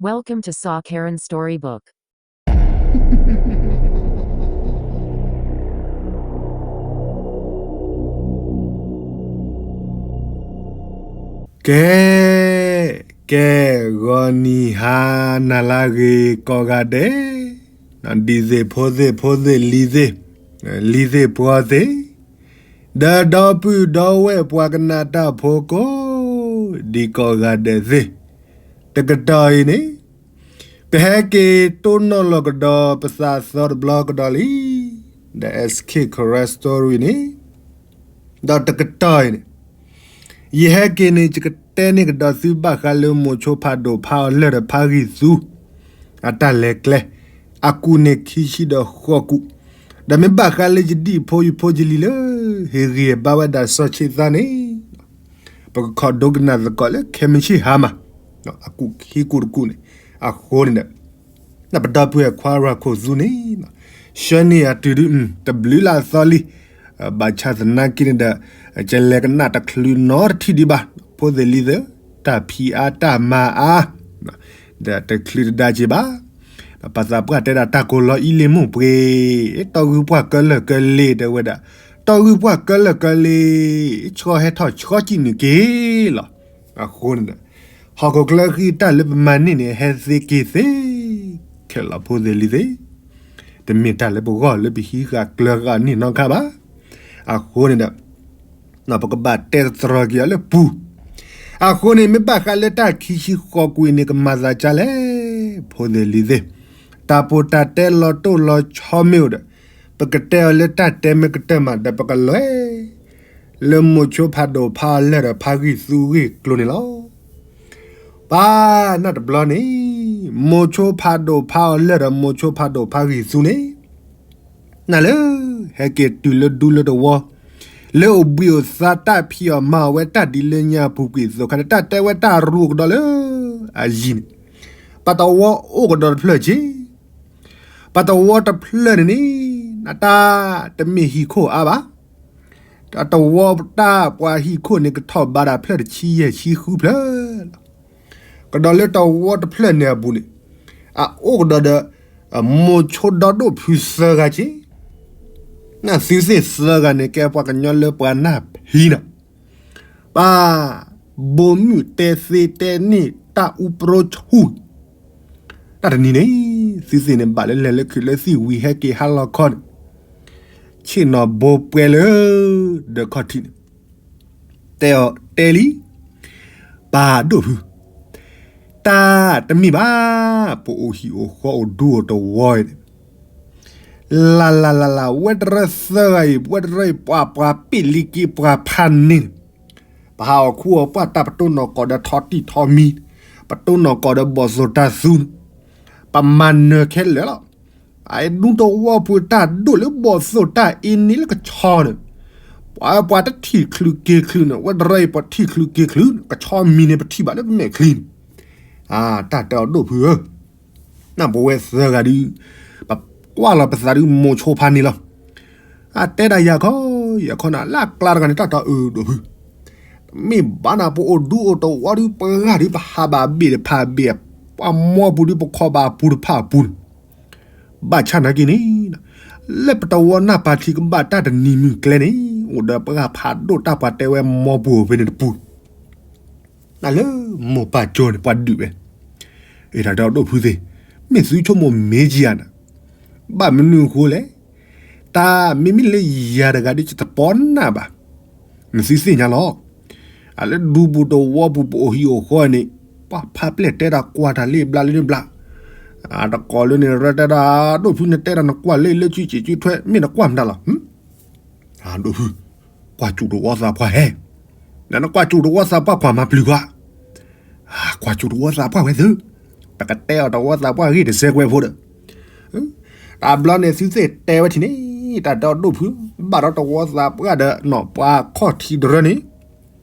Welcome to Saw Karen Storybook. ကဲ, ကဲ, ဂီၤနံၤဟါနၤလၢအဂ့ၤကိးဂၤဒဲး, ဒ်သ့ၣ်ဖိသ့ၣ် ဖိသ့ၣ်လံၤသ့ၣ်, လံၤသ့ၣ်ပှီၤသ့ၣ်, ဒီးဒီပုၢ်ဒီဝဲၢ်ပှၤကနၣ်တၢ်ဖိကိးဒံးကိးဂၤဒဲးသ့ၣ်, တကတီၢ်အံၤန့ၣ် ပဟဲက့ၤတိၢ်နီၣ်လီၤကဒီးပသးသီတဘျီကဒီးလံ, ဒီး S K Karen Story န့ၣ်, ဒီးတကတီၢ်အံၤန့ၣ် ယဟဲက့ၤန့ၣ် ယကတဲန့ၢ်ကဒီးသုဘၣ်ဃးလၢမိၤဆိဖးဒိၣ်ဖးအီၤလၢၢ်ဒီးဖးဂံၢ်သူ အတၢ်လဲၤကျဲ, အကူၣ်န့ၣ်ခံဆံဒီးဃိးကူၣ်, ဒီးမ့ၢ်ဘၣ်ဃးလၢယဒံၣ်ဖိယဖိယလံၤလၢ ဟ့ၣ်ဂံၢ်ဘါဝဲဒၣ်စီၤဆံးသါန့ၣ် ပကခီၣ်ဒိကနၣ်သကိးလၢခဲမုၢ်ဆ့ၣ်ဟါမး, အကူၣ်ခံကူၣ်တကူၣ်န့ၣ်, အဃိန့ၣ်ဒီး ပဒီပုၢ်ဝဲၢ်ခွါရၤခိၣ်သူန့ၣ် ဆှၢန့ၢ်အတုၤဒု တဘျုးလၢအသီလံ, ဘၣ်ဆၣ်သနာ်က့န့ၣ်ဒီး ကလဲၤကနၣ်တချုးနီတထံၣ်ဒံးဘၣ်, ဖိသ့ၣ်လံၤသ့ၣ်, တၢ်ဖံးအါတၢ်မၤအါ ဒီးတချုးတဒါက့ၤဘၣ်, ပှၤသးပှၢ်တဲဒၣ်တၢ်ကိးလီၤအံၤလံမူၣ်ပှ့ၤ, တီၢ်ဂုၢ်ပှၢ်ကလၢာ်ကလ့ၤတဲဝဲဒၣ်, တီၢ်ဂုၢ်ပှၢ်ကလၢာ်ကလ့ၤ, ဆှီဟဲထီၣ်ဆှီကံၣ်နုာ်က့ၤလီၤ. အဃိန့ၣ်ဒီး ဟီၣ်ခိၣ်ချၢဃံတၢ်လၢပမၤန့ၢ်န့ၣ် ဟဲသ့က့ၤသ့ခဲလၢာ်ဖိသ့ၣ်လံၤသ့ၣ်, တမ့ၢ်တၢ်လၢပဂီၢ်လၢပဟံးဃာ်ကျၢၤဃာ်န့ၢ်နီတခါဘၣ်. အဃိန့ၣ်ဒီး ပကဘၣ်တဲတြီၤက့ၤအီၤလၢပူၤ, အဃိန့ၣ် မ့ၢ်ဘၣ်ဃးလၢတၢ်ခံဆံဃိးကွံာ်န့ၣ် ကမၤသးဒ်လဲၣ်, ဖိသ့ၣ်လံၤသ့ၣ်, တၢ်ပီးတၢ်တဲလီၤတိၢ်လီၤဆီမ့ၢ်အိၣ်ဒီး ပကတဲအီၤလၢတၢ်တဲမ့ၢ်ကတၢၢ်မးဒီးပကလဲၤ လၢမိၤဆိဖးဒိၣ်ဖးအီၤလၢၢ်ဒီးဖးဂံၢ်သူဂ့ၢ်ကျိၤန့ၣ်လီၤ. ပၢ်နီၢ်တဘျီန့ၣ် မိၤဆိဖးဒိၣ်ဖးအီၤလၢၢ်ဒီးမိၤဆိဖးဒိၣ်ဖးဂံၢ်သူန့ၣ် နၤလၢ ဟဲက့ၤတုၤလၢဒူလၢတဝီ လၢအိၣ်ဘှံးအိၣ်သါတၢ်ဖံးအီၣ်မၤအီၣ်ဝဲတၢ်ဒ်လၢညါအပူၤကွံာ်အသိးခါန့ၣ် တၢ်တဲဝဲတၢ်ရူးကဒီးလၢအယံၤန့ၣ် ပှၤတဝီအိၣ်ကဒီးတဖျၢၣ်က့ၤ ပှၤတဝီတဖျၢၣ်န့ၣ်န့ၣ် နတၢ်တမ့ၢ်ဟံၣ်ခိၣ်အါဘၣ်. တဝီတၢ်ပှၤဟံၣ်ခိၣ်န့ၣ် ကထီၣ်ဘးဒၣ်ဖျၢၣ်တဆံယဲၢ်ဆံဃုဖျၢၣ်လီၤ. ကဒီးလၢတဝီတဖျၢၣ်န့ၣ်အပူၤန့ၣ် အအိၣ်ကဒီးဒီး မိၤဆိဒီဒိၣ်ဖုသၢဂၤက့ၤ နသုသ့ၣ်သၢဂၤန့ၣ် ကဲပှၤကညီလၢပှၤနၢ်ဖံးနီၤ ပှၤ ဘိမုၢ်တဲသ့တဲန့ၢ်တၢ်အူပြိဆူၣ် တၢ်တနံၤန့ၣ် သုသ့ၣ်န့ၣ် ဘၣ်လၢလဲၤလၢခုးလၢသံၣ်ဝံၤဟဲက့ၤဟါလီၤခီန့ၣ် ဆ့ၣ်နီၤဘိပှဲၤလၢ ဒၢးခီၣ်ထံးန့ၣ် တဲအီၤတဲလံ ပၢ်ဒိၣ်ဖု တၢ်တမ့ၢ်ဘၣ် ပအိၣ်ဟံၣ်အိၣ်ဃီအိၣ်ဒူအိၣ်တဝီအံၤန့ၣ် လၢ်လၢ်လၢ်လၢ် ဝဲတရၢသၢဂၤအံၤ ဝဲတရၢအံၤ ပှၤပှၤပ့ၣ်လံက့ၤပှၤဖးန့ၣ်န့ၣ် ပဟးအီၣ်ခူအီၣ်ပှၢ်တၢ် ပတိၢ်နီၣ်ကီၢ်ဒီးထီၣ်တံၢ်ထီၣ်မံၤ, ပတိၢ်နီၣ်ကီၢ်ဒီးဘီၣ်သိၣ်တၢ်သူ ပမၤနၢၤခဲလၢာ်လီၤ. အဒူတဝီပူၤတၢ်ဒိၣ်လၢဘီၣ်သိၣ်တၢ်အ့န့ၣ်လၢကဆီန့ၣ်, ပှၤပှၤတထံၣ်ချုးက့ၤချုးန့ၣ် ဝဲတရၢအံၤပှၤထံၣ်ချုးက့ၤချုးန့ၣ် ကဆီမံၤန့ၣ် ပထံၣ်ဘၣ်လၢပမဲာ်ချံန့ၣ်, တၢ်တဲအီၤဒိၣ်ဖုဧၢ နပဝဲသၢဂၤဒုး ပကွၢ်လီၤပသးဒုးမိၤဆိဖးန့ၣ်လီၤ. အတဲဒၣ်ယၤခီ ယၤခီနၤ လၢအကျါတဂၤန့ၣ် တၢ်တၢ်အၢဒိၣ်ဖု တမ့ၢ်ဘၣ်နၤ ပအိၣ်ဒူအိၣ်တဝီဒုး ပဂၤဒုး ပဟးဘၣ်ဘ့ၣ်တဖၣ်ဘ့ၣ်, ပှၤမီပူၤဒုး ပခီဘၣ်ပူၤတဖၣ်ပူၤန့ၣ်, ဘၣ်ဆၣ်နာ်က့န့ၣ် လၢပတဝီနၢ်ပၤထံးကဘၣ်တၢ်တနံၤမုၢ်ကျဲန့ၣ် အိၣ်ဒီးပှၤဖးဒိၣ်တၢ်ပှၤတဲဝဲမီပူၤဖဲန့ၣ်တပူၤ နလၢမိၢ်ပၢ်ကၠိန့ၣ် ပှၤဒုးဝဲ, အ့ တၢ်တဲအီၤဒိၣ်ဖုသ့ၣ်, မ့ၢ်သုဆိကမိၣ်မ့ၢ်ကယၤနၤ, ဘၣ်မနုၤအဃိလဲၣ်, တၢ်မ့မ့ၢ်လၢယၤတဂၤဒ်ယတပီနၢ်ဘၣ်, နသုသ့ၣ်ညါလီၤ, အလၢဒူပူၤတဝီပူၤပအိၣ်ဟံၣ်အိၣ်ဃီန့ၣ်, ပှၤဖးပျဲၢ်တဲတၢ်ကွၢ်တၢ်လၢဘျါလၢဘျါ, တကိးလၢန့ၣ် ရၢတဲဒၣ်, ဒိၣ်ဖုနတဲတၢ်နကွၢ်လၢလၢစုစ့ၣ်စုထွဲ မ့ၢ်နကွၢ်မတၤလီၤ ဒိၣ်ဖု, ကွၢ်စူၣ်တဝီသးပှၢ်ဟဲ, နကွၢ်စူၣ်တဝီသးပှၢ်ကွၢ်မၤပျုၤကွၢ်, ကွၢ်စူၣ်တဝီသးပှၢ်ဝဲသု, ပကတဲအီၤတဝီသးပှၢ်ဂ့ၢ်တစဲးကွဲးဖိဒီး, တဘျီန့ၣ်သုသ့ၣ်တဲဝဲထံၣ်န့ၣ်, တၢ်တဲအီၤဒိၣ်ဖု, ဘၣ်ဒီးတဝီသးပှၢ်ဒီးနီၢ်ပှၤခီၣ်ထံးတရၢန့ၣ်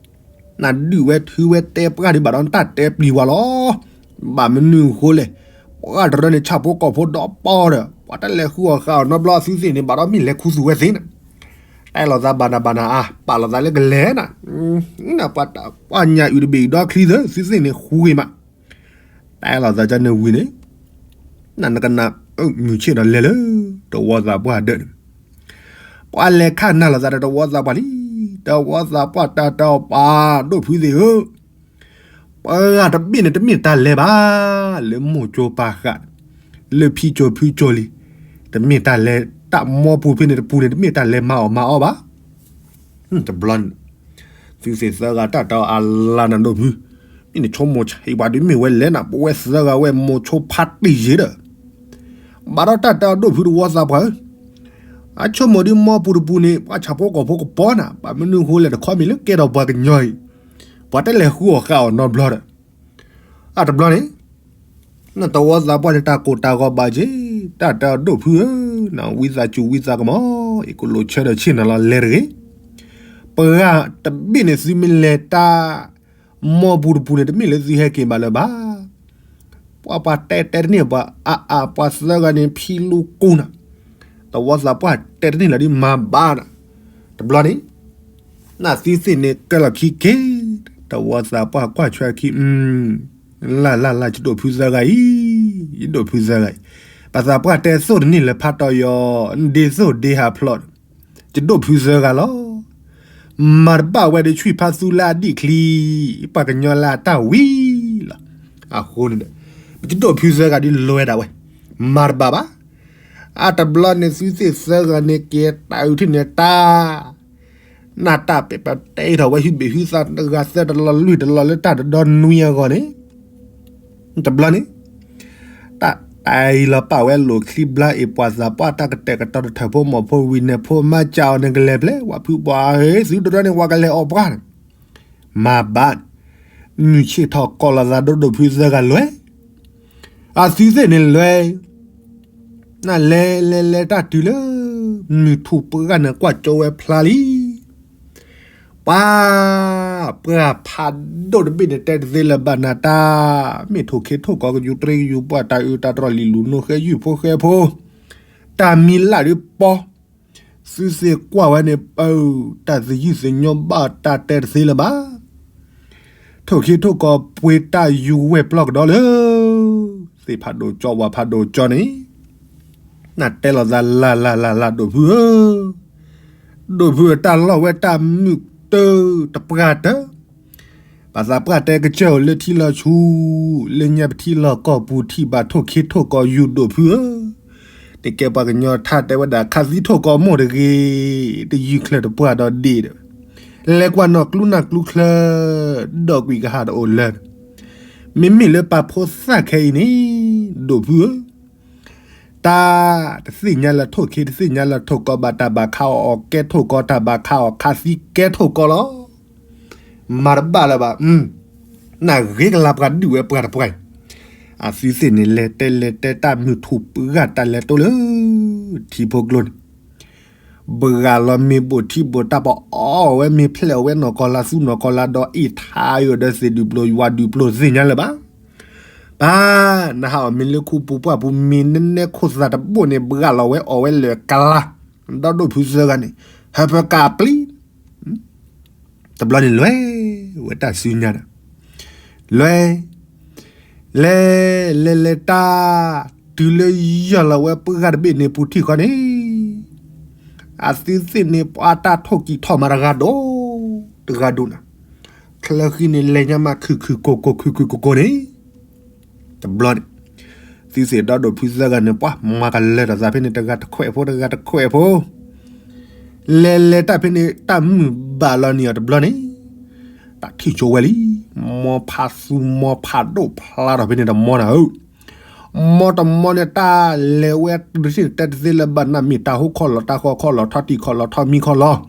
နဒုးဝဲထုဝဲတဲပှၢ်ဒံးဘၣ်ဒီးနတၢ်တဲပျံၤဝဲလီၤ. ဘၣ်မနုၤအဃိလဲၣ်, ပှၢ်တရၢန့ၣ် ဆၣ်ဖိကီၢ်ဖိဒီးပီဒီး ပှၤတလဲၤဃုအီၣ်ဃုအီၣ်နီတဘျီ သုသ့ၣ်န့ၣ် ဘၣ်ဒီးမ့ၢ်လဲၤခူသူၣ်ဝဲသ့ၣ်န့ၣ်, တဲလိာ်သးဘၣ်နၤဘၣ်နၤအါ ပာ်လိာ်သးလၢကလဲၤနၤ, ပှၤညၣ်အုၣ်တဘ့ၣ်အံၤဒီချံသၢ သုသ့ၣ်န့ၣ်ဃူဂ့ၤမး, တဲလိာ်သးကန့ၣ်ဝံၤန့ၣ်, နနကနၣ်, မုၢ်ဆ့ၣ်ဒီးလဲၤလၢ တဝီသးပှၢ်ဒၢးန့ၣ်, ပှၤလဲၤခးနၤလိာ်သးဒီးတဝီသးပှၢ်လံ, တဝီသးပှၢ်တၢ်တဲအီၤ ပှၤဒိၣ်ဖုသ့ၣ်ဧၢ, ပှၤတဘ့ၣ်န့ၣ်တမ့ၢ်တၢ်လဲၤဘၣ်, လၢမိၢ်ကၠိပၢ်ဃး, လၢဖံကၠိဖုကၠိလံ, တမ့ၢ်တၢ်လဲၤ, တၢ်မိၢ်ပူၤဖဲန့ၣ်တပူၤန့ၣ် တမ့ၢ်တၢ်လဲၤမၤအီၣ်မၤအီဘၣ်. တဘျီန့ၣ် သုသ့ၣ်သၢဂၤတၢ်တဲအီၤအလါနၤဒိၣ်ဖု, မ့ၢ်နဆိကမိၣ်ဆံးပှၤဒုး မ့ၢ်ဝဲလဲၣ်နၤ ပဝဲသၢဂၤဝဲမိၢ်ဆိဖါတံၢ်ယ့ၤဒီး, ဘၣ်ဒီးတၢ်တဲအီၤဒိၣ်ဖုတဝီသးပှၢ်ဧၢ, အဆိကမိၣ်ဒုးမိၢ်ပူၤတပူၤန့ၣ် ပှၤဆၣ်ဖိကီၢ်ဖိကပီၤနၤ ဘၣ်မနုၤဃိလဲၣ်တခီမ့ၢ်လၢကဲထီၣ်ပှၤကညီအံၤ, ပှၤတလဲၤဃုအီၣ်ဃုအီနီတဘျီဒီး, အတဘျီန့ၣ် နတဝီသးပှၢ်န့ၣ် တၢ်ကိၢ်တၢ်ဂီၤဘၣ်က့ၤ, တၢ်တဲအီၤဒိၣ်ဖုဧၢ, နဝံသးစူၤဝံသးကမီၤ, ယကလိာ်ဆၢဒီးဆ့ၣ်နီၤလီၤလဲၤတဂ့ၤ, ပှၤတဘ့ၣ်န့ၣ်သုမ့ၢ်လဲၤတၢ်, မိၢ်ပူၤတပူၤန့ၣ် တမ့ၢ်လၢသုဟဲက့ၤဘၣ်လၢၤဘၣ်, ပှၤပှၤတဲတဲတန့ၢ်ပှၤအါအါ ပှၤသၢဂၤန့ၣ်ဖံလူကူနၤ, တဝီသးပှၢ်တဲတန့ၢ်လၢၤဒ်မၤဘၣ်နၤ, တဘျီန့ၣ် နသုသ့ၣ်န့ၣ်ကဲလီၤခံက့ၤ, တဝီသးပှၢ်ကွၢ်ဆွဲခံ, လၢ်လၢ်လၢ် ယဒိၣ်ဖုသၢဂၤအံၤ, ယဒိၣ်ဖုသၢဂၤအံၤ, ပသးပှၢ်တဲသိၣ်တန့ၢ်လၢဖးတီယီၤ, ဒ့သိၣ်ဒ့ဟးဖျိး, ယဒိၣ်ဖုသၢဂၤလီၤ, မၤတဘၣ်ဝဲဒီးဆွံၣ်ဖါသူလၢအဒံၣ်ချံ, ပှၤကညီလၢအတၢ်ဝံၤလီၤ, အဃိန့ၣ်ဒီး, ယဒိၣ်ဖုသၢဂၤဒ်လဲၤဒၣ်ဝဲ, မၤတဘၣ်ဘၣ် အတဘျီန့ၣ်သုသ့ၣ်သၢဂၤန့ၣ်က့ၤတၢ်အုးထံၣ်န့ၣ်တၢ်, နၢ်တၢ်ပဲာ်ပတဲထီၣ်ဝဲဟုဘ့ၣ်ဟုသးတဂၤသၢတလီၤလွံၢ်တလီၤလၢတၢ်တဒီနွံအဂီၢ်န့ၣ်, တဘျီန့ၣ်, တၢ်တၢ်အံၤလီၤပာ်ဝဲလိာ်ချံဘျါအံၤပှၤသးပှၢ်တၢ်ကတဲာ်ကတီၤတထၢၣ်ဖိမီၤဖိဝံၤန့ၣ်ဖိမါကၢ်အီၤန့ၣ်ကလဲၤဖျဲး ဝၤဖုပှၤဧၢ သုတရီန့ၣ် ဝၤကလဲၤအီၣ်ပှၢ်န့ၣ် မၤဘၣ်, မုၢ်ဆ့ၣ်ထီၣ်ကီးလိာ်သးဒိၣ်ဒိၣ်ဖုသၢဂၤလွဲၢ်, အသုသ့ၣ်န့ၣ်လွဲၢ်, နလဲၤလဲၤလဲၤတၢ်တုၤလၢ, မုၢ်ထူၣ်ပှၢ်န့ၣ်ကွၢ်ကၠိဝဲဖျါလံ, ပှၤ, ပှၤဖးဒိၣ်တဘ့ၣ်န့ၣ်တဲတသ့လၢၤဘၣ်နၤတၢ်, မ့ၢ်ထိၣ်ခ့ထိၣ်ကီးကယူၤတရံးကယူၤပှၢ်တၢ်အုးတၢ်တြီၢ်လံၤလူၤနိဃဲယုၢ်ဖိဃဲဖိ, တၢ်မံၤလၢ်ဒုးပီ သုသ့ၣ်ကွၢ်ဝဲန့ၣ်ပၢ, တၢ်သယုၢ်သညိဘၣ်တၢ်တဲတသ့လၢၤဘၣ်, ထိၣ်ခ့ထိၣ်ကီးပှ့ၤတၢ်ယူၤဝဲၢ်ပျီကဒီးလၢ, သ့ၣ်ဖးဒိၣ်ကၠီဝၤဖးဒိၣ်ကၠီန့ၣ်, နတဲလိာ်သးလၢ်လၢ်လၢ်လၢ်ဒိၣ်ဖုဧၢ, ဒိၣ်ဖုအတၢ်လီၢ်ဝဲတၢ်မုာ်တၢ်တပှၢ်တၢၢ် ပှၤသးပှၢ်တဲကစၢၢ်ဧိၤလၢထံလီၤဆူ, လၢညါပထံလီၢ်ကီၢ်ပူၤထံၣ်ဘၣ်ထိၣ်ခ့ထိၣ်ကီးယူၤဒိၣ်ဖုဧၢ, တကဲပှၤကညီထါတဲဝဲဒၣ်ခးသံထိၣ်ကီးမိၢ်တဂ့ၤ, တယုၢ်ချၢၣ်တပှၢ်ဒီးဒ့ၣ်ဒီး, လဲၤကွၢ်နီၣ်ကျူနၢ်ကျူချၢ, ဒီးကွံာ်ကဟၣ်တအိၣ်လၢၤ, မ့မ့ၢ်လၢပာ်ဖိသၣ်ခဲအံၤန့ၣ်, ဒိၣ်ဖုဧၢ တၢ်တသ့ၣ်ညါလၢထိၣ်ခ့တသ့ၣ်ညါလၢထိၣ်ကီးဘၣ်တၢ်ဘၣ်ခးအီၤအီၤကဲထိၣ်ကီးတၢ်ဘၣ်ခးအီၤခးသံကဲထိၣ်ကီးလီၤ, မၤတဘၣ်လၢၤဘၣ်, နဂ့ၤကလၤပှၤဒုးဝဲပှၤတပှၢ်အံၤ, အသုသ့ၣ်န့ၣ်လဲၤတဲလဲၤတဲတၢ်မုၢ်ထူၣ်ပှၢ်တၢ်လဲၤတိလၢ, ထံဖိကျိန့ၣ် ဘှၢ်လီၤမ့ၤဘိၣ်ထံဘိၣ်တၢ်ပအီၣ်ဝဲမ့ၤဖျဲၣ်အီၣ်ဝဲနီၢ်ကီၢ်လါသူနီၢ်ကီၢ်လါဒီးအ့ၣ်ထါယိာ်ဒီးသ့ၣ်ဒုးပျိၤဝၤဒုးပျိၤသ့ၣ်ညါလၢၤဘၣ်, ပၢ်, နဟးအီၣ်မ့ၤလၢခူပူၤပှၢ်ပူၤမ့ၤနဲနဲခိၣ်သၣ်တဘိၣ်န့ၣ် ဘှၢ်လီၤဝဲအီၣ်ဝဲလၢာ်ကလါ, ဒီဒိၣ်ဖုသၢဂၤန့ၣ်, ဟၢဖၢကၢ်ပျံၤ တဘျီန့ၣ်လွဲၢ်ဝဲတၢ်စုညါဒီး, လွဲၢ်, လဲၤ, လဲၤလဲၤတၢ်, တုၤလၢယီၢ်လီၤဝဲပှၢ်တဘ့ၣ်န့ၣ်ပူၤထံၣ်ဃီန့ၣ်, အသုသ့ၣ်န့ၣ်ပှၤတၢ်ထိၣ်ကံၢ်ထီၣ်မးတဂၤဒိၣ်, တဂၤဒိၣ်နၤ, ချၢဃံန့ၣ်လဲၤညါမးခုၣ်ခုၣ်ကိၢ်ကိၢ်ခုၣ်ခုၣ်ကိၢ်ကိၢ်န့ၣ် တဘျီန့ၣ်, သုသ့ၣ်ဒီဒိၣ်ဖုသၢဂၤန့ၣ် ပှၤမၤကလၢၤဒီးသးဖဲန့ၣ် တဂၤတခွဲးဖိ တဂၤတခွဲးဖိ, လဲၤလဲၤတၢ်ဖဲန့ၣ် တၢ်မုာ်ဘၣ်လီၤန့ၣ်အီၤတဘျီန့ၣ်, တၢ်ထံၣ်ဆိဝဲလံ, မီဖးသူမီဖးဒိၣ်ဖျါထီၣ်ဖဲန့ၣ်တမီနၤဧၢ, မီတမီန့ၣ် တၢ်လဲၤဝဲတထံၣ်န့ၣ် တဲတသ့လၢၤဘၣ်နၤ မ့ၢ်တၢ်ဟူခီၣ်လီၤ တၢ်ဃီခီၣ်လီၤ ထီၣ်တံၢ်ခီၣ်လီၤ ထီၣ်မံခီၣ်လီၤ,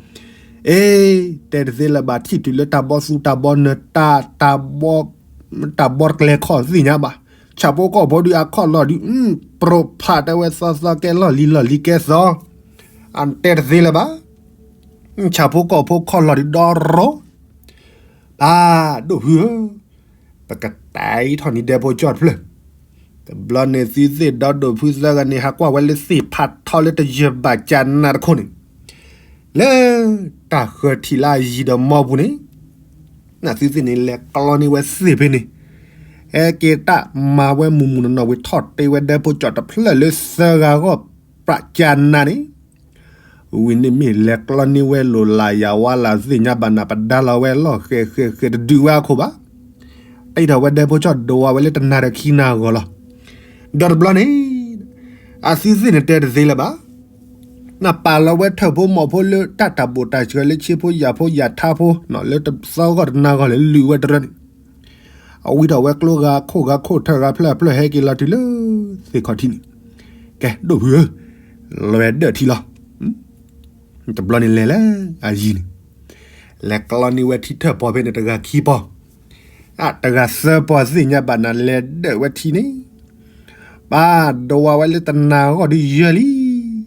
အ့, တဲတသ့လၢၤဘၣ် ထံၣ်တုၤလၢတၢ်ဘီသူတၢ်ဘီနၢၤ တၢ်, တၢ်ဘီ, တၢ်ဘီတကျဲၤခီၣ်သ့ၣ်ညါဘၣ်, ဆၣ်ဖိကီၢ်ဖိဒုးအခီၣ်လီၤဒုး, ပြိးဖးတဲဝဲသီသီကဲလီၢ်လံၤလီၢ်လံၤကဲသီ, အတဲတသ့လၢၤဘၣ်, ဆၣ်ဖိကီၢ်ဖိခီၣ်လီၤဒုးဒီရိ, ပၢ်ဒိၣ်ဖုဧၢ, ပကတဲထီၣ်နံၤဒဲးဖိကၠီၣ်တဖျၢၣ်, တဘျီန့ၣ်သုသ့ၣ်ဒီဒိၣ်ဖုသၢဂၤန့ၣ် ဟးကွၢ်ဝဲလၢသ့ၣ်ဖးထီလၢတယၢၤဘၣ်ကၢနးတခိၣ်န့ၣ်, လၢတၢ်ဃၢၤထံးလၢအယံၤဒီးမီပူၤန့ၣ်, နသုသ့ၣ်န့ၣ် လဲၤကျီန့ၢ်ဝဲသ့ၣ်ဖဲန့ၣ်, ဟဲက့ၤတၢ်မၤဝဲမုာ်မုာ်နီၢ်နီၢ်ဝံၤ ထီၣ်တ့ဝဲဒဲဖိကၠီၣ်တဖျၢၣ်လၢသၢဂၤဂီၢ် ပြးကၠနါန့ၣ် ဝံၤန့ၣ်မ့ၢ်လဲၤကျီန့ၢ်ဝဲလိာ်လၢယၤဝါလၢသ့ၣ်ညါဘၣ်နၤ ပဒါလီၤဝဲလီၢ်ဃဲးဃဲးဃဲး တဒုးဝဲအခိၣ်ဘၣ်. တ့ထီၣ်ဝဲဒဲဖိကၠီၣ်ဒိးဝဲလၢတနၤဒီးခံနၤအဂီၢ်လီၤ. ဒီးတဘျီန့ၣ် အသုသ့ၣ်န့ၣ်တဲတသ့လၢၤဘၣ်. နပာ်လီၤဝဲထၢၣ်ဖိမီၢ်ဖိလၢတၢ်တၢ်ဘိၣ်တၢ်စှၤလၢဆ့ဖိယာ်ဖိယာ်ထါဖိ လၢတသီဂီၢ်တနၤဂီၢ်လၢလုၢ်ဝဲတရၢန့ၣ် အဝံထီၣ်ဝဲကျိဂၤခိၣ်ဂၤခိၣ်ထၢၣ်ဂၤဖျၢၣ်ဖျၢၣ်ဟဲက့ၤလီၤတုၤလၢသ့ၣ်ခီၣ်ထံးန့ၣ်, ကဲဒိၣ်ဖုဧၢ, လဲၤဒၢၣ်ထံလီၤ. တဘျီန့ၣ်လဲၤလၢအယံၤန့ၣ်, လဲၤကျီန့ၢ်ဝဲထံထၢၣ်ပီၢ်ဖဲန့ၣ် တဂၤခံပီၢ်, အတဂၤသၢပီၢ်သ့ၣ်ညါဘၣ်နၤ လဲၤဒၢၣ်ဝဲထံန့ၣ်, ပၢ်ဒိးဝါဝဲလၢတနၤဂီၢ်ဒုးယၢလံ,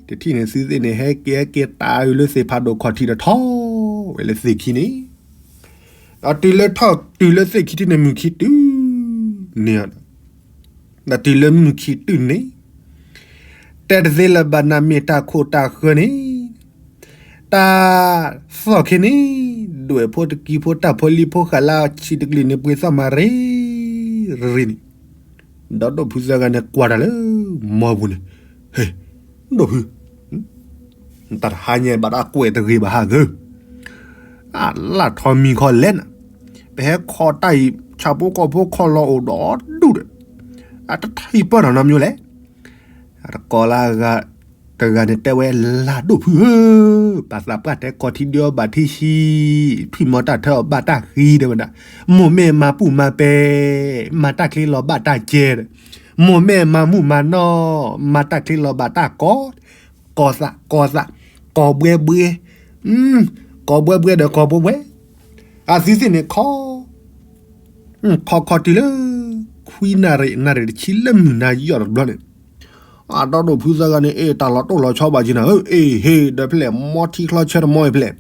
တထံၣ်န့ၣ် သုသ့ၣ်န့ၣ် ဟဲက့ၤဟဲက့ၤတၢ်အုးလၢသ့ၣ်ဖးဒိၣ်ခီၣ်ထံးဒီးထီၣ်ဝဲလၢသ့ၣ်ခံန့ၣ်, ဒီးတုၤလၢထီၣ်တုၤလၢသ့ၣ်ခံထံၣ်န့ၣ် မုၢ်ခံတုၤန့ၣ်, ဒီးတုၤလၢမုၢ်ခံတုၤန့ၣ်, တဲတသ့လၢၤဘၣ်နၤ မ့ၢ်တၢ်ခိၣ်တၢ်ဃၢၤန့ၣ်, တၢ်သီၣ်ခ့န့ၣ်, ဒွဲၣ်ဖိတကံဖိတၢ်ဖိလံၤဖိဃာ်လၢဆံးတကလုာ်န့ၣ် ပှ့ၤသီၣ်မၤရ့ရ့န့ၣ်, ဒီးဒိၣ်ဖုသၢဂၤန့ၣ်ကွၢ်တၢ်လၢမီပူၤန့ၣ်, ဟ့, ဒိၣ်ဖု တၢ်တဟါညါဘၣ်တၢ်ကွဲးတဂ့ၤဘၣ်ဟးဂ့ၤ, အလၢ်ထီမံၤခီလဲၣ်နၤ, ပဟဲခီတၢ်အံၤ ဆၣ်ဖိကီၢ်ဖိခီလီၤအိၣ်ဒီးဒူၣ်ဒီး, အတထံၣ်ပၢၢ်နီတမံၤလဲၣ်. တကိးလၢအဂၤတဂၤန့ၣ်တဲဝဲ လၢဒိၣ်ဖုဧၢ, ပာ်သးပှၢ်တဲကီၤထံဒုးအီၣ်ဘၣ်ထံဆံး, ထွံၣ်မီၤတၢ်ထၢအီၣ်ဘၣ်တၢ်ဃံတဲဝဲဒၣ်, မိၢ်မ့ၢ်မၤပူၣ်မၤပဲ, မၤတၢ်ချ့လီၤဘၣ်တၢ်ကဲဒီး, မိၢ်မ့ၢ်မၤမုၢ်မၤနီၢ်, မၤတၢ်ချ့လီၤဘၣ်တၢ်ကီ, ကီၤသးကီၤသး, ကီၤဘှဲဘှဲ, ကီၤဘှဲဘှဲဒီးကီၤဘှဲဘှဲ, အသုသ့ၣ်န့ၣ်ခီ ခီခီတုၤလၢ ခွံနၣ်ရံၣ် နၣ်ရံၣ်တဆံလၢမုၢ်နၤယီၢ်တဘျီန့ၣ်, အဒီဒိၣ်ဖုသၢဂၤန့ၣ် အ့ၣ်တၢ်လီၤတိၢ်လီၤဆီဘၣ်က့ၤနၤဧၢ, အ့ၣ်ဟ့ၣ်ဒီးဖဲလဲၣ် မီထံချီဆၢတမီအံၤဖဲလဲၣ်,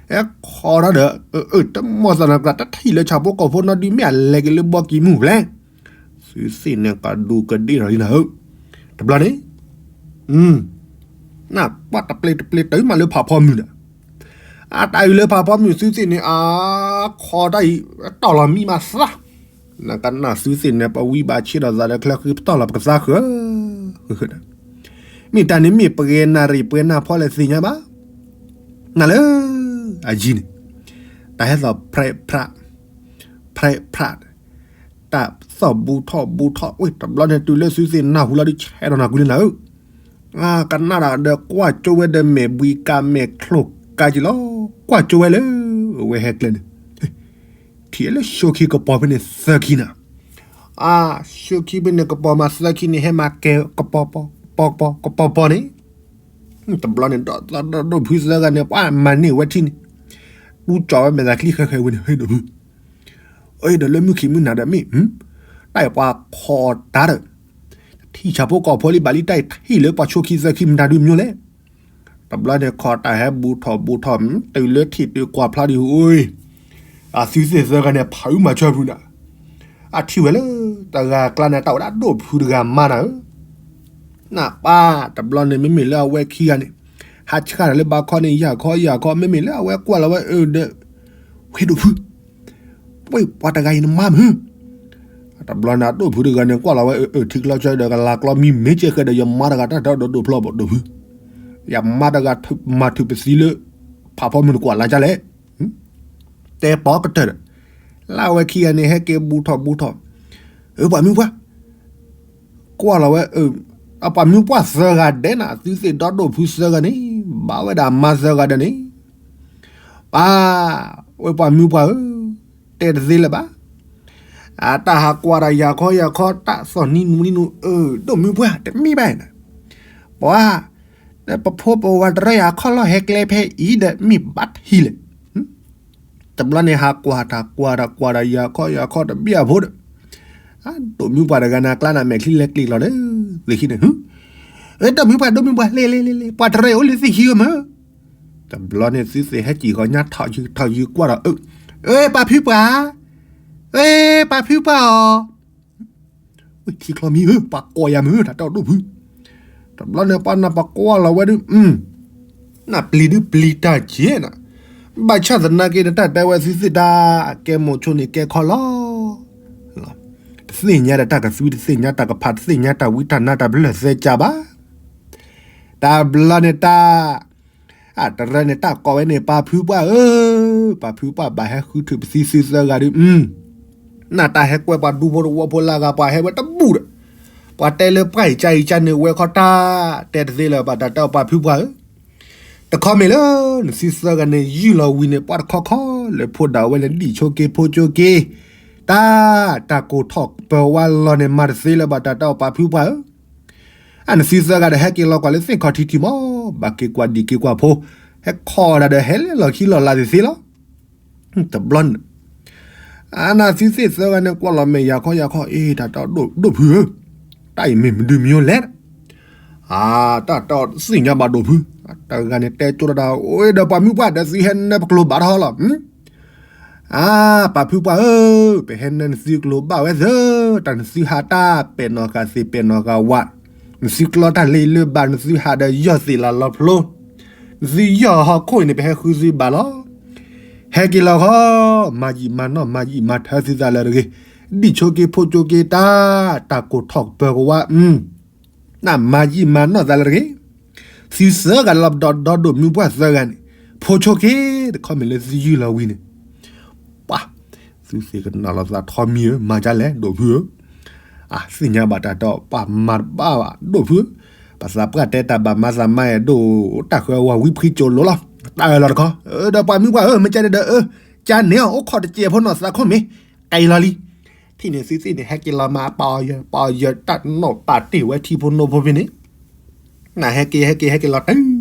အဲခီတၢ်ဒီး အၢ တမီၢ်သးနၤကျါ တထံၣ်လၢဆၣ်ဖိကီၢ်ဖိနီဒုး မ့ၢ်အလဲၤက့ၤလၢဘီကံၤမုၢ်ဖဲလဲၣ်, သုသ့ၣ်န့ၣ်ကဒူးကဒ့ၣ်ထီၣ်လံနၤဧၢ, တဘျီန့ၣ် နပှၢ်တပျ့ၤတပျ့ၤတုၤမးလၢဖးဖီမုၢ်ဒီး, အတၢ်အုးလၢဖးဖီမုၢ်သုသ့ၣ်န့ၣ် အခီတၢ်အံၤ တီၢ်လီၤမံမးသး, နကနၣ်သုသ့ၣ်န့ၣ် ပဝံဘၣ်ဆ့ဒီးသးဒီးချၢဃံ ပတီၢ်လီၤပကသါဃၢၤဃၢၤဒီး, မ့ၢ်တၢ်န့ၣ်မ့ၢ်ပှဲၤနၣ်ရံၣ်ပှဲၤနၣ်ဖီလဲၣ်သ့ၣ်ညါဘၣ်, နၤလၢ အယံၤန့ၣ်, တၢ်ဟဲသီၣ်ဖြဲးဖြး ဖြဲးဖြး တၢ်သီၣ်ဘူးထီၣ်ဘူးထီၣ် ဝဲတဘျီန့ၣ် တုၤလၢသုသ့ၣ်နၢ်ဟူလီၤဒုး ဆဲးဒီးနၢ်ကွံာ်လံနၤဧၢ, ကနၣ်တၢ်ဒီးကွၢ်ကၠိဝဲဒီးမဲာ်ဘှံးကါမဲာ်ချိၣ်ကါက့ၤလီၤ, ကွၢ်ကၠိဝဲလၢ အဝဲဟဲကျဲန့ၣ်, ထံၣ်လၢဆိခံကပီၤဖဲန့ၣ် သၢခံနၤ, အါ ဆိခံဖဲန့ၣ်ကပီၤမးသၢခံန့ၣ် ဟဲမၤကဲကပီၤပီၤ ကပီၤပီၤ ကပီၤပီၤန့ၣ်, တဘျီန့ၣ် ဒီးသးဒီးဒိၣ်ဖုသၢဂၤန့ၣ် ပှၤမၤန့ၢ်ဝဲထံန့ၣ်, တူၢ်ကၠီဝဲမဲာ်သးချံဃဲဃဲဝဲန့ၣ် ဟဲဒိၣ်ဖု အဒီးလၢမုၢ်ခံမုၢ်နၤဒီးမ့ၢ် တၢ်အံၤပှၤခီတၢ်ဒီး ထံၣ်ဆၣ်ဖိကီၢ်ဖိလံဘၣ်လံ တၢ်အံၤထံၣ်လၢပှၤဆိခံသၢခံမတၤဒုးမညိလဲၣ်, တဘျီန့ၣ်ခီတၢ်ဟဲဘူးထီၣ်ဘူးထီၣ် တုၤလၢထံၣ်တုၤကွၢ်ဖျါဒံးဟူအံၤ, အသုသ့ၣ်သၢဂၤန့ၣ် ဖးအုမၤဆၢဖုနၤ, အထံၣ်ဝဲလၢ တဂၤကျါန့ၣ် တၢ်ဝဲဒၣ်ဒိၣ်ဖုတဂၤမါနၤဧၢ နပၢ်တဘျီန့ၣ် မ့မ့ၢ်လၢအဝဲခံဂၤန့ၣ် ဟးဆှၣ်တၢ်လၢဘါခီန့ၣ် ယၢ်ခီယၢ်ခီ မ့မ့ၢ်လၢအဝဲကွၢ်လီၤဝဲအၢဒီး ဝ့ၢ်ဒိၣ်ဖု ဝ့ၢ်ပှၤတဂၤအံၤနမါမုၢ်, တဘျီန့ၣ် အဒိၣ်ဖုတဂၤန့ၣ် ကွၢ်လီၤဝဲအၢ ထံကျီဆၢဒီးကလၤကျီမံမ့ၢ်ကဲဃဲဒီး ယမါတဂၤတၢ်တၢ်ဒီးဒိၣ်ဖျီဘၣ်ဒိၣ်ဖု, ယမါတဂၤမၤထုးပသံလၢ ဖးဖီမုၢ်တကွၢ်လၢ်ကလဲၣ် တဲပိာ်ကတၢၢ်ဒီး လၢအဝဲခံဂၤန့ၣ် ဟဲက့ၤဘူးထီၣ်ဘူးထီၣ်, အၢ ပှၤမုၢ်ပှၢ် ကွၢ်လီၤဝဲ အပှၤမုၢ်ပှၢ်သၢဂၤဒဲးနၤ သုသ့ၣ်ဒီဒိၣ်ဖုသၢဂၤန့ၣ် ဘၣ်ဝဲဒၣ်အမါသၢဂၤဒီးန့ၣ်, ပၢ် ဝဲပှၤမုၢ်ပှၢ်ဧၢ, တဲတသ့လၢၤဘၣ်, အတၢ်ဟးကွၢ်တၢ်ယၤခီယၤခီ တၢ်သီၣ်နံၤနူၤနံၤနူၤ အၢ ဒိၣ်မုၢ်ပှၢ် တမ့ၢ်ဘၣ်နၤ, ပှၤ ပဖိပဝၤတရၢယၤခီလီၤဟဲကျဲဖဲအံၤဒီး မ့ၢ်ဘၣ်ထံၣ်လဲၣ် တဘျီန့ၣ် ဟးကွၢ်တၢ်ကွၢ်တၢ်ကွၢ်တၢ်ယၤခီယၤခီတဘျီအဖိဒီး, ဒိၣ်မုၢ်ပှၢ်တဂၤန့ၣ် အကျါန့ၣ် မဲာ်ချံလဲၤကျံးလီၤဒီး သ့ၣ်ခံန့ၣ်, အၢ ဒိၣ်မုၢ်ပှၢ် ဒိၣ်မုၢ်ပှၢ် လဲၤလဲၤလဲၤလဲၤ ပှၤတရၢအိၣ်လၢသ့ၣ်ခံဧၢမၢ်, တဘျီန့ၣ် သုသ့ၣ်ဟဲက့ၤဃီညါထီၣ်ယုာ်ထီၣ်ယုာ်ကွၢ်ဒီး အၢ အၢ ပှၤဖုပှၢ်, အၢ ပှၤဖုပှၢ်အီၤ ဝ့ၢ်ထံချီမံၤဧၢ ပှၤကိးယၤမုၢ် တၢ်တဲအီၤဒိၣ်ဖု, တဘျီန့ၣ် ပှၤနၢ်ပှၤကွၢ်လီၤဝဲဒုး, နၢ်ပျံၤဒုးပျံၤတၢ်က့ၤနၤ, ဘၣ်ဆၣ်သနာ်က့န့ၣ် တၢ်တဲဝဲသုသ့ၣ်တၢ် ကဲမိၣ်ဆိန့ၣ်ကဲခီလီၤ, သ့ၣ်ညါဒီးတၢ်ကသွံ တသ့ၣ်ညါတၢ်ကဖး တသ့ၣ်ညါတၢ်ဝံတၢ်နါတၢ်ပလၢၢ်သဲကၢ်ဘၣ်. တဘျီန့ၣ်တၢ် အတရၢန့ၣ် တၢ်ကိးဝဲန့ၣ် ပာ်ဖုပှၢ်ဧၢ, ပာ်ဖုပှၢ်ဘၣ်ဟဲဃုထုးပသံသုသၢဂၤဒုး, နတၢ်ဟဲကွဲပှၤဒူဖိတဝီဖိလၢအဂၤ ပှၤဟဲဝဲတဘူၣ်ဒီး, ပှၤတဲလၢပှၢ်အံၤကၢ်အံၤကၢ်န့ၣ် ဝဲခီတၢ် တဲတသ့လၢၤဘၣ် တၢ်တဲအီၤ ပာ်ဖုပှၢ်ဧၢ, တခီမ့ၢ်လၢ နသုသၢဂၤန့ၣ် ယုၢ်လီၤဝံၤန့ၣ် ပှၤတခီခီလၢဖိဒၣ်ဝဲလၢ ဒံၣ်ဆိက့ဖိဆိက့, တၢ် တၢ်ကိၢ်ထီၣ်ပၢၤဝါလီၤန့ၣ် မၤတသ့လၢၤဘၣ် တၢ်တဲအီၤ ပာ်ဖုပှၢ်ဧၢ အနသုသၢဂၤဒီး ဟဲက့ၤလီၤကွၢ်လၢသ့ၣ်ခီၣ်ထံးထံးမး, ဘၣ်က့ၤကွၢ်ဒံၣ်က့ၤကွၢ်ဖိ, ဟဲခီၣ်ဒၣ်ဒီးဟဲလၢလီၢ်ခံလီၢ်လၤသ့ၣ်သ့လီၤ. တဘျီန့ၣ် အနသုသ့ၣ်သၢဂၤန့ၣ် ကွၢ်လီၤမဲာ်ယၤခီယၤခီ, အ့ တၢ်တဲအီၤ ဒိၣ်ဖုဧၢ, တၢ်အံၤမ့ၢ်မနုၤမံၤလဲၣ်, အ တၢ်တဲအီၤ သ့ၣ်ညါဘၣ်ဒိၣ်ဖု, တဂၤန့ၣ်တဲကၠိတၢ်ဒီး အိၣ်ဒီးပှၤမုၢ်ပှၢ်ဒီး သုဟဲနၢပကျိၤဘၣ်ထီၣ်လီၤ အါ ပာ်ဖုပှၢ်ဧၢ, ပဟဲနၢနသုကျိၤဘၣ်ဝဲသၢ, တၢ်နသုဟးတၢ်ပဲာ်နီၣ်ဃာ်သ့ၣ်ပဲာ်နီၣ်ဃာ်ဝး, နသုကျီတၢ်လၢအံၤလၢဘၣ် နသုဟးဒီးယီၢ်သ့ၣ်လၤလီၤဖျိ, နသုယီၢ်ဟီၣ်ခိၣ်အံၤန့ၣ် ပဟဲဃုသုဘၣ်လီၤ. ဟဲက့ၤလီၤဃီ, မၤယံာ်မၤနီၢ် မၤယံာ်မၤထၢသုသးလၢတဂ့ၤ, ဒံၣ်ဆိက့ဖိဆိက့တၢ်, တၢ်ကိၢ်ထီၣ်ပၢၤကဝါ နမၤယံာ်မၤနီၢ်သးလၢတဂ့ၤ, သုသၢဂၤလီၤဒီး ဒီဒိၣ်မုၢ်ပှၢ်သၢဂၤန့ၣ်, ဖိဆိက့, တခီမ့ၢ်လၢသုယုၢ်လီၤဝံၤန့ၣ်, ပှၤ, သုသ့ၣ်ကနီၤလီၤသးထီမံၤဧၢ, မၤဒ်လဲၣ် ဒိၣ်ဖုဧၢ, အသ့ၣ်ညါဘၣ်တၢ်တဲအီၤ ပှၤမၤတဘၣ်ဘၣ် ဒိၣ်ဖုဧၢ, ပသးပှၢ်တဲတၢ်ဘၣ်မၤသးမါအဲၣ်ဒိၣ်, တၢ်ဃၢဝၤဝံဖှံကၠိလိၤလီၤ, တၢ်အၢၣ်လီၤတခီ, ဒီးပှၤမုၢ်ပှၢ်ဧၢ, မ့ၢ်ကဲန့ၣ်ဒီး အၢ, ကန့ၣ်အီၤ အိၣ်ခိးတစဲးဖိနီၢ်သးခိၣ်မ့ၢ်, ကဲလီၤလံ ထံၣ်န့ၣ်သုသ့ၣ်န့ၣ် ဟဲက့ၤလီၤမၤပာ်အီၤယၢၤ ပာ်အီၤယၢၤ တၢ်နီၣ်ပာ်တ့ၢ်ဝဲထံဖိနိဖိဖဲန့ၣ်, နဟဲက့ၤ ဟဲက့ၤ ဟဲက့ၤလီၤတၢ်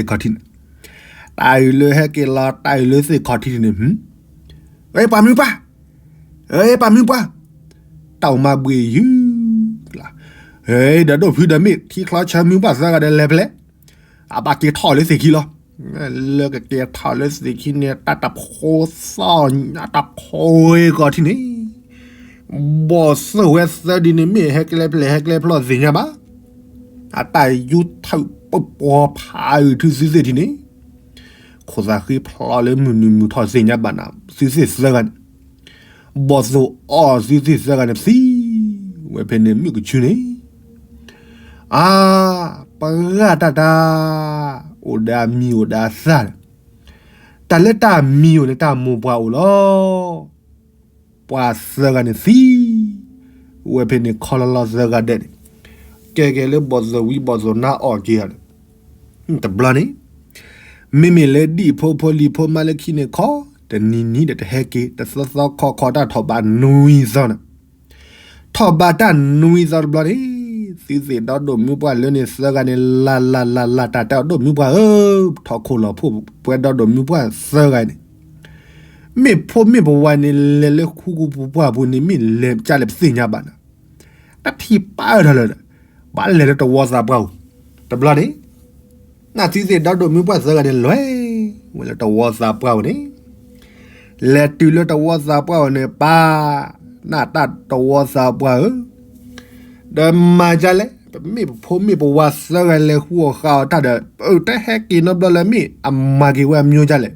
အုးလၢသ့ၣ်ခီၣ်ထံးန့ၣ်, တၢ်အုးလၢဟဲက့ၤလီၤ တၢ်အုးလၢသ့ၣ်ခီၣ်ထံးန့ၣ်, အ့ ပှၤမုၢ်ပှၢ်, အ့ ပှၤမုၢ်ပှၢ်, တၢ်အိၣ်မၤဘှံးယုၢ်, အ့ ဒီးဒိၣ်ဖုဒီးမ့ၢ်ထံချီဆၢမုၢ်ပှၢ်သၢဂၤဒီးလဲၤဖဲလဲၣ်, အဘၣ်က့ၤထီၣ်လၢသ့ၣ်ခံလီၤ. လၢကကဲထီၣ်လၢသ့ၣ်ခံန့ၣ် တၢ်တဖိသီၣ်ညါတၢ်ဖိဂ့ၤကီးထံၣ်န့ၣ်, ဘီၣ်သိၣ်ဝဲသၢဒုန့ၣ် မ့ၢ်ဟဲကျဲဖျဲးဟဲကျဲဖျီၣ်သ့ၣ်ညါဘၣ်, အတၢ်ယူထၢၣ်ပပှီၤဖးအုးထုသုသ့ၣ်ထံၣ်န့ၣ်, ခိၣ်သးဃ့ဖျီၣ်လၢမုၢ်နုာ်မုၢ်ထီၣ်သ့ၣ်ညါဘၣ်နၤ သုသ့ၣ်သၢဂၤန့ၣ် ဘီၣ်သိၣ်အီၣ်သုသ့ၣ်သၢဂၤန့ၣ်သံဝဲဖဲန့ၣ်မုၢ်ကဆူန့ၣ်, အါ, ပှၤဂၤတၢ်တၢ်, အိၣ်ဒီးအမံၤအိၣ်ဒီးအသၣ်, တၢ်လၢတၢ်မံၤအိၣ်န့ၣ် တၢ်မိၢ်ပှၢ်အိၣ်လီၤ. ပှၤသၢဂၤန့ၣ်သံဝဲဖဲန့ၣ် ခီလီၤလီၤသၢဂၤဒဲးန့ၣ်, ကဲကဲလၢဘီၣ်သိၣ်ဝံၤဘီၣ်သိၣ်နါအီၣ်က့ၤဧါန့ၣ်, တဘျီန့ၣ် မ့မ့ၢ်လၢဒံၣ်ဖိဖိလံၤဖိမါလၢခံန့ၣ်ခီ, တနံၤနံၤဒီးတဟဲက့ၤ တသီသီခီခီတၢ်ထီၣ်ဘးနွံသီန့ၣ်, ထီၣ်ဘးတၢ်နွံသီတဘျီန့ၣ်, သုသ့ၣ်ဒီဒိၣ်မုၢ်ပှၢ်လၢန့ၣ်သၢဂၤန့ၣ် လၤလၤလၤလၤတၢ်တဲအီၤဒိၣ်မုၢ်ပှၢ်ဧၢ, ထီၣ်ခိၣ်လီၤဖှိၣ်ပှဲၤဒီဒိၣ်မုၢ်ပှၢ်သၢဂၤန့ၣ်, မ့ၢ်ဖိမ့ၢ်ပဝၤန့ၣ် လဲၤလၢဃူကပူၤပှၢ်ပူၤန့ၣ် မ့ၢ်လဲၤကၢ်လဲၣ်ပသ့ၣ်ညါဘၣ်နၤ တၢ်ထံၣ်ပာ်အၢၣ်ထီၣ်လၢာ်, ဘၣ်လဲၤလၢတဝီသးပှၢ်ဧိၤ, တဘျီန့ၣ်, နသုသ့ၣ်ဒီဒိၣ်မုၢ်ပှၢ်သၢဂၤန့ၣ်လဲၤဝဲလၢတဝီသးပှၢ်ဧိၤန့ၣ်, လဲၤတုၤလၢတဝီသးပှၢ်ဧိၤန့ၣ် ပၢ်, နတၢ်တဝီသးပှၢ်ဧၢ, ဒီးမၤဒ်လဲၣ်, ပမ့ၢ်ပဖိမ့ၢ်ပဝၤသၢဂၤလဲၤဃူအီၣ်ဃာ်အီၤတၢ်ဒီး ပတဟဲက့ၤနီတဘျီလၢၤ မ့ၢ်အမၤက့ၤဝဲအမျိုးဒ်လဲၣ်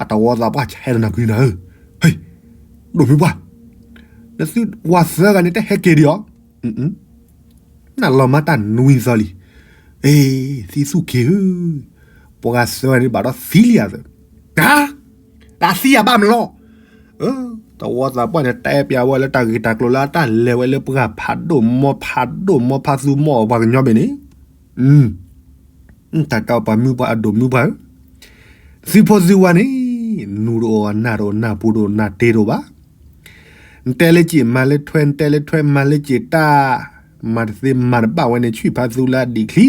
အတဝီသးပှၢ်ဆဲးဒီးနၤကွံနၤဧၢ, ဟဲ, ဒိၣ်မုၢ်ပှၢ်, နသုဝၤသၢဂၤန့ၣ်တဟဲက့ၤဒံးဧါ, နလီၤမၢ်တၢ်နွံသီလံ, အ့, သံသူၣ်က့ၤဧၢ, ပှၤဂၤသၢဂၤန့ၣ်ဘၣ်ဒီးသံလံဧါသၢ, တၢ်သံယၤဘၣ်မလီၤ, တဝီသးပှၢ်န့ၣ်တဲပျးဝဲလၢတၢ်ဂ့ၢ်တၢ်ကျိၤလၢအတၢ်လဲၤဝဲလၢပှၢ်ဖးဒိၣ်မီဖးဒိၣ်မီဖးသူမီအီၣ်ပှၤကညီဘ့ၣ်န့ၣ် တၢ်တဲအီၤပှၤမုၢ်ပှၢ်အဒိၣ်မုၢ်ပှၢ်ဧၢ, သုဖိသုဝၤန့ၣ်, နူတအိၣ်အနၢ်တအိၣ်နၢ်ပူၤတအိၣ်နၢ်တ့တအိၣ်ဘၣ်, နတဲလၢက့ၤမၤလၢထွဲ နတဲလၢထွဲမၤလၢက့ၤတၢ်, မၤတသ့မၤတဘၣ်ဝဲန့ၣ် ဆံၣ်ဖးသူလၢအဒံးချံ,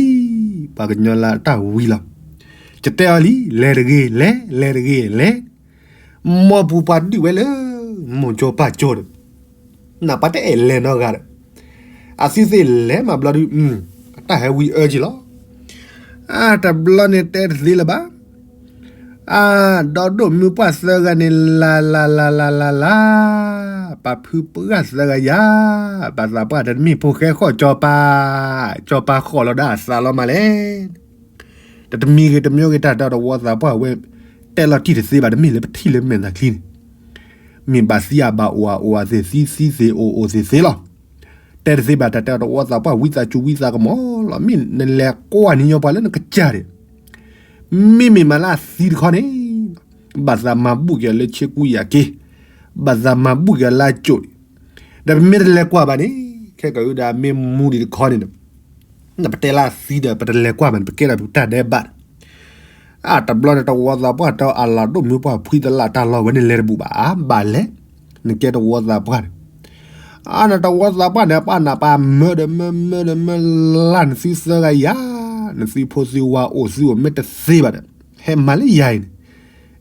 ပှၤကညီလၢအတၢ်ဝံၤလီၤ, ယတဲအီၤလံ လဲၤတဂ့ၤလဲၤ လဲၤတဂ့ၤလဲၤ မ်ပူၤပှၤဒုးဝဲလၢ မိၢ်ကၠိပၢ်ကၠိဒီး, နပှၤတအဲၣ်လဲၤနီတဂၤဒီး, အသုသ့ၣ်လဲၤမးဘျီဒုး, အတၢ်ဟဲဝံအၢက့ၤလီၤ. အတဘျီန့ၣ်တဲတသ့လၢၤဘၣ်. အ, ဒီဒိၣ်မုၢ်ပှၢ်သၢဂၤန့ၣ် လၤလၤလၤလၤလၤလၤ, ပာ်ဖုပှၢ်သၢဂၤယၤ, ပာ်သးပှၢ်တမ့ၢ်ဖိဃဲဃီၣ်ကၠီၤပၤ, ကၠီၤပၤဃီၣ်လီၤဒၣ်အသးလီၤမးလဲၣ်. တတမံၤဂ့ၤတမံၤဂ့ၤ တၢ်ဒီးတဝီသးပှၢ်ဝဲ, တဲလီၤတံၢ်တသ့ဘၣ် တမ့ၢ်လၢပထံၣ်လၢမဲာ်သးချံန့ၣ်, မ့ၢ်ဘၣ်သံအဘၣ်အိၣ်အအိၣ်အသ့ၣ်သံသံသ့ၣ်အိၣ်အိၣ်သ့ၣ်သ့လီၤ. တဲတသ့ဘၣ် တၢ်တဲအီၤတဝီသးပှၢ် ဝံသးစူၤဝံသးကမီၤလီၤ. မ့ၢ်နလဲၤကွၢ်န့ၢ်ညီပှၤလၢနကစၢ်ဒီး မ့မ့ၢ်မၤလၢအသံတခီန့ၣ် ဘၣ်သးမၤဘူၣ်က့ၤအီၤလၢဆ့ကူယၤက့, ဘၣ်သးမၤဘူၣ်က့ၤအီၤလၢအစိၤန့ၣ်, ဒီးပမ့ၢ်တလဲၤကွၢ်ဘၣ်န့ၣ် ခဲကဒၣ်မ့ၢ်မူဒံးတခီန့ၣ်ဒီး ပတဲလၢအသံဒီး ပတလဲၤကွၢ်ဘၣ်န့ၣ် ပကဲထီၣ်ပတၢ်ဒဲးဘးဒီး အတဘျီန့ၣ် တဝီသးပှၢ်တၢ်အလီၢ်ဒိၣ်မုၢ်ပှၢ်ဖှံသလၣ်တၢ်လီၢ်ဝဲန့ၣ် လဲၤတဘူၣ်ဘၣ် ဘၣ်လဲၣ်, နကဲတဝီသးပှၢ်န့ၣ်, အန့ၣ်တဝီသးပှၢ်န့ၣ် ပၢ်နၢ်ပၢ်မၢဒီးမၢမၢဒီးမၢလၢ် နသုသၢဂၤယၤ, နသုဖိသုဝၤအိၣ်သုအိၣ်မ့ၢ်တသ့ဘၣ်ဒီး ဟဲမၤလၢယၤ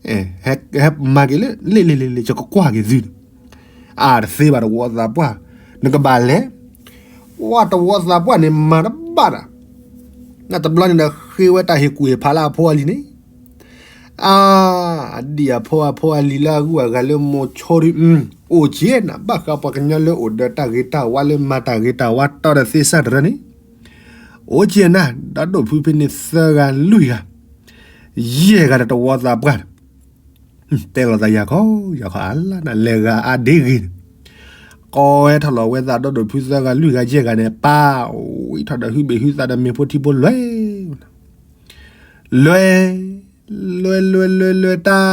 အံၤန့ၣ်, ဟဲမၤက့ၤလၢ လ့ၣ်လ့ၣ်လ့ၣ်လ့ၣ် ယကကွၢ်က့ၤသုန့ၣ်, အတသ့ဘၣ်တဝီသးပှၢ်, နကဘၣ်လဲၤ ဝဲတဝီသးပှၢ်န့ၣ် မၤတဘၣ်တၢ်, နတဘျီန့ၣ်ဒီး ဃ့ဝဲတၢ်ဟ့ၣ်ကူၣ်ဟ့ၣ်ဖးလၢအဖိအလံၤန့ၣ်, အါ, အဒံၣ်အဖိအဖိအလံၤလၢအဂုၤအဂၤလၢမိၤဆိဒုး, အိၣ်က့ၤနၤ ဘၣ်ဃးပှၤကညီလၢအိၣ်ဒီးတၢ်ဂ့ၤတၢ်ဝါလၢမၤတၢ်ဂ့ၤတၢ်ဝါတီဒီးသ့စၢ်တရၢန့ၣ်, အိၣ်က့ၤနၤ ဒီဒိၣ်ဖုဖဲန့ၣ်သၢဂၤလွံၢ်ဂၤ ယဲၢ်ဂၤဒီးတဝီသးပှၢ်န့ၣ်, တဲလီၤသးယၤခီ, ယၤခီအါလၢနလဲၤဂၤအါဒ့ဂ့ၤန့ၣ်, ကိးဝဲထီၣ်လီၤဝဲသးဒီဒိၣ်ဖုသၢဂၤလွံၢ်ဂၤယဲၢ်ဂၤန့ၣ် ပၢ်အိၣ်အံၤထီၣ်ဒီးဟုဘ့ၣ်ဟုသးဒီးမ့ၤဖိထံဖိလွဲ, လွဲ, လွဲလွဲလွဲလွဲတၢ်,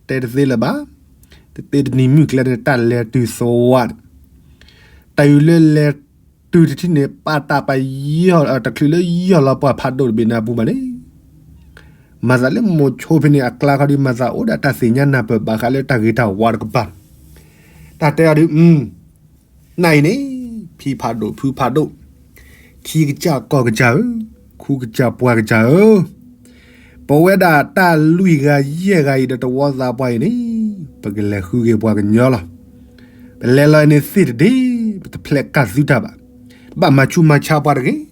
တဲတသ့လၢၤဘၣ်, တသ့တနံၤမုၢ်ကျဲန့ၣ် တၢ်လဲၤတုၤသဝးန့ၣ်, တၢ်အံၤလၢလဲၤတုၤတထံၣ်န့ၣ် ပာ်တၢ်ပာ်ယီၢ်တချုးလၢယီၢ်လီၤပှၤဖးဒိၣ်တဘ့ၣ်န့ၣ်အပူၤဘၣ်န့ၣ်, မၤသးလၢမိၤဆိဖဲန့ၣ်အကျါခီဒီး မၤသးအိၣ်ဒီးတၢ်သ့ၣ်ညါနၢ်ပၢၢ်ဘၣ်ဃးလၢတၢ်ဂ့ၤတၢ်ဝါတကပၤ, တၢ်တဲအီၤဒုး, နၤအံၤန့ၣ်, ဖံဖးဒိၣ်ဖုဖးဒိၣ်, ထံကစၢ်ကီၢ်ကစၢ်ဧၢ, ခူကစၢ်ပှၤကစၢ်ဧၢ, ပဝဲဒၣ်တၢ်လွံၢ်ဂၤယဲၢ်ဂၤအံၤဒီးတဝီသးပှၢ်အံၤန့ၣ်, ပကလဲၤဃုက့ၤပှၤကညီလီၤ. ပလဲၤလီၤအံၤန့ၣ်သ့ၣ်တဒ့, ပတဖျဲးကၢ်သုတၢ်ဘၣ်, ဘၣ်မၤဆူးမၤဆါပှၤတဂ့ၤ,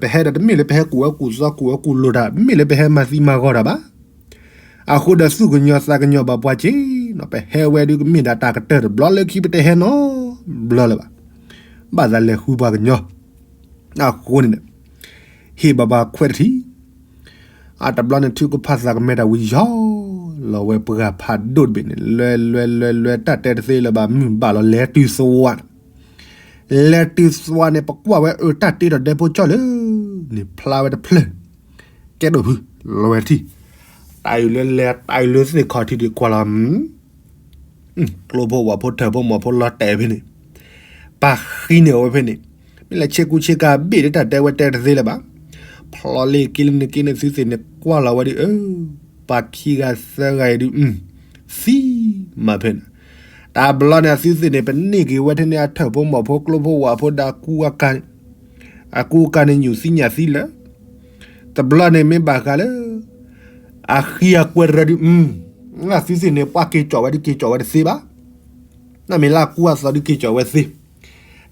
ပဟဲဒီးတမ့ၢ်လၢပဟဲကူၣ်အၢကူၣ်သီကူၣ်အၢကူၣ်လိာ်တၢ်, မ့ၢ်လၢပဟဲမၤသံမၤဂီၤတၢ်ဘၣ်. အဃိဒီးသူၣ်ကညီၤသးကညီၤဘၣ်ပှၤက့ၤနီၤ, ပဟဲဝဲဒုးကမ့ၢ်ဒၣ်တၢ်ကတၢၢ်တဘျီလၢခံပတဟဲနီတဘျီလၢၤဘၣ်. ဘၣ်သးလဲၤဃုပှၤကညီ, အဃိန့ၣ်ဒီး ဟ့ၣ်ဘၣ်ပှၤခွဲးတထံၣ်, အတဘျီန့ၣ် ထုကဖၣ်သးကမဲတၢ်ဝံၤယီၢ်လီၤဝဲပှၤဖးဒိၣ်တဘ့ၣ်န့ၣ် လွဲလွဲလွဲလွဲ တၢ်တဲတသ့လၢၤဘၣ် မုၢ်ဘၣ်လီၤ လဲၤတုၤသဝးန့ၣ်, လဲၤတုၤသဝးန့ၣ် ပကွၢ်ဝဲအၢ တၢ်တ့ထီၣ်ဒဲဖိကၠီလၢ န့ၣ်ဖျါဝဲတဖျၢၣ်, ကဲဒိၣ်ဖု လီၤဝဲတထံၣ်, တၢ်အံၤလၢလဲၤ တၢ်အံၤလၢသ့ၣ်ခီၣ်ထံးဒံးကွၢ်လီၤ ကျိဖိဝၣ်ဖိထၢၣ်ဖိမီၢ်ဖိလီၤတဲာ်ဖဲန့ၣ်, ပၢ်ဃံန့ၢ်အဝဲဖဲန့ၣ်, မ့ၢ်လဲၤဆ့ကူဆ့ကၤဘ့ၣ်ဒီးတၢ်တဲဝဲတဲတသ့လၢၤဘၣ်, ဖျီလ့ၢ်က့လၢနက့န့ၣ် သုသ့ၣ်န့ၣ်ကွၢ်လီၤဝဲဒုးအၢ, ပှၤခံဂၤသၢဂၤအံၤဒုး, သံမးဖဲန့ၣ်, တဘျီန့ၣ် အသုသ့ၣ်န့ၣ် ပန့ၢ်က့ၤဝဲထဲန့ၣ် အထၢၣ်ဖိမီၢ်ဖိကျိဖိဝၣ်ဖိဒီးအကူအကၤန့ၣ်, အကူအကၤန့ၣ်ညူၣ်သံညၣ်သံလၢ တဘျီန့ၣ်မ့ၢ်ဘၣ်ဃးလၢ အဃံအကွဲတရၢဒုး, အသုသ့ၣ်န့ၣ် ပှၤက့ၤကၠီၣ်ဝဲဒုးက့ၤကၠီၣ်ဝဲတသ့ဘၣ်, နမ့ၢ်လၢအကူအသီဒုးက့ၤကၠီၣ်ဝဲသ့,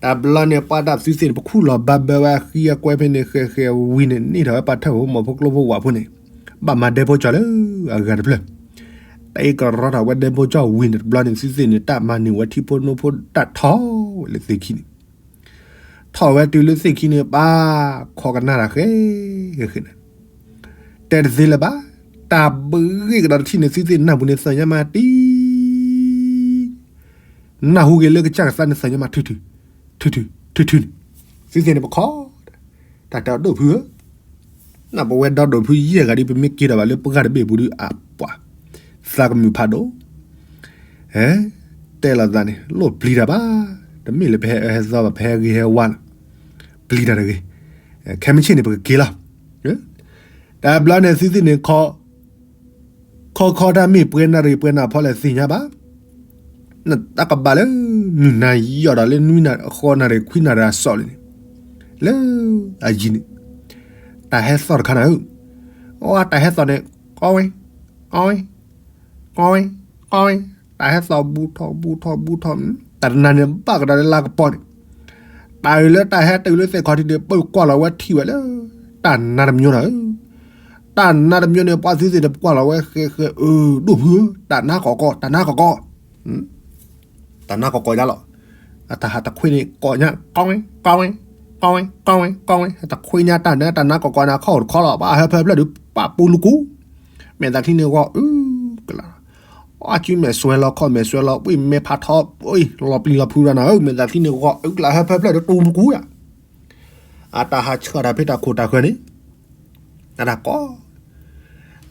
တဘျီန့ၣ် ပှၤတၢ်သုသ့ၣ်န့ၣ် ပခူၣ်လီၤဘၣ်ဘၢဝဲအဃံအကွဲဖဲန့ၣ် ဃဲၤဃဲၤဝံၤန့ၣ် န့ၢ်ထီၣ်ဝဲပှၤထၢၣ်ဖိမီၢ်ဖိကျိဖိဝၣ်ဖိန့ၣ်, ဘၣ်မၤဒဲဖိကၠီလၢအဂၤတဖျၢၣ်, တၢ်အံၤကရီထီၣ်ဝဲဒဲဖိကၠီဝံၤန့ၣ် တဘျီန့ၣ် သုသ့ၣ်န့ၣ် တၢ်မၤန့ၢ်ဝဲထံဖိနိဖိတၢ်ထီၣ်ဝဲလၢသ့ၣ်ခံန့ၣ် ထီၣ်ဝဲတုၤလၢသ့ၣ်ခံန့ၣ် ပၢ်ခီကနၣ်တၢ်ဃဲဃဲဃဲန့ၣ်, တဲတသ့လၢၤဘၣ်, တၢ်ဘၣ်ဂ့ၢ်ကဒီးတထံၣ်န့ၣ် သုသ့ၣ်နၢ်ပူၤန့ၣ်သ့ၣ်ညါမးတံၢ်, နၢ်ဟူက့ၤလၢကစၢ်ကသါန့ၣ်သ့ၣ်ညါမးထုထု, ထုထု, ထုထုန့ၣ်, သုသ့ၣ်န့ၣ်ပခီ တၢ်တဲအီၤဒိၣ်ဖုဧၢ, နပဝဲဒီဒိၣ်ဖုယဲၢ်ဂၤဒ် ပမ့ၢ်က့ၤထီၣ်ဘၣ်လၢပှၢ်တဘ့ၣ်ပူၤဒုး အပှၤ သးကမုာ်ဖးဒိၣ်, တဲလီၤသးန့ၣ် လိၣ်ပျံၤတၢ်ဘၣ်, တမ့ၢ်လၢပဟဲအၢဟဲသီဘၣ် ပဟဲဂ့ၤဟဲဝါလီၤ, ပျံၤတၢ်တဂ့ၤ, ခဲမုၢ်ဆ့ၣ်န့ၣ် ပကက့ၤလီၤ, တဘျီန့ၣ် သုသ့ၣ်န့ၣ် ခီခီတၢ်မ့ၢ်ပှဲၤနၣ်ရံၣ်ပှဲၤနၣ်ဖီလဲၣ်သ့ၣ်ညါဘၣ်, နတၢ်ကဘၣ်လၢ မုၢ်နၤယီၢ်ဒီးလၢနွံနၣ်ရံၣ် ဃိးနၣ်ရံၣ်ခွံနၣ်ရံၣ်အစီၣ်လံန့ၣ်, လၢအယံၤန့ၣ်, တၢ်ဟဲသီၣ်တခါနၤဧၢ, အတၢ်ဟဲသီၣ်န့ၣ် ကီဝဲ, ကီဝဲ, ကီဝဲ, ကီဝဲ, တၢ်ဟဲသီၣ်ဘူးထီၣ်ဘူးထီၣ်ဘူးထီၣ်, တၢ်တနၤန့ၣ်ဘၣ်ကဒီးလၢလါကပီၤန့ၣ်, တၢ်အံၤလၢတၢ်ဟဲတုၤလၢသ့ၣ်ခီၣ်ထံးန့ၣ် ပၢၢ်ကွၢ်လီၤဝဲထံၣ်ဝဲလၢ တၢ်နါတမံၤနၤဧၢ တၢ်နါတမံၤန့ၣ် ပှၤသုသ့ၣ်န့ၣ် ပကွၢ်လီၤဝဲဃဲဃဲ အၢ ဒိၣ်ဖုဧၢ တၢ်နါကီၢ်ကီၢ် တၢ်နါကီၢ်ကီၢ်, တၢ်နါကီၢ်ကီၢ်ဒၣ်လီၤ, အတၢ်ဟးတခွံန့ၣ် ကိးညါ ကီဝဲ ကီဝဲ ကီဝဲ ကီဝဲ ကီဝဲ တခွံညါတၢ်နါ တၢ်နါကီၢ်ကီၢ်န့ၣ် အခီၣ်တခီလီၤ ပှၤဟဲဖဲဖျၢၣ်ဒုး ပာ်ပူၤလူကူ, မဲာ်သးချံန့ၣ်ဂီၤ အုကလၤ, အ အစုမဲာ်စွဲလီၤ ခီၣ်မဲာ်စွဲလီၤ ပှ့ၤမဲာ်ဖးထီ လီၤပျံၤလီၤဖုးဒီးနၤဧၢ မဲာ်သးသံန့ၣ်ဂီၤအုၣ်ကျးဟၢဖၢဖျၢၣ်ဒီးတူၢ်ပူၤကူၣ်ယၤ အတၢ်ဟးဆှၢတၢ်ဖဲတၢ်ခိၣ်တၢ်ဃၢၤန့ၣ် အတၢ်ကီ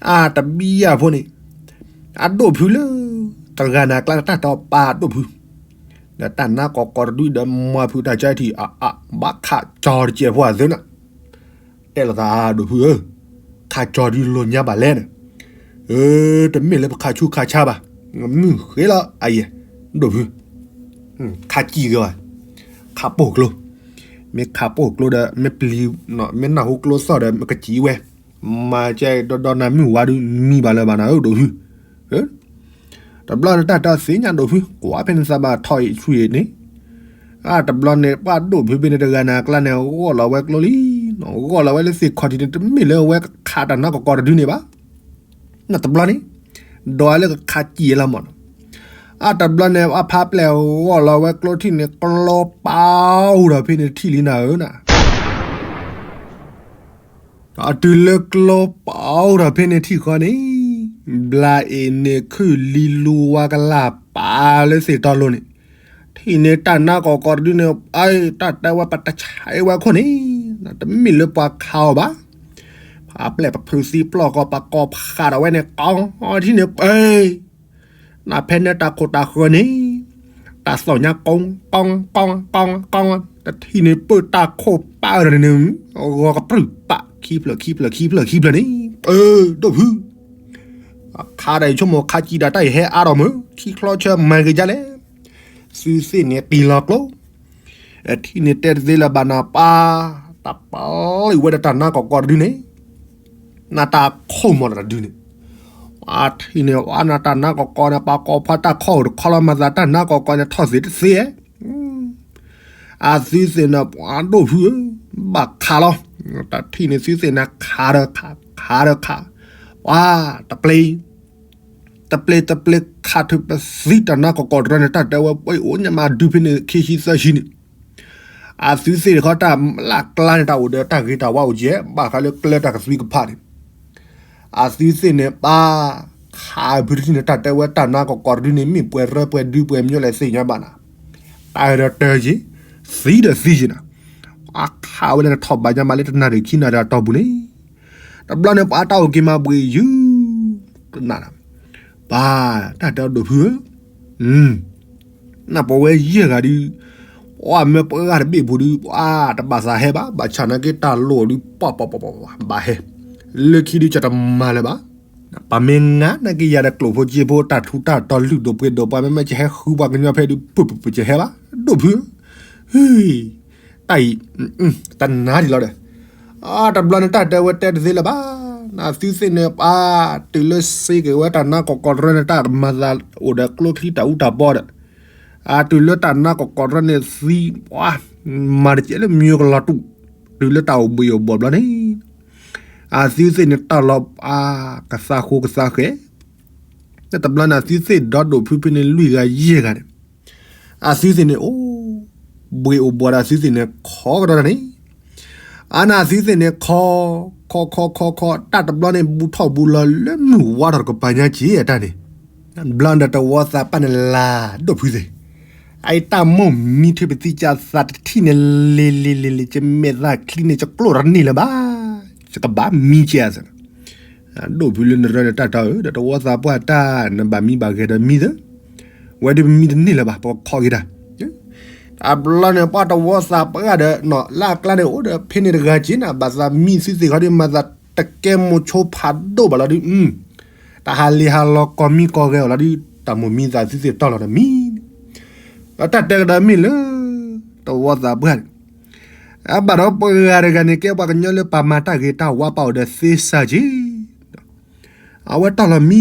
အတဘံယၤဖိန့ၣ် အဒိၣ်ဖုလၢ တဂၤနၤကျါတၢ်တီပာ်ဒိၣ်ဖု ဒီးတၢ်နါကီၢ်ကီၢ်တဒုဒီးမၤဖုးတၢ်ကၢထံၣ်အါအါ ဘၣ်ခးကၠီတကဲးဖိအသၢနၤ တဲလိာ်သးဒိၣ်ဖုဧၢ, ခးကၠီဒုလိာ်ညါဘၣ်လဲၣ်န့ၣ်, တမ့ၢ်လၢပခးဆူခးဆါဘၣ်, မုၢ်ဃ့လီၤအယဲၢ်, ဒိၣ်ဖု, ခးစံၣ်ဂ့ၤဘၣ်, ခးပိာ်ကျိ, မ့ၢ်ခးပိာ်ကျိဒီး မ့ၢ်ပျံၤ, မ့ၢ်နၢ်ဟူကျိသီၣ်ဒီး မ့ၢ်ကစံၣ်ဝဲ, မၤကဲဒီဒီနၤမုၢ်ဝါဒုး မံဘၣ်လၢၤဘၣ်နၤဧၢ ဒိၣ်ဖု, တဘျီန့ၣ်တၢ်တသ့ၣ်ညါဒိၣ်ဖု ကွၢ်ဖဲန့ၣ်သးဘၣ်ထီၣ်အံၤဆူၣ်အံၤန့ၣ်, အတဘျီန့ၣ် ပှၤဒိၣ်ဖုဖဲန့ၣ်တဂၤန့ၣ်အကျါန့ၣ် ဂီၢ်လီၤဝဲကျိလံ, ဂီၢ်လီၤဝဲလၢသ့ၣ်ခီၣ်ထံးန့ၣ် တမ့ၢ်လၢအဝဲကခးတၢ်နါကီၢ်ကီၢ်တဒုန့ၣ်ဘၣ်, တဘျီန့ၣ်, ဒီးလၢကခးစံၣ်လီၤမးနီၤ, အတဘျီန့ၣ် အဖါပျဲၢ်ဂီၢ်လီၤဝဲကျိထံၣ်န့ၣ် ကျိပာ်အိၣ်ဒီးဖဲန့ၣ်ထံၣ်လံနၤဧၢနၤ အတုၤလၢကျိပာ်အိၣ်ဒီးဖဲန့ၣ်ထံၣ်ဃီန့ၣ်, ဘျါအ့ၣ်န့ၣ်ခုၣ်လံလူဝါကလၢ်ပာ်လၢသ့ၣ်တီလိၤန့ၣ်, ထံၣ်န့ၣ်တၢ်နါကီၢ်ကီၢ်တဒုန့ၣ်, တၢ်တဲဝဲပတဆဲးဝဲခိၣ်န့ၣ်, တမ့ၢ်လၢပှၤခးအီၤဘၣ်, ဖါပျဲၢ်ပဖုးသံပျီၢ်ကီၢ် ပကိးဖးဒီးဝဲန့ၣ် ကီထံၣ်န့ၣ်ပၢၢ် နဖဲန့ၣ်တၢ်ခိၣ်တၢ်ဃၢၤန့ၣ်, တၢ်သီၣ်ညါကီကီကီကီကီ, တထံၣ်န့ၣ်ပၢၢ်တၢ်ခိၣ်ပာ်ဒီးန့ၣ်, ဂီၤကပြုၢ်ပာ် ခံဖျၢၣ်ခံဖျၢၣ်ခံဖျၢၣ်ခံဖျၢၣ်န့ၣ်, ပၢၢ်ဒိၣ်ဖု, ခါဒီးဆိကမိၣ်ခါစံၣ်ဒီးတၢ်အံၤဟဲအါထီၣ်မုၢ် ခံချီဆၢမၤဂ့ၤဒ်လဲၣ်, သုသ့ၣ်န့ၣ်က့ၤလီၤကျိ ထံၣ်န့ၣ်တဲတသ့လၢၤဘၣ်နၤပၢ်, တၢ်ပျံၤဝဲဒီးတၢ်နါကီၢ်ကီၢ်တဒုန့ၣ်, နတၢ်ခိၣ်မီၤတဒုန့ၣ်, အထံၣ်န့ၣ် အနတၢ်နါကီၢ်ကီၢ်န့ၣ် ပှၤကိးဖါတၢ်ခီၣ်အိၣ်တခီလီၤ မၤသးတၢ်နါကီၢ်ကီၢ်န့ၣ်ထီၣ်သ့တသ့, အသုသ့ၣ်န့ၣ် ပှၤဒိၣ်ဖုဧၢ, ဘၣ်ခးလီၤ, တၢ်ထံၣ်န့ၣ်သုသ့ၣ်န့ၣ်ခးဒီးခး ခးဒီးခး, ပှၤတပျ့ၤ တပျ့ၤတပျ့ၤခးထုးပသံတၢ်နါကီၢ်ကီၢ်တရၢန့ၣ် တၢ်တဲဝဲပှၤအိၣ်ညါမးဒုးဖဲန့ၣ် ခံဆံသၢဆံန့ၣ်, အသုသ့ၣ်တခီတၢ်လၢ်ကျါန့ၣ် တၢ်အိၣ်ဒီးတၢ်ဂ့ၤတၢ်ဝါအိၣ်ကဲ ဘၣ်ဃးလၢကျဲတၢ်ကသွံကဖးန့ၣ်, အသုသ့ၣ်န့ၣ်ပၢ်, ခးဖုတထံၣ်န့ၣ် တၢ်တဲဝဲတၢ်နါကီၢ်ကီၢ်တဒုန့ၣ် မ့ၢ်ပှဲၤရၢပှဲၤဒုပှဲၤမၠိလဲၣ်သ့ၣ်ညါဘၣ်နၤ, တၢ်ဒီးတၢ်ယံၤ, သံဒီးသံယံၤနၤ, အခးဝဲလၢနထီၣ်ဘၣ်ညါမးလၢတနၣ်ရံၣ်ခံနၣ်ရံၣ်အတီၢ်ပူၤန့ၣ် တဘျီန့ၣ်ပှၤတၢ်အိၣ်က့ၤမၤဘှံးယုၢ်, န, ပၢ်, တၢ်တဲအီၤဒိၣ်ဖုဧၢ, နပဝဲယဲၢ်ဂၤဒုး, ပှၤမ့ၢ်ပှၤဂၤတဘ့ၣ်ဖိဒုး ပှၤတဘၣ်သးဟဲဘၣ်, ဘၣ်ဆၣ်နာ်က့တၢ်လိၣ်ဒုး ပှၤပှၤပှၤပှၤဘၣ်ဟဲ, လၢခံဒုးကတမၤလၢၤဘၣ်, ပမ့ၢ်ငါနာ်က့ယၤဒီးကျိၣ်ဖိစ့ဖိ တၢ်ထူးတၢ်တီၤလုၢ်ဒိၣ်ပှ့ၤဒိၣ် ပှၤမ့မ့ၢ်ကဟဲဃုပှၤကညီဖဲဒုး ပပပကဟဲဘၣ်, ဒိၣ်ဖုဧၢ, ဟ့ၣ်, တၢ်အံၤ, တနၤဒံးလီၤဒီး, တဘျီန့ၣ်တၢ်တဲဝဲတဲတသ့လၢၤဘၣ်, နသုသ့ၣ်န့ၣ်ပၢ်, တုၤလၢစ့က့ၤဝဲတၢ်နါကီၢ်ကီၢ်တရၢန့ၣ် တၢ်မၤသးအိၣ်ဒီးကျိချံတၢ်အူတၢ်ပီဒီး, အတုၤလၢတၢ်နါကီၢ်ကီၢ်တရၢန့ၣ်သံ, ပှၤ, မၤတကဲလၢမံကလီၤတူာ်, တုၤလၢတၢ်အိၣ်ဘှံးအိၣ်ဘှီၣ်ဘျီန့ၣ်, အသုသ့ၣ်န့ၣ်တၢ်လီၤပၢ်ကသးဃိကသးဃဲ, တဘျီန့ၣ်အသုသ့ၣ်ဒီးဒိၣ်ဖုဖဲန့ၣ်လွံၢ်ဂၤယဲၢ်ဂၤန့ၣ်, အသုသ့ၣ်န့ၣ်အိၣ်, ဘှံးအိၣ်ဘှီၣ်ဒီးအသုသ့ၣ်န့ၣ်ခီကဒီးန့ၣ်, အန့ၣ်အသုသ့ၣ်န့ၣ်ခီ, ခီခီခီခီ တၢ်တဘျီန့ၣ် ဘူးထီၣ်ဘူးလီၤလၢမုၢ်ဝါထီၣ်တကပၤညါက့ၤအတၢ်န့ၣ်, ဘျီဒီးတဝီသးပှၢ်န့ၣ်လၢ်ဒိၣ်ဖုသ့ၣ်, အအံၤတၢ်မိၢ်မံထုးပသံကသးတထံၣ်န့ၣ် လ့လ့လ့လ့ ကမဲာ်သၣ်ချံန့ၣ် ကကျိၣ်တန့ၢ်လၢၤဘၣ်, ကဘၣ်မံကဲအသး ဒိၣ်ဖုလၢနရၢန့ၣ်တၢ်တီဧၢ, ဒီးတဝီသးပှၢ်တၢ် နဘၣ်မံဘၣ်ဂဲၤဒီးမံသၢ, ဝဲဒၣ်ပမံတန့ၢ်လၢၤဘၣ် ပခီက့ၤတၢ်, အဘျီန့ၣ်ပှၤတဝီသးပှၢ်ဒီး လၢအကျါန့ၣ်အိၣ်ဒီးဖဲန့ၣ်တဂၤက့ၤနၤ ဘၣ်သးမံသုသ့ၣ်ခီဒုး မၤသးတကဲမိၢ်ဆိဖးဒိၣ်ဘၣ်လီၤဒုး, တၢ်ဟးလ့ၤဟးလီၤကီၢ်မံကီၢ်ဂဲၤအီၤလီၤဒုး တၢ်မိၢ်မံသးသုသ့ၣ်တီလီၤဒီးမံ, ဒီးတၢ်တဲကဒီးမ့ၢ်လၢ တဝီသးပှၢ်န့ၣ် အဘၣ်ဒီးပှၤဂၤတဂၤန့ၣ် ကဲပှၤကညီလၢပှၤမၤတၢ်ဂ့ၤတၢ်ဝါ ပာ်အိၣ်ဒီးသ့စၢ်က့ၤ, အဝဲတီၢ်လီၤမ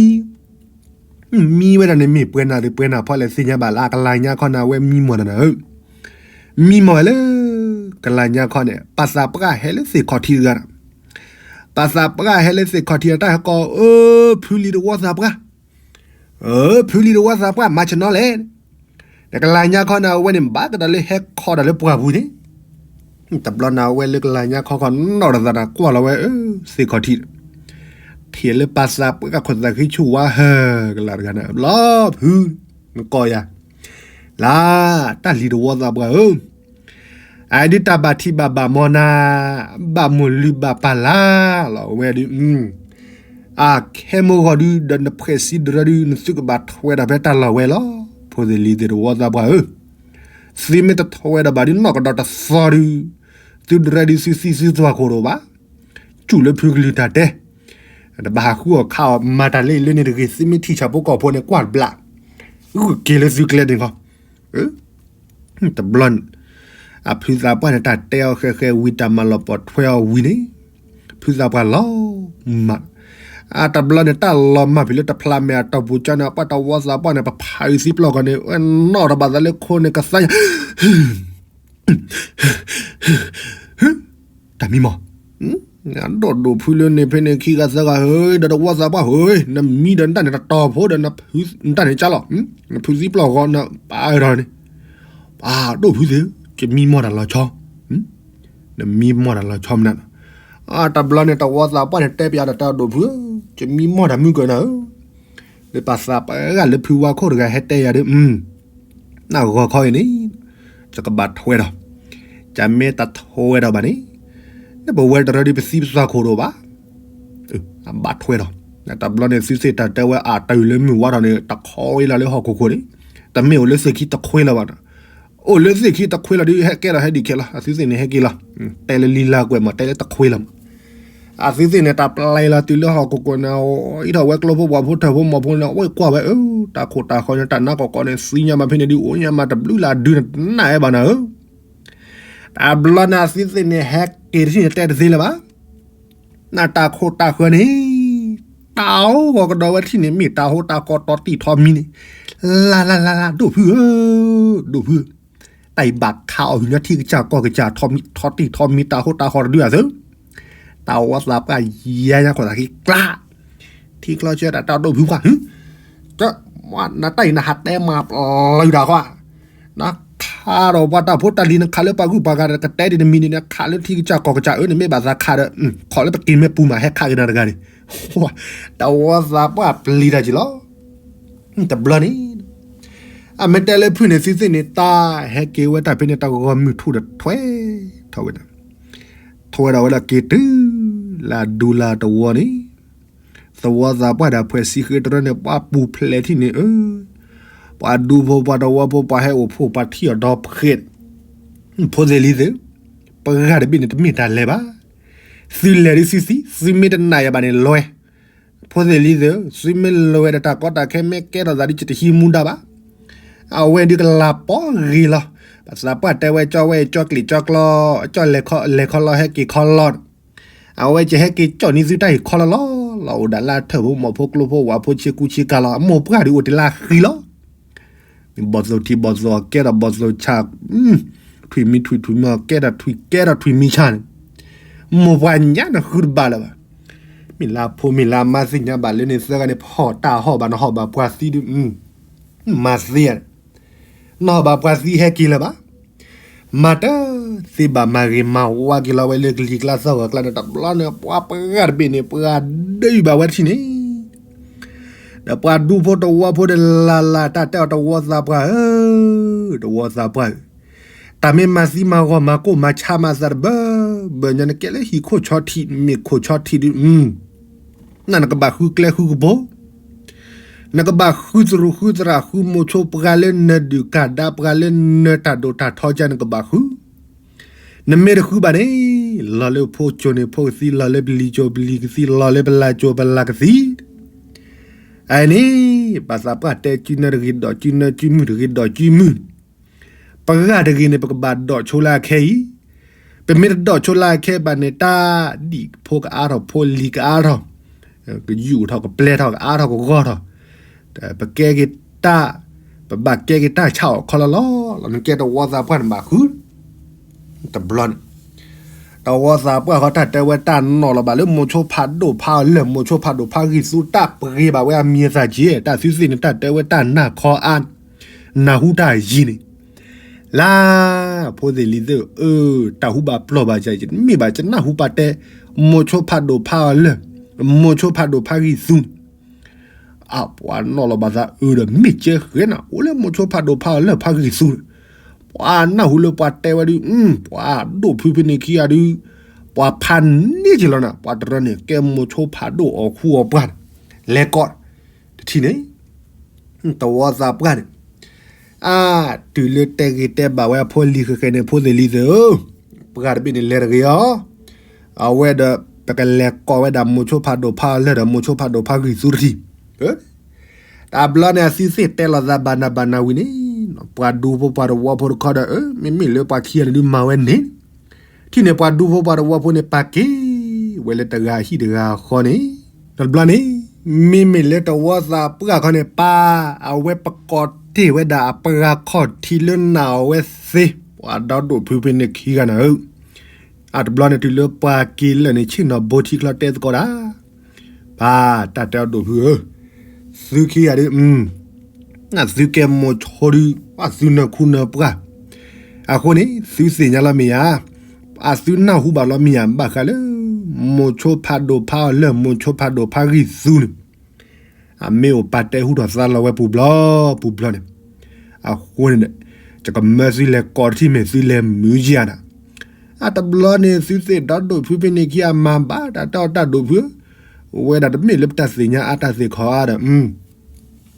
ံ, မံဝဲဒၣ်န့ၣ်မ့ၢ်ပှဲၤနၢ်သ့ၣ်ပှဲၤနၢ်ဖီလဲၣ်သ့ၣ်ညါဘၣ်လၢအကလၤညါခီန့ၣ် အဝဲမံမီၢ်နၤဧၢ, မံမီၢ်ဝဲလၢ ကလၤညါခီန့ၣ် ပှၤသးပှၢ်ဟဲလၢသ့ၣ်ခီၣ်ထံးတဂၤန့ၣ်, ပှၤသးပှၢ်ဟဲလၢသ့ၣ်ခီၣ်ထံးအတၢ်ဟဲကိး အၢ ဖုလံၤတဝီသးပှၢ် အၢ ဖုလံၤတဝီသးပှၢ် မၤဆနီလဲၣ်, တကလၤညါခီန့ၣ် အဝဲန့ၣ်ဘၣ်ကဒီးလၢဟဲခီဒီးလၢပှၢ်ပူၤန့ၣ်, တဘျီန့ၣ် အဝဲလၢကလၤညါခီခီနီၣ်တသးန့ၣ် ကွၢ်လီၤဝဲ အၢ သ့ၣ်ခီၣ်ထံး, ထံၣ်လၢပၢ်သးပှၢ်ခိၣ်သးဃံဆူၣ်ဝါဟၢကလၤတဂၤန့ၣ် လီၤဖု နကိးယၤ လၢ တၢ်လံၤတဝီသးပှၢ်ဧၢ, အဒုးတၢ်ဘၣ်ထံးဘၣ်ဘၣ်မီၤနၤ, ဘၣ်မိၢ်လုၢ်ဘၣ်ပၢ်လၢ်လီၤဝဲဒုး, အခဲမုၢ်ဂီၤဒုး ဒီးနဖှဲးစံဒရၢဒုး နသုကဘၣ်ထွဲဒီးဖဲတၢ်လီၢ်ဝဲလီၤ. ဖိသ့ၣ်လံၤသ့ၣ်တဝီသးပှၢ်ဧၢ, သုမ့ၢ်တထွဲဒီးဘၣ်ဒုး နီၢ်ကဒီးတသီဒုး, သုဒရၢဒုး သုသံသုသွၣ်ခိၣ်တအိၣ်ဘၣ်. စူၣ်လၢဖုကလုၢ်တၢ်တဲ, တဘၣ်ဟးဃုအီၣ်ခးအီၣ်မၤတၢ်လၢအံၤလၢန့ၣ်တဂ့ၤ, သုမ့ၢ်ထံၣ်ဆၣ်ဖိကီၢ်ဖိန့ၣ် ကွၢ်တဘျး, ဂုာ်က့ၤလၢသုကျဲန့ၣ်ခီ, တဘျီန့ၣ် အဖုသးပှၢ်န့ၣ် တၢ်တဲအီၤဃဲဃဲဝံၤ တၢ်မၤလီၤပှီၢ်ထွဲအီၤဝံၤန့ၣ်, ဖုသးပှၢ်လီၤမၢ်, အတဘျီန့ၣ် တၢ်လီၤမၢ်ဖဲလၢတဖျါမဲာ်အတီၢ်ပူၤကၠီန့ၣ် အပှၤတဝီသးပှၢ်န့ၣ် ပဖးအုးသံပျီၢ်ဂီၤန့ၣ် ဝဲနီၣ်တဘၣ်သးလၢခိန့ၣ် ကသါညါ တၢ်မံမီၢ်, အဒိၣ်ဒိၣ်ဖုလၢန့ၣ်ဖဲန့ၣ်ခံဂၤသၢဂၤဧၢ, ဒီးတဝီသးပှၢ်ဧၢ, နမံဒီးနတၢ်န့ၣ်တတီၤဖိဒီး နတၢ်န့ၣ်ကၢ်လီၤ, နဖုသံပျီၢ်ဂီၤန့ၣ် ပာ်ဒီးန့ၣ်, ပှၤဒိၣ်ဖုသ့ၣ်, ကမံမီၢ်တၢ်လီၤဆီ, နမံမီၢ်တၢ်လီၤဆီမနုၤ, အတဘျီန့ၣ် တဝီသးပှၢ်န့ၣ် တဲပယါဒီးတၢ်ဒိၣ်ဖုဧၢ, ကမံမီၢ်တၢ်မုၢ်ကၢၤနၤဧၢ, လၢပၢ်သးပှၢ်ဂၤလၢဖုဝါခိၣ်တဂၤဟဲတဲယၤဒုး နဂီၤခီအံၤန့ၣ်, ယကဘၣ်ထွဲဒီး, ယမ့ၢ်တထွဲဒီးဘၣ်န့ၣ်, နပဝဲတရၢဒုးပသံပသွၣ်ခိၣ်တအိၣ်ဘၣ်, အဘၣ်ထွဲဒီး, တဘျီန့ၣ် သုသ့ၣ်တၢ်တဲဝဲအတၢ်အုၣ်လၢမုၢ်ဝါထီၣ်န့ၣ် တခီဝဲလီၤလၢဟီၣ်ခိၣ်ခိၣ်န့ၣ်, တမ့ၢ်အိၣ်လၢသ့ၣ်ခံတခွ့လၢၤဘၣ်နီၤ, အိၣ်လၢသ့ၣ်ခံတခွ့လီၤဒုး ဟဲကဲထီၣ်ဟဲဒံးခဲလီၤ, အသုသ့ၣ်န့ၣ်ဟဲက့ၤလီၤ, တဲလၢလံလၢ်ကွဲးမး တဲလၢတခွ့လီၤမး အသုသ့ၣ်န့ၣ် တၢ်ပျဲလီၤတုၤလၢဟီၣ်ခိၣ်ခိၣ်န့ၣ်, အံးထီၣ်ဝဲကျိဖိဝၤဖိထၢၣ်ဖိမီၢ်ဖိန့ၣ် အဝဲကွၢ်ဝဲအၢ, တၢ်ခိၣ်တၢ်ဃီန့ၣ် တၢ်နါကီၢ်ကီၢ်န့ၣ် သံညါမးဖဲန့ၣ်ဒုး အိၣ်ညါမးတဘျုးလၢအဒုန့ၣ် တနာ်ဝဲဘၣ်နၤဧၢ, တဘျီန့ၣ် အသုသ့ၣ်န့ၣ် ဟဲက့ၤတထံၣ်န့ၣ် တဲတသ့လၢၤဘၣ်, နတၢ်ခိၣ်တၢ်ဃီန့ၣ် တၢ်အိၣ်ဂီၤကဒီးဝဲထံၣ်န့ၣ် မ့ၢ်တၢ်ဟိတၢ်ဃီတီထံၣ်ထီမံၤန့ၣ်, လၢ်လၢ်လၢ်လၢ် ဒိၣ်ဖုဧၢ, ဒိၣ်ဖုဧၢ တၢ်အံၤဘၣ်ခးအီၤဟံးညီထံကစၢ်ကီၢ်ကစၢ် ထီထံၣ်ထီမံၤ တၢ်ဟိတၢ်ဃီတဒုအသု, တၢ်ဝီသးပှၢ်ယါညါခိၣ်သးခံကျါ, ထံကျီဆၢတၢ်တၢ်ဒိၣ်ဖုပှၢ်, နတၢ်အံၤနဟးတဲမၤပျီၤတၢ်ဃီ, နခးဒီးပှၤတၢ်ဖိတၢ်လံၤ နခးလၢပှၤဂုၢ်ပှၤဂၤဒီး ကတဲဒ်နမံၤန့ၣ် နခးလၢထံကစၢ်ကီၢ်ကစၢ်အၢ နမ့ၢ်ဘၣ်သးခးဒီး ခီလၢပက့ၤမ့ၢ်ပူၤမး ဟဲခးက့ၤနၤတဂၤန့ၣ်, တၢ်ဝီသးပှၢ်ပျံၤတၢ်က့ၤလီၤ. တဘျီန့ၣ် အမ့ၢ်တဲလၢဖုန့ၣ် သုသ့ၣ်န့ၣ် တၢ်ဟဲက့ၤဝဲတၢ်ဖဲန့ၣ် တၢ်ဂီၤမုၢ်ထူၣ်ဒီးထွဲထီၣ်ဝဲဒၣ်, ထွဲထီၣ်ဝဲဒီးက့ၤတုၤလၢအဒူလၢအတဝီန့ၣ်, သဝီသးပှၢ်ဒီးဖှဲးစံဃ့တရၢန့ၣ် ပှၤပူၤဖျဲးထံၣ်န့ၣ်ဧၢ, ပှၤဒူဖိပှၤတဝီဖိ ပှၤဟဲအိၣ်ဖှိၣ် ပှၤထံၣ်အီၤဒီဖှဲး, ဖိသ့ၣ်လံၤသ့ၣ်, ပှၤဂၤတဘ့ၣ်န့ၣ် တမ့ၢ်တၢ်လဲၤဘၣ်, သုလဲၤဒုးသုသံ, သုမ့ၢ်တနာ်ယၤဘၣ်န့ၣ်လဲၤ, ဖိသ့ၣ်လံၤသ့ၣ်, သုမ့ၢ်လဲၤဝဲဒီးတၢ်ကီတၢ်ခဲ မ့ၢ်ကဲထီၣ်သးဒ် ယတဟံးမူဒါဘၣ်, အဝဲဒုးကလၤပီၤဂ့ၤလီၤ. ပသးပှၢ်တဲဝဲ ကၠီဝဲကၠီကျံးကၠီကျီ, ကၠီလဲၤခီလီၤ ဟဲက့ၤခီလီၤ, အဝဲကဟဲက့ၤကၠီၣ်န့ၢ်သုတၢ်အံၤခီလီၤလီၤ, လီၤအိၣ်ဒၣ်လၢအထၢၣ်ဖိမီၢ်ဖိကျိဖိဝၤဖိဆ့ကူဆ့ကၤလီၤ. အမိၢ်ပှၢ်ဒုးအိၣ်တ့ၢ်လၢအဃံလီၤ. ဘီၣ်သိၣ်ထံးဘီၣ်သိၣ်အီၤ ကဲထီၣ်ဘီၣ်သိၣ်ဆၣ်, ထွံၣ်မံၤထွံၣ်ထွံၣ်မံၤအီၤ ကဲထီၣ်ထွံၣ်ကဲထီၣ်ထွံၣ်မံၤဆၣ်န့ၣ်, မိၢ်ပှၢ်ညါနဃုတဘၣ်လၢၤဘၣ်. မ့ၢ်လၢအဖိမ့ၢ်လၢအမါသ့ၣ်ညါဘၣ်လၢန့ၣ် သၢဂၤန့ၣ် ဖီၣ်တၢ်ဟီၣ်ဘၣ် နဟီၣ်ဘၣ်ပှၤသံဒုး, မၤသ့ဧါ, နဟီၣ်ဘၣ်ပှၤသံဟဲက့ၤလၢၤဘၣ်. မၤတသ့ဘၣ်မၤဂ့ၤမၤဝါက့ၤလီၤဝဲလၢကလံၤကျါသၢဂီၤကျါန့ၣ် တဘျီန့ၣ် ပှၤပှၤဂၤတဘ့ၣ်န့ၣ် ပှၤဒုးဘၣ်ဝဲတထံၣ်န့ၣ် ဒီးပှၤဒူဖိတဝီဖိဒီး လၢ်လၢ်တၢ်တဲအီၤ တဝီသးပှၢ်ဧၢ, တဝီသးပှၢ်ဧၢ, တၢ်မ့ၢ်မၤသံမၤဂီၤမၤကိၢ်မၤဆါမၤသးတဘၢဘၢညါ နကဲလၢဟံၣ်ခိၣ်ဆီထံး မ့ၢ်ခိၣ်ဆီထံးဒုး, နနကဘၣ်ဃုကျဲဃုကပူၤ, နကဘၣ်ဃုသရူးဃုသရၣ် ဃုမိၤဆိပှၤလၢနဒုၣ်ကၢ်ဒါ ပှၤလၢနတၢ်ဒိၣ်တၢ်ထီကါ နကဘၣ်ဃု နမ့ၢ်တဃုဘၣ်န့ၣ် လီၤလၢဖိကၠိန့ၣ်ဖိကသံ, လီၤလၢပလံၤကၠိပလံၤကသံ, လီၤလၢပလၤကၠိပလၤကသံ. အန့ၣ် ပသးပှၢ်တဲ ကုနၢတဂ့ၤဒီးကုနၢ, ကုမုၢ်တဂ့ၤဒီးကုမုၢ်, ပဂၤတဂ့ၤန့ၣ် ပကဘၣ်ဒိးဆိလၢအခဲအံၤ, ပမ့ၢ်တဒိးဆိလၢအခဲဘၣ်န့ၣ် တၢ်ဒံၣ်ဖိကအါထီၣ် ဖိလံၤကအါထီၣ်, ကယူာ်ထီၣ်ကပျဲထီၣ်ကအါထီၣ်ကဂီၢ်ထီၣ်, ပကဲက့ၤတၢ်, ပဘၣ်ကဲက့ၤတၢ်ဆါအီၤခီလီၤလီၤလီၤ. နကဲတဝီသးပှၢ်န့ၣ်ဘၣ်ဃု တဘျီန့ၣ် တဝီသးပှၢ်ဃီ တၢ်တဲဝဲတၢ်နီၢ်လီၤဘၣ်လၢ မိၤဆိဖးဒိၣ်ဖးအီၤလၢာ်, မိၤဆိဖးဒိၣ်ဖးဂံၢ်သူ တၢ်ပှ့ၤဘၣ်ဝဲအမံၤအသၣ်က့, တၢ်သုသ့ၣ်န့ၣ် တၢ်တဲဝဲတၢ်နၢ်ခီအါ, နၢ်ဟူတၢ်ယံၤန့ၣ်, လၢ ဖိသ့ၣ်လံၤသ့ၣ်ဧၢ, တၢ်ဟူဘၣ်ပျီၢ်ဘၣ်ယၤ ယမ့ၢ်ဘၣ် ယနၢ်ဟူပှၤတဲ မိၤဆိဖးဒိၣ်ဖးအီၤလၢာ် မိၤဆိဖးဒိၣ်ဖးဂံၢ်သူန့ၣ် အပှၤနီၣ်လီၤဘၣ်သးအုးဒီး မ့ၢ်ကဲဃဲနၤ အိၣ်လၢမိၤဆိဖးဒိၣ်ဖးအီၤလၢၢ်ဖးဂံၢ်သူန့ၣ်, ပှၤနၢ်ဟူလၢပှၤတဲဝဲဒုး ပှၤဒိၣ်ဖုဖဲန့ၣ်ခံဂၤဒုး ပှၤဖးန့ၢ်က့ၤလီၤနၤ ပှၤတရၢန့ၣ် ကဲမိၤဆိဖးဒိၣ်အီၣ်ဃူအီၣ်ပှၢ်န့ၣ်, လဲၤကိးတထံၣ်န့ၣ် တဝီသးပှၢ်န့ၣ် အါ, တုၤလၢတဲဂ့ၤတဲဘၣ်ဝဲအဖိလံၤဃဲးဃဲးန့ၣ် ဖိသ့ၣ်လံၤသ့ၣ်ဧၢ, ပှၢ်တဘ့ၣ်န့ၣ်လဲၤတဂ့ၤအီၤ, အဝဲဒီးပကလဲၤကိးဝဲဒၣ်မိၤဆိဖးဒိၣ်ဖးအီၤလၢၢ်ဒီးမိၤဆိဖးဒိၣ်ဖးဂံၢ်သူတထံၣ်, တဘျီန့ၣ်အသုသ့ၣ်တဲလီၤသးဘၣ်နၤဘၣ်နၤဝံၤန့ၣ်, ပှၤဒူဖိပှၤတဝီဖိတခီဒီး မ့မ့ၢ်လၢပှၤခံဂၤန့ၣ်ဒုးမၤဝဲန့ၣ် ထံၣ်န့ၣ်ပှၤဒူဖိပှၤတဝီဖိန့ၣ် ပာ်က့ၤဝဲလၢတဂၤဟံၣ်တဂၤဃီန့ၣ်, တဘျီန့ၣ် မ့မ့ၢ်လၢတဝီသးပှၢ်ခီန့ၣ် ပၢ်အဝဲပကိးတ့ၢ်ဝဲဒၣ်အပှၤခီၣ်ထံးလၢနာ်အီၤဝဲသ့, ပှၤဒီဒိၣ်ဖုဖဲန့ၣ်ခံဂၤနၤဧၢ, အတဘျီန့ၣ်တုၤလၢပှၤက့ၤလၢာ်န့ၣ် ဆ့ၣ်နီၤဘိထံချီတဲသကိးဒၣ် ပၢ်တၢ်တဲအီၤဒိၣ်ဖုဧၢ, သုခံဂၤဒုး နသုကဲမိၤဆိဒုး ပှၤသုနၢ်ခူနၢ်ပှၢ်, အဃိန့ၣ် သုသ့ၣ်ညါလီၤမ့ၢ်ဧါ, အသုနၢ်ဟူဘၣ်လီၤမ့ၢ်ဧါ ဘၣ်ဃးလၢ မိၤဆိဖးဒိၣ်ဖးအီၤလၢၢ် မိၤဆိဖးဒိၣ်ဖးဂံၢ်သူန့ၣ်, အမ့ၢ်အိၣ်ပာ်တဲဟူထီၣ်သါလီၤဝဲပူၤဘျီပူၤဘျီန့ၣ်, အဃိန့ၣ် ယကမၢသုလဲၤကိးတထံၣ်မ့ၢ်သုလဲၤမုာ်ယၤနၤ, အတဘျီန့ၣ် သုသ့ၣ်ဒီဒိၣ်ဖုဖဲန့ၣ်ခံဂၤမၤဘၣ်တၢ်တဲအီၤတၢ်ဒိၣ်ဖု, ဝဲဒၣ်တမ့ၢ်လၢပတၢ်သ့ၣ်ညါအါတၢ်သ့ၣ်ခီအါဒီး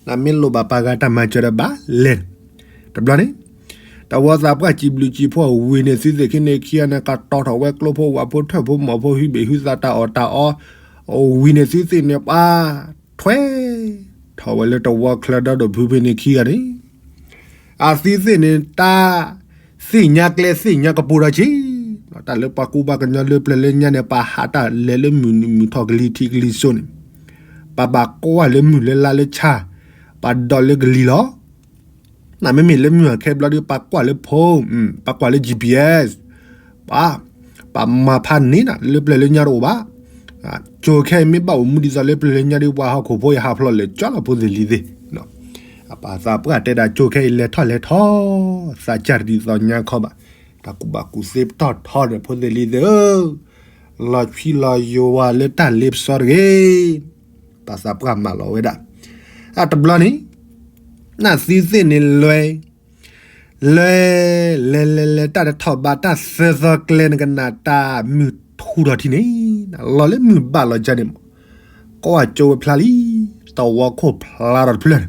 နမ့ၢ်လိၣ်ဘၣ်ပှၤဂၤတၢ်မၤစၢၤဒီးဘၣ်လဲၤ, တဘျီန့ၣ် တဝီသးပှၢ်စံးဘျုးစံးဖှိၣ်ဝံၤန့ၣ် သုသ့ၣ်ခံန့ၣ်ခံဂၤန့ၣ် ကတီၤထီၣ်ဝဲကျိဖိဝၣ်ဖိထၢၣ်ဖိမီၢ်ဖိ ဟုဘ့ၣ်ဟုသးတၢ်အီၣ်တၢ်အီ, ဝံၤန့ၣ်သုသ့ၣ်န့ၣ်ပှၤ ထွဲထီၣ်ဝဲလၢတဝီချၢဒီဒိၣ်ဖုဖဲန့ၣ်ခံဂၤန့ၣ် အသုသ့ၣ်န့ၣ် တၢ်သ့ၣ်ညါကျဲသ့ၣ်ညါကပူၤဒီးက့ၤ, တၢ်လၢပှၤကူပှၤကညီလၢပျၢၤလၢညါန့ၣ် ပှၤဟးတၢ်လဲၤလၢမုၢ်နံၤမုၢ်ထီၣ်ကလံၤထံးကလံၤစိးန့ၣ်, ပှၤဘၣ်ကွၢ်လၢမုၢ်လၢလါလၢဆၣ်, ပှၤဒိးလၢကလံၤလီၤ. နမ့မ့ၢ်လၢမုၢ်အခဲဘျီဒီး ပှၤကွၢ်လၢဖိ, ပှၤကွၢ်လၢ G P S, ပှၤ, ပှၤမၤဖးန့ၢ်နၤ လၢပျၢၤလၢညါတအိၣ်ဘၣ်. ကၠိခဲအံၤမ့ၢ်ဘၣ်အိၣ်မူဒ်သိးလၢပျၢၤလၢညါဒီး ပှၤဟီၣ်ခိၣ်ဖိယဟးဖျိးလဲၤကၠီလီၤဖိသ့ၣ်လံၤသ့ၣ်, အပာ်သးပှၢ်တဲဒၣ်ကၠိခဲအံၤလဲၤထီၣ်လဲၤထီၣ်, သးစၢ်တဒ်သိးညါခီဘၣ်, တၢ်ကူၣ်ဘၣ်ကူၣ်သ့ပတီၢ်ထီန့ၣ် ဖိသ့ၣ်လံၤသ့ၣ်ဧၢ, လီၤဆံးလီၤယိၤဝါလၢတၢ်လ့ပစီတဂ့ၤ, ပာ်သးပှၢ်မၤလီၤဝဲဒၣ်, အတဘျီန့ၣ် နသုသ့ၣ်န့ၣ်လွဲ လဲၤ လဲၤလဲၤလဲၤ တၢ်တထီၣ်ဘးတၢ်သၢသီကျဲန့ၣ်ကနၣ်တၢ်မုၢ်ထူၣ်ထီၣ်ထံန့ၣ်, လီၤလၢမုၢ်ဘၣ်လီၤကၢန့ၣ်မး, ကွၢ်ကၠိဝဲဖျါလံ, တဝီခိၣ်ဖျါထီၣ်တဖျၢၣ်န့ၣ်,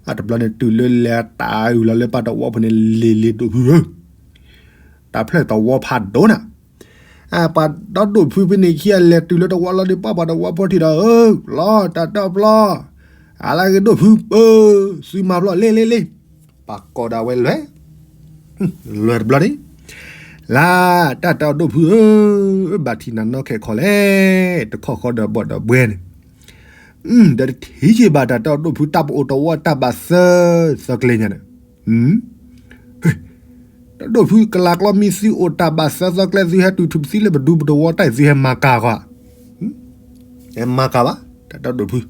အတဘျီန့ၣ်တုၤလၢလဲၤတၢ်အုၣ်လီၤလၢပှၤတဝီဖိန့ၣ် လ့ၤလ့ၤဒိၣ်ဖုဧၢ, တၢ်ဖျၢၣ်တဝီဖးဒိၣ်နၤ ပှၤဒီဒိၣ်ဖုဖဲန့ၣ်ခံဂၤလဲၤတုၤလၢတဝီလီၤဒီး ပှၤပှၤတဝီဖိထံၣ်ဒီး ဧၢ, လီၤတၢ်တဲအီၤပျီ, အလၢဂ့ၤဒိၣ်ဖုဧၢ, သုမၤပျီလ့လ့လ့, ပှၤကိးဒၣ်ဝဲလွဲ, လွဲတဘျီန့ၣ်, လၢတၢ်တဲအီၤဒိၣ်ဖုဧၢ, ဘၣ်ထံၣ်နၤနီၢ်ခဲခီလဲၣ်, တခီဃီဒီးဘီၣ်ဒီးဘှဲန့ၣ်, ဒီးတထံၣ်က့ၤဘၣ်တၢ်တဲအီၤဒိၣ်ဖု တၢ်ပအိၣ်တဝီတၢ်ဘၣ်သၢသီကျဲညါန့ၣ် တၢ်ဒိၣ်ဖုကလၤကျီမံ သုအိၣ်တၢ်ဘၣ်သၢသီကျဲ သုဟဲတုၤထူၣ်ပသံလၢပဒူပတဝီတၢ် သုဟဲမၤကၤဃီ, ဟဲမၤကၤဘၣ် တၢ်ဒိၣ်ဖု, ဒီး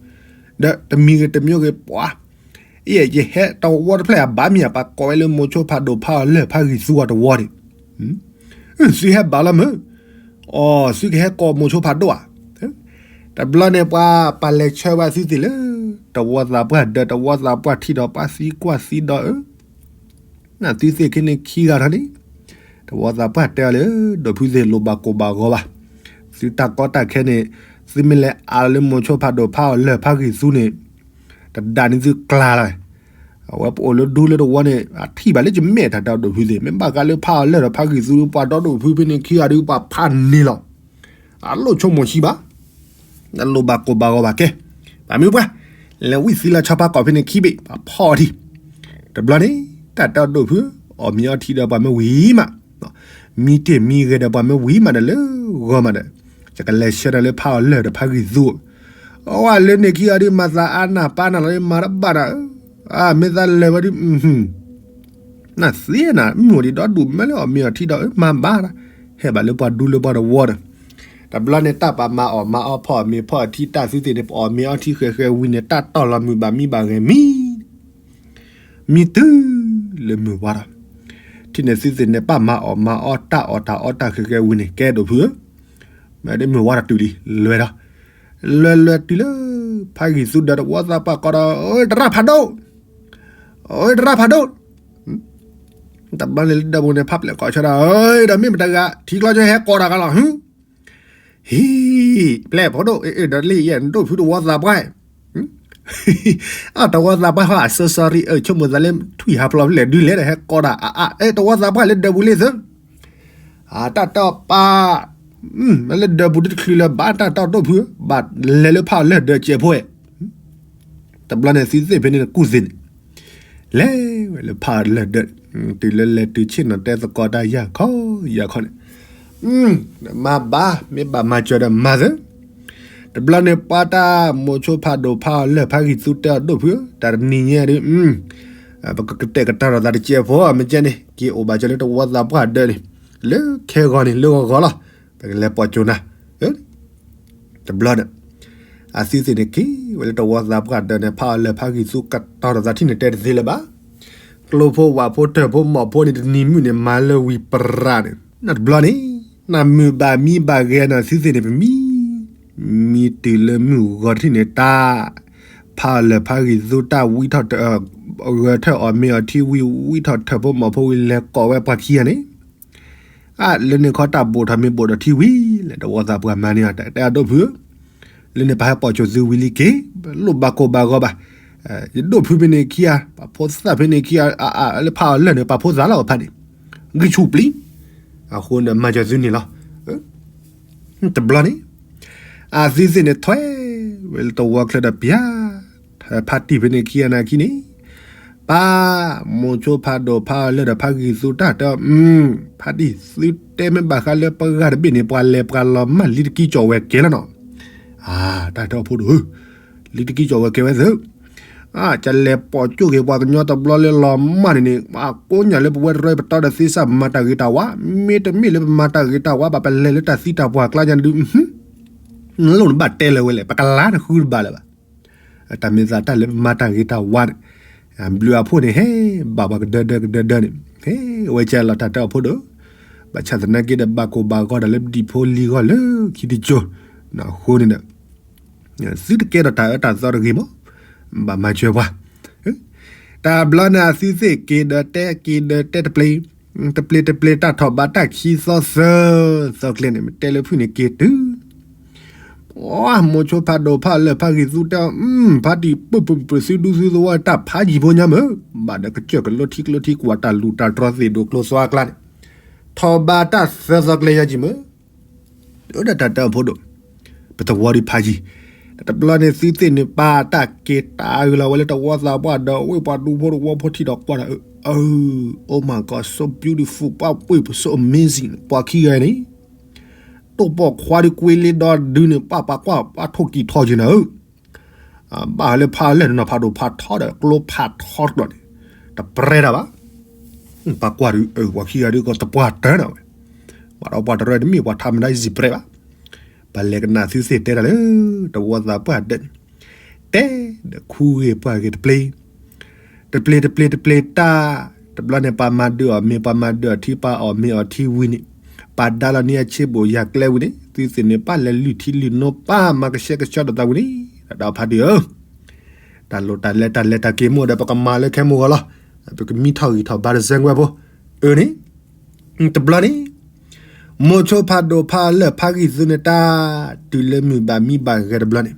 တမံၤဂ့ၤတမံၤဂ့ၤပှၤ, အံၤယဟဲတဝီတဖျၢၣ်အဘၣ်မ့ၢ်ဧါ ပှၤကိးဝဲလၢမိၤဆိဖးဒိၣ်ဖးအီၤလၢၢ်ဖးဂံၢ်သူအီၤတဝီန့ၣ်, သုဟဲဘၣ်လီၤမုၢ်, အီၤ သုကဟဲကိးမိၤဆိဖးဒိၣ်ဧါ, တဘျီန့ၣ်ပှၤပာ်လဲၤဆှၢဝဲသုသ့ၣ်လၢ တဝီသးပှၢ်ဒီး တဝီသးပှၢ်ထံၣ်ဒီးပှၤသံကွၢ်သံဒီးဧၢ, နသုသ့ၣ်ခံန့ၣ်ခံဂၤထီၣ်န့ၣ်, တဝီသးပှၢ်တဲအီၤလၢ ဒိၣ်ဖုသ့ၣ်လိၣ်ဘၣ်ကိၢ်ဘၣ်ဂီၤဘၣ်, သုတၢ်ကီတၢ်ခဲန့ၣ်, သုမ့ၢ်လဲၤအးလၢမိၤဆိဖးဒိၣ်ဖးအီၤလၢၢ်ဖးဂံၢ်သူန့ၣ်, တဒၣ်န့ၣ်သုကျါလီၤ, အဝဲပအိၣ်လၢဒူလၢတဝီန့ၣ် အထံၣ်ဘၣ်လၢကမဲာ်တၢ်တဲအီၤဒိၣ်ဖုသ့ၣ် မ့ၢ်ဘၣ်ဃးလၢဖးအီၤလၢၢ်ဒီးဖးဂံၢ်သူ ပှၤဒီဒိၣ်ဖုဖဲန့ၣ်ခံဂၤဒုး ပှၤဖးန့ၢ်လီၤ, အလိၣ်ဆိကမိၣ်ဆံးဘၣ် နလိၣ်ဘၣ်ကိၢ်ဘၣ်ဂီၤဘၣ်ကဲ, ပှၤမ့ၢ်ပှၤ, လဲၤဝံသံလီၤဆီဖးကီၢ်ဖဲန့ၣ်ခံဘ့ၣ် ပှၤဖီအီၤထံ, တဘျီန့ၣ်, တၢ်တဲအီၤဒိၣ်ဖု, အီၣ်မ့ၤအီထံဒီးပှၤမ့ၢ်ဝံၤမး, မံတ့ၢ်မံဂဲၤဒီးပှၤမ့ၢ်ဝံၤမးဒီးလၢဂီၤမးဒီး, ယကလဲၤဆှၢတၢ်လၢဖးအီၤလၢၢ်ဒီးဖးဂံၢ်သူ, အဝဲလၢန့ၣ်ခံဂၤဒုး မၤသးအါနၢ်ပၢ်နၢ်လီၤ မၤတဘၣ်ဒီး, မ့ၢ်သးလဲၤဝဲဒုး နသ့နၤ မ့ၢ်အိၣ်ဒံးဒီဒူၣ်မၢလၢအီၣ်မ့ၤအီထံဒီး မၤဘၣ်ဒီး, ဟဲဘၣ်လၢပှၤဒူလၢပှၤတဝီဒီး, တဘျီန့ၣ်တၢ်ပာ်မၤအီၣ်မၤအီဖီအီၣ်မ့ၤဖီအီၣ်ထံတၢ်သုသ့ၣ်န့ၣ် ပအီၣ်မ့ၤအီထံဃဲၤဃဲၤဝံၤန့ၣ် တၢ်တီၢ်လီၤမုၢ်ဘၣ်မံဘၣ်ဂဲၤမံ, မံတုၤလၢမုၢ်ဝါဒီး, ထံၣ်န့ၣ်သုသ့ၣ်န့ၣ် ပာ်မၤအီၣ်မၤအီတၢ်အီၣ်တၢ်အီတၢ်ဃဲၤဃဲၤဝံၤန့ၣ် ကဲဒိၣ်ဖုဧၢ, မ့ၢ်ဒ်မုၢ်ဝါဒီးတုၤလံ လဲၤဒီး လဲၤလဲၤတုၤလၢ ဖးဂံၢ်သူဒၢး တဝီသးပှၢ်ကိးဒီး အၢ တရၣ်ဖးဒိၣ်, အၢ တရၣ်ဖးဒိၣ်, တဘျီန့ၣ်လၢဒၢးပူၤန့ၣ် ဖးပျဲၢ်ကိးဆၢဒီး အၢ ဒီးမ့ၢ်မတၤတဂၤ ထံကျိကၠီဟဲကိးတၢ်ဂၤလီၤ ဟံၣ်, ဟံၣ် ပျဲၢ်ဖိဒိၣ် အၢ ဒီးလံ ယဲ နဒိၣ်ဖုတဝီသးပှၢ် အတဝီသးပှၢ်ဟီ အစၢ sorry အၢ ဆိကမိၣ်သးလၢထွံၣ်ဟးဖျိးဖျဲၣ်ဒုလဲၣ်ဒီး ဟဲကိးတၢ်အါအါ အဲ တဝီသးပှၢ်လၢဒၢးပူၤလံသၢ အတၢ်တီပာ် လၢဒၢးပူၤတချုးလၢၤဘၣ် တၢ်တီဒိၣ်ဖု ဘၣ်လဲၤလၢဖးအီၤလၢၢ်ဒၢးစဲးဖိဝဲ တဘျီန့ၣ် သုသ့ၣ်ဖဲန့ၣ်ကူၣ်သ့န့ၣ် လဲၤဝဲလၢဖးအီၤလၢၢ်ဒၢး တုၤလၢလဲၤတုၤဆ့ၣ်နီၤတဲသကိးတၢ်ယၢ်ခီယၢ်ခီန့ၣ် မၤဘၣ် မ့ၢ်ဘၣ်မၤစၢၤဒီးမၤသၢ တဘျီန့ၣ် ပှၤတၢ်မိၤဆိဖးဒိၣ်ဖးအီၤလၢၢ်ဖးဂံၢ်သူတဲအီၤဒိၣ်ဖုဧၢ တၢ်တနံၤညါဒုး ပကကတဲာ်ကတီၤထီၣ်သးတစဲးဖိ မ့ၢ်ကဲန့ၣ် က့ၤအိၣ်ဘၣ်စၢၤလၢတဝီသးပှၢ်ဒၢးန့ၣ် လၢခဲဂီၤန့ၣ် လၢဂီၤဂီၤလီၤ ပကလဲၤပိာ်ကၠိနၤ တဘျီဒီး အသုသ့ၣ်န့ၣ်က့ၤဝဲလၢတဝီသးပှၢ်ဒၢးန့ၣ် ဖးအီၤလၢၢ်ဖးဂံၢ်သူကတီၤထီၣ်သးထံၣ်န့ၣ်တဲတသ့လၢၤဘၣ် ကျိဖိဝးဖိတၢၢ်ဖိမီၢ်ဖိန့ၣ် တနံၤမုၢ်န့ၣ် မၤလၢဝံၤပြးန့ၣ် နီၢ်တဘျီန့ၣ် နမုာ်ဘၣ်မံဘၣ်ဂဲၤနီၤ သုသ့ၣ်န့ၣ် ပမံ မံတုၤလၢမုၢ်ဂီၤထံၣ်န့ၣ် တၢ် ဖးအီၤလၢၢ်ဖးဂံၢ်သူတၢ်ဝံထီၣ်တၢ် ဂဲၤထၢၣ်အီၣ်မ့ၤအီထံဝံၤ ဝံထီၣ်တၢၢ်ဖိမီၢ်ဖိဝံၤ လဲၤကိးဝဲပှၤခံဂၤန့ၣ် အါ လၢန့ၣ်ခီတၢ်ဘိၣ်ထီၣ်မ့ၤဘိၣ်ဒီးထံဝံၤလဲၣ် တဝီသးပှၢ်မၤန့ၢ်အီၤ တၢ်တဲအဒိၣ်ဖုဧၢ လၢန့ၣ်ပဟဲပိာ်ကၠိသုဝံၤလံက့ၤ လိၣ်ဘၣ်ကိၢ်ဘၣ်ဂီၤဘၣ် ယဒိၣ်ဖုဖဲန့ၣ်ခံဂၤ ပှၤဖိသၣ်ဖဲန့ၣ်ခံဂၤ အါ အါ လၢဖးအီၤလၢၢ်န့ၣ် ပှၤဖိသၣ်လီၤဖးန့ၣ် ဂံၢ်ဆူၣ်ပျံၤ အဃိန့ၣ်မၤစၢၤသုန့ၣ်လီၤ တဘျီန့ၣ် အသုသ့ၣ်န့ၣ်ထွဲဝဲလၢတဝီချၢဒီးပျၢ် ဖါတံၢ်ဖဲန့ၣ်ခံဂၤနာ်ခံန့ၣ် ပၢ် မိၤဆိဖးဒိၣ်ဖးအီၤလၢၢ်ဒီးဖးဂံၢ်သူတၢ်တဲ ဖါတံၢ်သုတဲမ့ၢ်ဘၣ်ဃးလၢပဂၤတဘ့ၣ်န့ၣ် ပှၤလဲၤပှၤလီၤမၢ်လံတကံကၠီၣ်ဝဲကဲလီၤနီၤ အါ တၢ်တဲအီၤဖိဒိၣ်ဧၢ လံတကံကၠီၣ်ဝဲကဲဝဲသၢ အါ ကလဲၤပိာ်ကၠိက့ၤပှၤကညီတဘျီလၢလီၤမၢ်န့ၣ်န့ၣ် အကိးညၣ်လၢပဝဲတရၢပတီၢ်ဒီးသ့စၢ်မၤတၢ်ဂ့ၤတၢ်ဝါ မ့တမ့ၢ်လၢပမၤတၢ်ဂ့ၤတၢ်ဝါဘၣ် ပလဲၤလၢတၢ်သံတၢ်ပှၢ်ကျါညါဒုး နလိၣ်နဘၣ်တဲလၢၤဝဲလဲၣ် ပကလါနဃုတဘၣ်လၢၤဘၣ် တၢ်မ့ၢ်သးတၢ်လၢပမၤတၢ်ဂ့ၤတၢ်ဝါန့ၣ် ဘျုးအဖိန့ၣ် ဟဲဘၣ်ပှၤကဒၢဒၢကဒၢဒၢန့ၣ် ဟဲဝဲကဲလီၤတၢ်တဲအီၤဖိဒိၣ် ဘၣ်ဆၣ်သနာ်က့ဒီးဘၣ်ကိၢ်ဘၣ်ဂီၤဒီးလၢဒံၣ်ဖိလံၤဂီၢ်လၢခံတကၠိ အဃိန့ၣ်ဒီး သုတကဲထီၣ်တၢ်အၢတၢ်သီတဂ့ၤမး ဘၣ်မၤစၢၤပှၤ တၢ်ဘျီန့ၣ်အသုသ့ၣ်က့ၤဒီးတဲက့ၤဒီးတဲတပျ့ၤ တပျ့ၤတပျ့ၤတၢ်ထီၣ်ဘးတၢ်ခံသီသၢသီကျဲန့ၣ် မ့ၢ်တဲလၢဖုၣ်န့ၣ်က့ၤတုၤ မိၤဆိဖးဒိၣ်ဖးလၢၢ်ဖးဂံၢ်သူတဲအီၤ ဖါတံၢ် ပုၢ်ပုၢ်ပုၢ်ပုၢ်သုဒူသုသဝီတၢ်ဖးယံာ်ဖိညါမ့ၢ် ဘၣ်ဒီးကစၢၢ်ကလိထံကျိထံကွၢ်တၢ်လူၢ်တၢ်တြီသ့ၣ်ဒိၣ်ကျိသွါကျါန့ၣ် ထီၣ်ဘးတၢ်သၢသီကျဲယါကံၤမ့ၢ် ဒီးတၢ်တဲအီၤဖိဒိၣ် ပသဝီဒံးဖးယံာ် တဘျီန့ၣ်သုသ့ၣ်န့ၣ်ပာ်တၢ်က့ၤတၢ်အုးလီၤဝဲလၢတဝီသးပှၢ်ဒီးဝ့ၢ်ပှၤဒူဖိတဝီဖိထံၣ်ဒီးကွၢ်ဒီး အၢ Oh my God, so beautiful, ပှၢ်ဝ့ၢ် so amazing ပှၤခံဂၤန့ၣ် တိၢ်ပိာ်ခွါဒုးကွ့လ့ဒီဒုန့ၣ် ပှၢ်ပှၤကွၢ်ပှၢ်ထိၣ်ကံၢ်ထီက့ၤနၤဧၢ ဘၣ်လၢဖးလၢၢ်နီၤဖးဒိၣ်ဖးထီဒီးကျိဖးထီတကျီန့ၣ် တပြဲတၢ်ဘၣ် ပှၤကွၢ်ဒုး ပှၤခံဂၤဒုးကီးတပှၢ်တၢၢ်နၤဝဲ ပှၤဒီးပှၤတရၢတမ့ၢ်ပှၤထးမတၤယံၤပြဲဘၣ် ပှၤလဲၤကနၣ်သုသ့ၣ်တဲတၢ်လၢ တဝီသးပှၢ်ဒၢးန့ၣ် တဲဒီးခူဂ့ၤပှၢ်ဂ့ၤတပျ့ၤ တပျ့ၤတပျ့ၤတပျ့ၤတၢ် တဘျီန့ၣ် ပှၤမၤဒုးအီၣ်မ့ၤ ပှၤမၤဒုးအီၣ်ထံ ပှၤအီၣ်မ့ၤအီၣ်ထံဝံၤန့ၣ် ပှၤဒါလီၤန့ၢ်အဆ့ဘိၣ်ယၤကျဲဝံၤန့ၣ် သုသ့ၣ်န့ၣ် ပၢ်လဲၤလုၢ်ထံလုၢ်နိ ပၢ်မၤကဆှဲကဆှီဒီးသးဝံၤန့ၣ် တၢ်ဒီးဖါတံၢ်ဧၢ တၢ်လိၣ်တၢ်လဲၤတၢ်လဲၤတၢ်က့ၤမ့ၢ်ဒီး ပကမၤလၢခဲမုၢ်ဂီၤလီၤ. ပကမံထီၣ်ဂံၢ်ထီၣ်ဘါတစဲးဝဲဖိ အၢန့ၣ် တဘျီန့ၣ် မိၤဆိဖးဒိၣ်ဖးလၢၢ်ဖးဂံၢ်သုန့ၣ်တၢ် တုၤလၢမုၢ်ဘၣ်မံဘၣ်ဂဲၤတဘျီန့ၣ်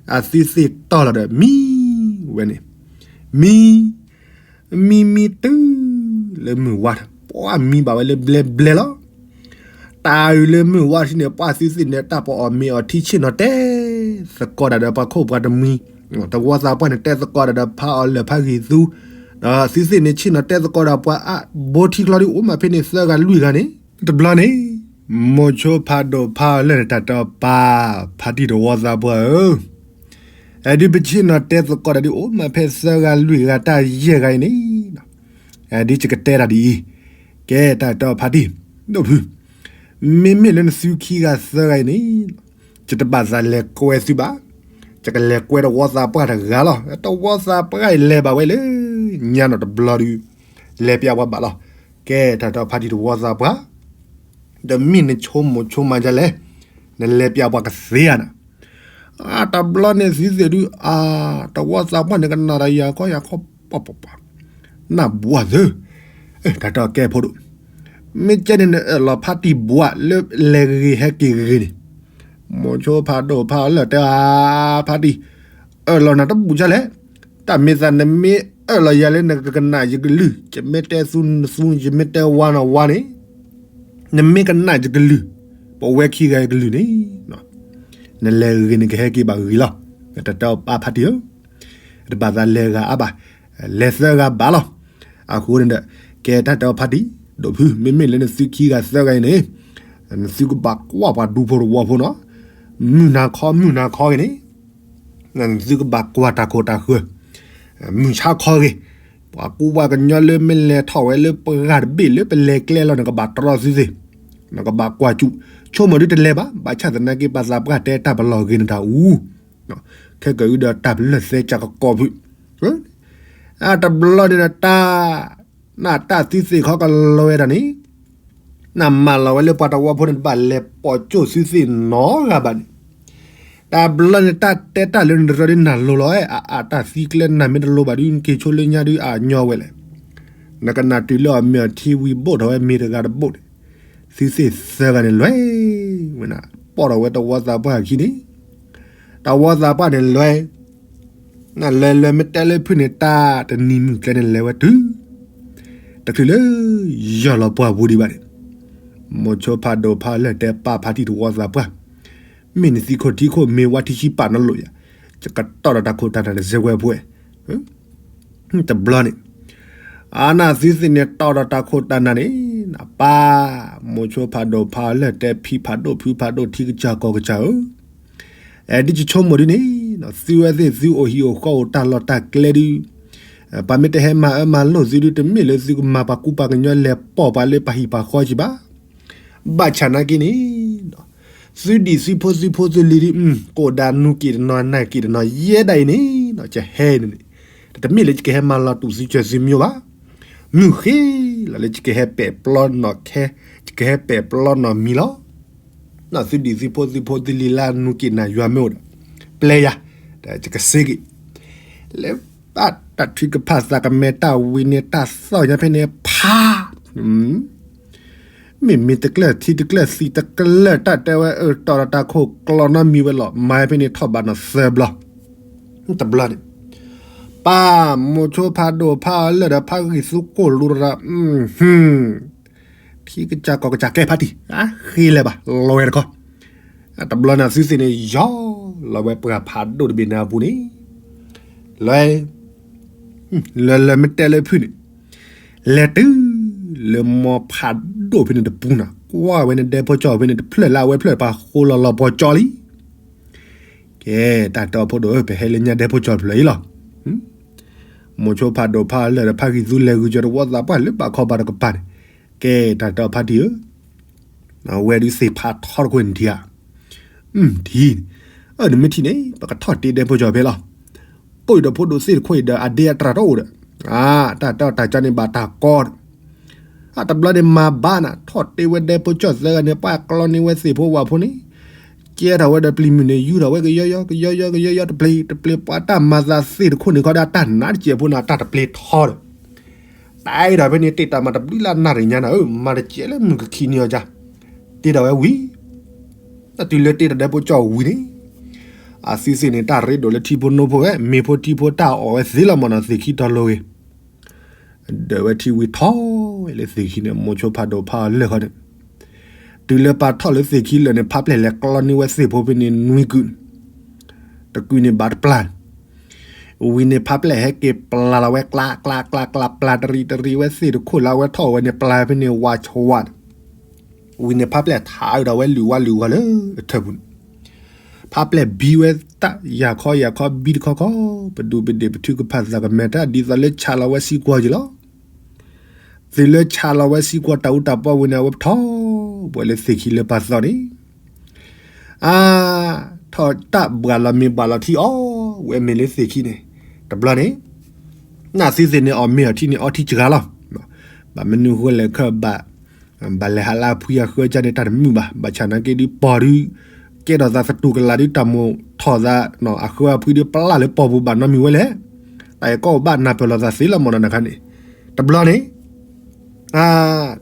အသုသ့ၣ်တီၢ်လီၤဒီးမံဝဲန့ၣ် မံ မံမံတုၤလၢမုၢ်ဝါထီၣ် ပှၤမံဘၣ်ဝဲလၢဘျဲဘျဲလီၤ. တၢ်အုၣ်လၢမုၢ်ဝါထီၣ်န့ၣ် ပှၤသုသ့ၣ်န့ၣ် တၢ်ပအီၣ်မ့ၤအီၣ်ထံဆ့ၣ်နီၤတဲသကိးတၢ်ဒီးပှၤခိၣ်ပှၤတမှံၤ တဝီသးပှၢ်န့ၣ် တဲသကိးတၢ်ဒီးဖးအီၣ်လၢၢ်ဖးဂံၢ်သု ဒီးသုသ့ၣ်န့ၣ် ဆ့ၣ်နီၤတဲသကိးဒီးပှၤအါဘိထံချီဒ်အိၣ်မးဖဲန့ၣ် သၢဂၤလွံၢ်ဂၤန့ၣ် တဘျီန့ၣ် မိၤဆိဖးဒိၣ်ဖးလၢၢ်န့ၣ် တၢ်တဲအီၤပၢ် ဖါတံၢ်တဝီသးပှၢ်ဧၢ အဲဒုးပဆ့ၣ်နီၤတဲသကိးတၢ်ဒ်အိၣ်မးဖဲသၢဂၤလွံၢ်ဂၤတၢ်ယဲၢ်ဂၤအံၤန့ၣ် အဲဒုးယကတဲတၢ်ဒ်အံၤ, ကဲတၢ်တဲအီၤဖါတံၢ်, ဒိၣ်ဖု, မ့မ့ၢ်လၢနသုခံဂၤသၢဂၤအံၤန့ၣ်, ယတဘၣ်သးလဲၤကွဲသုဘၣ်, ယကလဲၤကွဲတဝီသးပှၢ်တဂၤလီၤ. တဝီသးပှၢ်အံၤလဲၤဘၣ်ဝဲလၢ ညါနီၢ်တဘျီဒုး လဲၤပျးပှၤဘၣ်လီၤ. ကဲတၢ်တဲအီၤဖါတံၢ်တဝီသးပှၢ် ဒီးမ့ၢ်နဆိမိၣ်ဆိမးဒ်လဲၣ်, နလဲၤပျးပှၤကသ့ဧါနၤ. တဘျီန့ၣ်သုသ့ၣ်ဒုး အါ, တဝီသးပှၢ်န့ၣ်ကနၣ်ဒီးယၤခီယၤခီ ပှၤပှၤပှၤ, နၢ်ဘှီသၢ, တၢ်တဲအီၤကဲဖိဒိၣ်, မ့ၢ်ကဲန့ၣ်နအၢၣ်လီၤဖါတံၢ်ဘှီလၢလဲၤဂ့ၤဟဲက့ၤဂ့ၤန့ၣ်, မိၤဆိဖးဒိၣ်ဖးအီၤလၢာ်တဲအါ, ဖါတံၢ်, အၢၣ်လီၤနၤတဘူၣ်ဒ်လဲၣ်, တၢ်မ့ၢ်သးနမ့ၢ်အၢၣ်လီၤယၤလၢနကကနၣ်ယကလုၢ်, ယမ့ၢ်တဲသူနသူ ယမ့ၢ်တဲဝါနဝါန့ၣ်, နမ့ၢ်ကနၣ်ယကလုၢ်, ပဝဲခံဂၤအကလုၢ်န့ၣ်, နလဲၤဂ့ၤန့ၣ်ကဟဲက့ၤဘၣ်ဂ့ၤလီၤ. တၢ်တဲအီၤပၢ်ဖါတံၢ်ဧၢ, တဘၣ်သးလဲၤဂၤအါဘၣ်, လဲၤသၢဂၤဘၣ်လီၤ. အဃိန့ၣ်ဒီး ကဲတၢ်တဲအီၤဖါတံၢ်, ဒိၣ်ဖု မ့မ့ၢ်လၢနသုခံဂၤသၢဂၤအံၤန့ၣ်, နသုကဘၣ်ကွၢ်ပှၤဒူဖိတဝီဖိနီၤ, မုၢ်နၤခီမုၢ်နၤခီဂ့ၤန့ၣ် နသုကဘၣ်ကွၢ်တၢ်ခိၣ်တၢ်ဃၢၤ, မုၢ်ဆါခီဂ့ၤ, ပှၤကူပှၤကညီလၢမ့ၢ်လဲၤထီၣ်ဝဲလၢပှၤတဘ့ၣ်လၢပလဲၤကျဲလီၤ နကဘၣ်တြီသုသ့ၣ်, နကဘၣ်ကွၢ်စူၣ်, ဆိကမိၣ်ဒုတလဲၤဘၣ်, ဘၣ်ဆၣ်သနာ်က့ပှၤသးပှၢ်တဲတၢ်ပလီၢ်ဂ့ၤနတၢ်အူ, ခဲကဒုဒီးတၢ်ပလၢၢ်သဲကၢ်ကကိးဖု, အတဘျီန့ၣ်ဒီးတၢ်, နတၢ်သုသ့ၣ်ခီကလဲၤဝဲဒၣ်န့ၣ် နမၤလီၤဝဲလၢပှၤတဝီဖိန့ၣ် တဘၣ်လဲၤပိာ်ကၠိၣ်သုသ့ၣ်နီတဂၤဘၣ်န့ၣ်, တဘျီန့ၣ်တၢ်တဲတၢ်လၢနတရၢဒ်နၤလိၤလီၤ, အအတၢ်သံကျဲနၤမ့ၢ်တလိၤဘၣ်ဒုး နက့ၤဆိလၢညါဒုးအညီဝဲလဲၣ်. နကနၣ်တုၤလၢအီၤမ့ၢ်အီၤထံဝံၤဘိၣ်ထီၣ်ဝဲမ့ၤတဂၤတဘိၣ်န့ၣ်, သုသ့ၣ်သၢဂၤန့ၣ်လဲၤဝဲနၤ, ပိာ်ထီၣ်ဝဲတဝီသးပှၢ်အခံန့ၣ်, တဝီသးပှၢ်န့ၣ်လဲၤ နလဲၤလဲၤမ့ၢ်တဲလၢဖုၣ်န့ၣ် တၢ်တနံၤမုၢ်ကျဲန့ၣ်လဲၤဝဲတုၤ, တချုးလၢ ယီၢ်လီၤပှၢ်ပူၤဒံးဘၣ်န့ၣ်, မိၤဆိဖးဒိၣ်ဖးလၢာ်တဲပၢ်ဖါတံၢ်တဝီသးပှၢ်, မ့ၢ်နသံခိၣ်ထံခိၣ်မ့ၢ်ဝါထံဆံပာ်နီတလိာ်ယၤ, ယကတီၢ်ဒီးတၢ်ခိၣ်တၢ်နၢ်တစဲးဝဲဖှဲး, တဘျီန့ၣ်, အါနသုသ့ၣ်န့ၣ်တီၢ်ဒီးတၢ်ခိၣ်တၢ်နၢ်န့ၣ်, နပၢ်, မိၤဆိဖးဒိၣ်ဖးလၢာ်တဲဖံဖးဒိၣ်ဖုဖးဒိၣ်ထံကစၢ်ကီၢ်ကစၢ်ဧၢ အဲၣ်ဒ်ယဆိကမိၣ်ဒ်န့ၣ်, သုဝဲသ့ၣ်သုအိၣ်ဟံၣ်အိၣ်ဃီအိၣ်တၢ်လီၢ်တၢ်ကျဲဒုး, ပှၤမ့ၢ်တဟဲမၤအၢမၤလိာ်သုဒုး တမ့ၢ်လၢသုကမၤပှၤကူပှၤကညီလဲၤပိာ်ပှၤလၢပှၤဟံၣ်ပှၤဃီကံဘၣ်. ဘၣ်ဆၣ်နာ်က့န့ၣ်, သုဒံၣ်သုဖိသုဖိသုလံၤဒုး, ကိၣ်ဒၣ်နူက့ၣ်တနီၤနၢ်က့ၣ်တနီၤ ယဲဒၣ်အံၤန့ၣ်, ယဟဲန့ၣ်, တမ့ၢ်လၢယကဟဲမၤလီၤတူာ်သုကၢၤသုမ့ၢ်ဘၣ်. မုၢ်ဃ့လီၤလၢယကဟဲပဲာ်ပျီနီၢ်ခဲ, ယကဟဲပဲာ်ပျီနီၢ်မံၤလီၤ. သုဒံၣ်သုဖိသုဖိသုလံၤလၢနူက့ၣ်နၢ်ယွၤမ့ၢ်အိၣ်ဒီး, ပျဲယၤ, ယကစ့က့ၤ, လၢဘၣ်တၢ်ထုကဖၣ်သးကမဲာ်တၢ်ဝံၤန့ၣ် တၢ်သီၣ်ညါဖဲန့ၣ်ဖး မ့မ့ၢ်တကျၢၢ်ထံတကျၢၢ်သံတကျၢၢ် တၢ်တဲဝဲအၢတီၢ်ဒီးတၢ်ခိၣ်ကျီနီတမံၤဝဲလီၤ. မၤဖဲန့ၣ်ထီၣ်ဘးနီၢ်သၢဘျီ, တဘျီန့ၣ်, ပၢ်မိၤဆိဖးဒိၣ်ဖးအီၤလၢာ်ဒီးဖးဂံၢ်သူကိၢ်လိာ်တရၣ်, ထံကစၢ်ကီၢ်ကစၢ်ကဲဖါတံၢ်, ဃ့လဲၤဘၣ်, လီၤဝဲတခီ, တဘျီန့ၣ်သုသ့ၣ်န့ၣ် ယီၢ်လီၤဝဲပှၤဖးဒိၣ်တဘ့ၣ်န့ၣ်အပူၤန့ၣ်, လဲၤ လဲၤလဲၤမ့ၢ်တဲလၢဖုၣ်န့ၣ်, လဲၤတုၤ လၢမိၢ်ဖးဒိၣ်ဖဲန့ၣ်တပူၤန့ၣ် ကွၢ်ဝဲန့ၣ်ဒဲဖိကၠီဖဲန့ၣ်တဖျၢၣ်လၢအဝဲဖျၢၣ်ပာ်ဃိလီၤလီၤပှီၢ်ကၠီလံ. ကဲ, တၢ်တဲအီၤဖိဒိၣ်ဧၢ ပဟဲလၢညါဒဲဖိကၠီဖျၢၣ်အံၤလီၤ. မိၤဆိဖးဒိၣ်ဖးလၢာ်ဒီးဖးဂံၢ်သူလဲၤဂုာ်ကၢၤတဝီသးပှၢ်လၢဘၣ်ခီဘၣ်တကပၤန့ၣ်, ကဲတၢ်တဲအီၤဖးတံၢ်ဧၢ အဝဲဒုးသ့ၣ်ဖးထီတခိၣ်န့ၣ်ထံဧါ, ထံ, အၢ နမ့ၢ်ထံၣ်န့ၣ် ပကထီၣ်တ့ဒဲဖိကၠီဖဲလီၤ. ပိာ်အံၤဒီးဖိဒိၣ်သ့ၣ်တခိၣ်အံၤဒီးအဒ့အတြၢ်တအိၣ်ဒီး, တၢ်တဲအီၤတၢ်ကၠီန့ၣ်ဘၣ်တၢ်ကီဒီး, အတဘျီန့ၣ်မၤဘၣ်နၤ ထီၣ်တ့ဝဲဒဲဖိကၠီသၢဂၤန့ၣ် ပှၤကျီန့ၢ်ဝဲသ့ၣ်ဖိဝၣ်ဖိန့ၣ်, ကဲထီၣ်ဝဲဒီးပျံၤမုၢ်န့ၣ် ယူၢ်ထီၣ်ဝဲကယီယီကယီယီကယီယီတပျ့ၤတပျ့ၤ ပှၤတၢ်မၤသးသ့ၣ်တခိၣ်န့ၣ်ခီဒီး အတၢ်နါတစဲးဖိန့ၣ် အတၢ်တပျ့ၤထီဒီး တၢ်အဲၣ်ဒိးဖဲန့ၣ် တ့ၢ်တၢ်မၤတဘျုးလၢနၣ်ရံၣ်ညါနၤဧၢ, မၤတစဲးလၢမုၢ်ကခံန့ၢ်အီၤကါ, တ့ၢ်ဒီးဝဲဝံၤ, တၢ်တုၤလၢတ့ၢ်ဒီးဒဲဖိကၠီဝံၤန့ၣ်, အသုသ့ၣ်န့ၣ် တၢ်ရ့ဒိၣ်လၢထံဖိနိဖိဝဲ, မ့ၢ်ဖိထံဖိတၢ်အီၣ်ဝဲသ့လီၤမၢ်နီၤ သ့ၣ်ခံတီၤလိၤဂ့ၤ ဒၢးဝဲထံဝံၤထီၣ်ဝဲလၢသ့ၣ်ခံန့ၣ် မိၤဆိဖးဒိၣ်ဖးအီၤလၢာ်ခီန့ၣ်, တုၤလၢပာ်ထီၣ်လၢသ့ၣ်ခံလၢာ်န့ၣ် ဖးပျဲၢ်လဲၤကျီန့ၢ်ဝဲသ့ၣ်ဖိဖဲန့ၣ်နွံကုာ်, တကုာ်န့ၣ်ဘၣ်တပျၢ်, ဝံၤန့ၣ်ဖးပျဲၢ်ဟဲက့ၤပျၢ်လီၤဝဲကျါကျါကျါကျါ ပျၢ်တရံးတရံးဝဲသ့ၣ်တခိၣ်လၢအဝဲထီၣ်ဝဲန့ၣ် ပျၢ်ဖဲန့ၣ်ဝးဆှး, ဝံၤန့ၣ်ဖးပျဲၢ်ထးအုးဒီးဝဲလုာ်ဝါလုာ်ဂီၤလၢအထၢၣ်ပူၤန့ၣ် ဖးပျဲၢ်ဘံဝဲတၢ်ယၢ်ခီယၢ်ခီဘံတခီခီ, ပဒူးပဒ့ၣ်ပထုကဖၣ်သးကမဲာ်တၢ်ဒ်သိးလၢဆးလီၤဝဲစံကွီၤက့ၤလီၤ. တုၤလၢဆးလီၤဝဲစံကွီၤတၢ်အူတၢ်ပီဝံၤန့ၣ် အဝဲထီၣ်ဝဲလၢသ့ၣ်ခံလၢပာ်သီန့ၣ်, အါ, ထီၣ်တၢ်ဘှၣ်လီၤမ့ၤဘှၣ်လီၤထံအီၣ်ဝဲမ့ၤလၢသ့ၣ်ခံန့ၣ်, တဘျီန့ၣ်, နသုသ့ၣ်န့ၣ်အီၣ်မ့ၤအီထံန့ၣ်အီထံစှၤလီၤ. ဘၣ်မနုၤဃိလဲၣ်ခီဘၣ် ဘၣ်လဲၤဟးလၢအဖှံအဃၢကါန့ၣ် တၢ်တမုာ်ဘၣ်. ဘၣ်ဆၣ်နာ်က့ဒုးပီၢ်ဒုး, က ကဲထီၣ်သးသတူၢ်ကလာ်ဒုးတၢ်မိၣ်ထီၣ်သး, အဃၢအဖှံဒုးပျၢ်လၢပီၢ်ပူၤဘၣ်နီတမံၤဝဲလဲၣ်. တၢ်အံၤကီၢ်ဘၣ်နၢ်ပၢၢ်လိာ်သးသ့လီၤမၢ်နီၤ နခါန့ၣ်, တဘျီန့ၣ်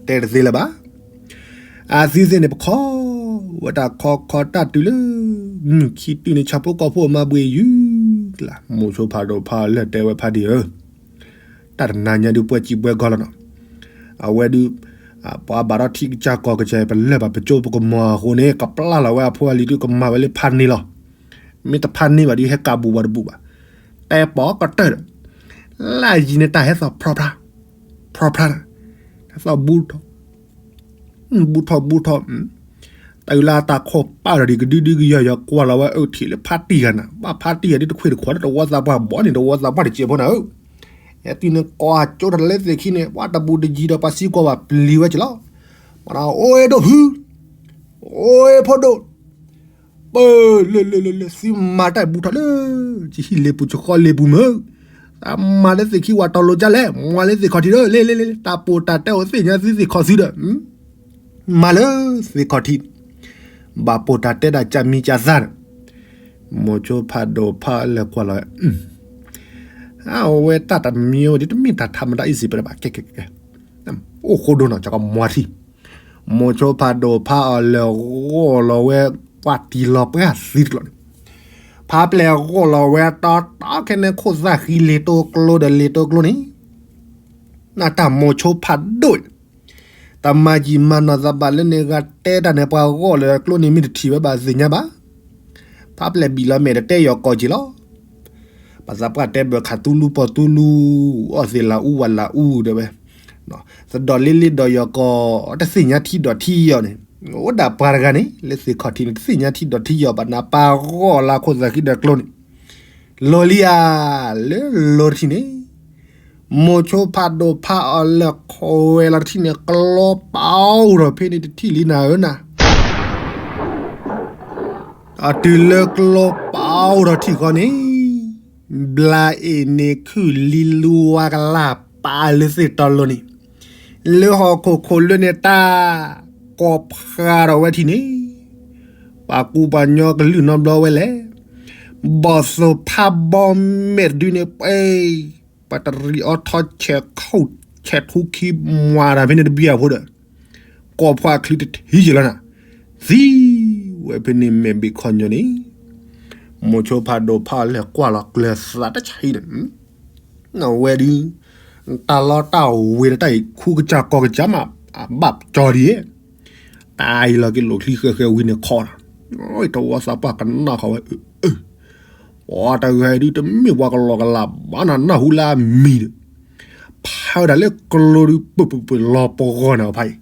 တဲတသ့လၢၤဘၣ်. အသုသ့ၣ်န့ၣ် ပခီဝဲတၢ်ခီခီတၢ်တုၤလၢ မုၢ်ခံတုၤန့ၣ် ဆၣ်ဖိကီၢ်ဖိအမၤဘှံးယုၢ်ကျါ, မိၤဆိဖးဒိၣ်ဖးအီၤလၢာ်တဲဝဲဖါတံၢ်ဧၢ, တၢ်တနၤညါဒုးပှဲၤစံးပှဲၤကီၢ်လီၤနီၤ. အဝဲဒုး ပှၤဘၣ်ထီၣ်ထံကစၢ်ကီၢ်ကစၢ် ပလၢၢ်ဘၣ်ပကၠိပကမီၤအဃိန့ၣ် ကပျၢ်လီၤဝဲအဖိအလံၤဒုးကမၤဝဲလၢဖးန့ၢ်လီၤ. မ့ၢ်တဖးန့ၢ်ဘၣ်ဒုးဟဲကးဘူးပှၤတဘူးဘၣ်. တဲပိာ်ကတၢၢ်ဒီး လၢအယံၤန့ၣ် တၢ်ဟဲသီၣ်ဖြီဖြါ ဖြီဖြါ, ဟဲသီၣ်ဘူးထီၣ် ဘူးထီၣ်ဘူးထီၣ်, တုၤလၢအတၢ်ခိၣ်ပာ်ဒီးဒံးကဒုဒုကယီၤယီၤ ကွၢ်လီၤဝဲအၢထံၣ်လၢဖါတံၢ်ဂၤနၤ, ဘၣ်ဖါတံၢ်ဂၤဒုးတခွ့ၣ်တခွးလၢတဝီသးပှၢ်ဘီန့ၣ် တဝီသးပှၢ်တစဲးဖိနၤဧၢ, ဟဲတုၤန့ၣ် ကိးကၠိထီၣ်လၢသ့ၣ်ခံန့ၣ် ပှၤတဘူးတယံၤဒီးပှၤစံးကွၢ်ဘၣ်ပျံၤဝဲက့ၤလီၤ. မၤဒီး အိၣ်အ့ဒိၣ်ဖု, အိၣ်အ့ဖိဒိၣ် ပၢၢ် လၢလၢလၢလၢ သုမၤတၢ်ဘူးထီၣ်လၢ ယဟံၣ်လ့ပူၤယဃီလ့ပူၤမၢ်, တၢ်မၤလၢသ့ၣ်ခံဝဲတီၤလိၤကၢ်လဲၣ်, မၤလၢသ့ၣ်ခီၣ်ထံးဒီး လ့လ့လ့လ့ တၢ်ပိာ်တၢ်တဲအိၣ်သ့ၣ်ညါသုသ့ၣ်ခီၣ်သုဒီး မၤလၢသ့ၣ်ခီၣ်ထံး, ဘၣ်ပိာ်တၢ်တဲဒၣ်ကၢ်မံကၢ်သၣ်ဒီး မိၤဆိဖးဒိၣ်ဖးအီၤလၢာ်ကွၢ်လီၤ, အဝဲတၢ်တမံၤဝဲဒ်တမ့ၢ်တၢ်ထးမတၤအံၤစံးပတဘၣ်ကဲကဲကဲ, အိၣ်ဃိဒိနီၤ ကကမွၤထံ, မိၤဆိဖးဒိၣ်ဖးအီၤလၢာ်ဂီၢ်လီၤဝဲ ပှၤတံၢ်လီၤပှၤသံတကျိၤန့ၣ်, ဖးပျဲၢ်ဂီၢ်လီၤဝဲတီတီခဲန့ၣ် ခိၣ်သၣ်ဃံလ့ၤတိကျိဒီးလ့ၤတိကျိန့ၣ် နတၢ်မိၤဆိဖးဒိၣ် တမၤယံာ်မၤနီၢ်သးဘၣ်လၢန့ၣ် ဂၤတဲတၢ်န့ၣ် ပှၤဂီၢ်လၢကျိန့ၣ် မ့ၢ်တထံၣ်ဝဲဘၣ်သ့ၣ်ညါဘၣ်. ဖးပျဲၢ်ဘံၣ်လီၤမဲာ်တတဲယီၤကီၢ်က့ၤလီၤ. ပှၤသးပှၢ်တဲဘၢခးသူလူပီၢ်သူလူ, အီၣ်သ့ၣ်လၤအူဝဲလၤအူတဲဝဲ, သဒီၣ်လ့လ့ဒီးယီၤကီၢ် တသ့ၣ်ညါထံဒီးထံယီၤန့ၣ်, အိၣ်ဒၣ်ပှၤတဂၤန့ၣ် လၢသ့ၣ်ခီၣ်ထံးန့ၣ် တသ့ၣ်ညါထံဒီးထံယီၤဘၣ်နၤ ပှၤဂီၢ်လၢခိၣ်သၣ်ဃံဒီးကျိန့ၣ် လီၤလံဧါ, လၢလီၤတထံၣ်န့ၣ်, မိၤဆိဖးဒိၣ်ဖးအီၤလၢာ်ခိးဝဲလီၤတထံၣ်န့ၣ် ကျိပာ်အိၣ်ထီၣ်ဖဲန့ၣ်တထံၣ်လံနၤဧၢနၤ, အတုၤလၢကျိပာ်အိၣ်ထီၣ်ထံၣ်ဃီန့ၣ်, ဘျါအ့ၣ်န့ၣ်ခုၣ်လံလူဝါကလၢ်ပာ်လၢသ့ၣ်တီလိၤန့ၣ်, လၢဟီၣ်ခိၣ်ခိၣ်လၢန့ၣ်တၢ် ကိးဖျါထီၣ်ဝဲထံၣ်န့ၣ် ပှၤကူပှၤညီကလုၢ်နီတဘျီဝဲလဲၣ်. ဘီၣ်သိၣ်ဖးဘီမဲာ်တဒုန့ၣ် ပှဲၤ ပှၤတရံးအီထီဆဲးခူၣ်ဆဲးထူခံ မွၤတၢ်ဖဲန့ၣ်တဘံၣ်အဖိဒီး ကိးဖျါချုးတထံၣ်ယဲၢ်လီၤနၤ, သံဝဲဖဲန့ၣ်မဲာ်ဘ့ၣ်ခီညီန့ၣ်, မိၤဆိဖးဒိၣ်ဖးအီၤလဲၤကွၢ်လီၤကျၢၤသးတဆံးန့ၣ် အဝဲဒုး တၢ်လီတၢ်ဝ့ၤတၢ်အံၤ ခူကစၢ်ကီၢ်ကစၢ်မး အဘၣ်ကၠီဒ်, တၢ်အံၤလီၤက့ၤလိာ်ချံဃဲဃဲဝံၤန့ၣ်ခီ, တဝီသးပှၢ်ကနၣ်ဃီဝဲ, ပှၤတဂၤအံၤဒုး တမ့ၢ်ပှၤကလီကလးဘၣ်နၤ နၢ်ဟူလၢအမံၤဒီး ဖးဝဲဒၣ်လၢကျိဒုး ပၢၢ်ပၢၢ်ပၢၢ်လီၤပဂီၢ်န့ၣ်အဖါအံၤ,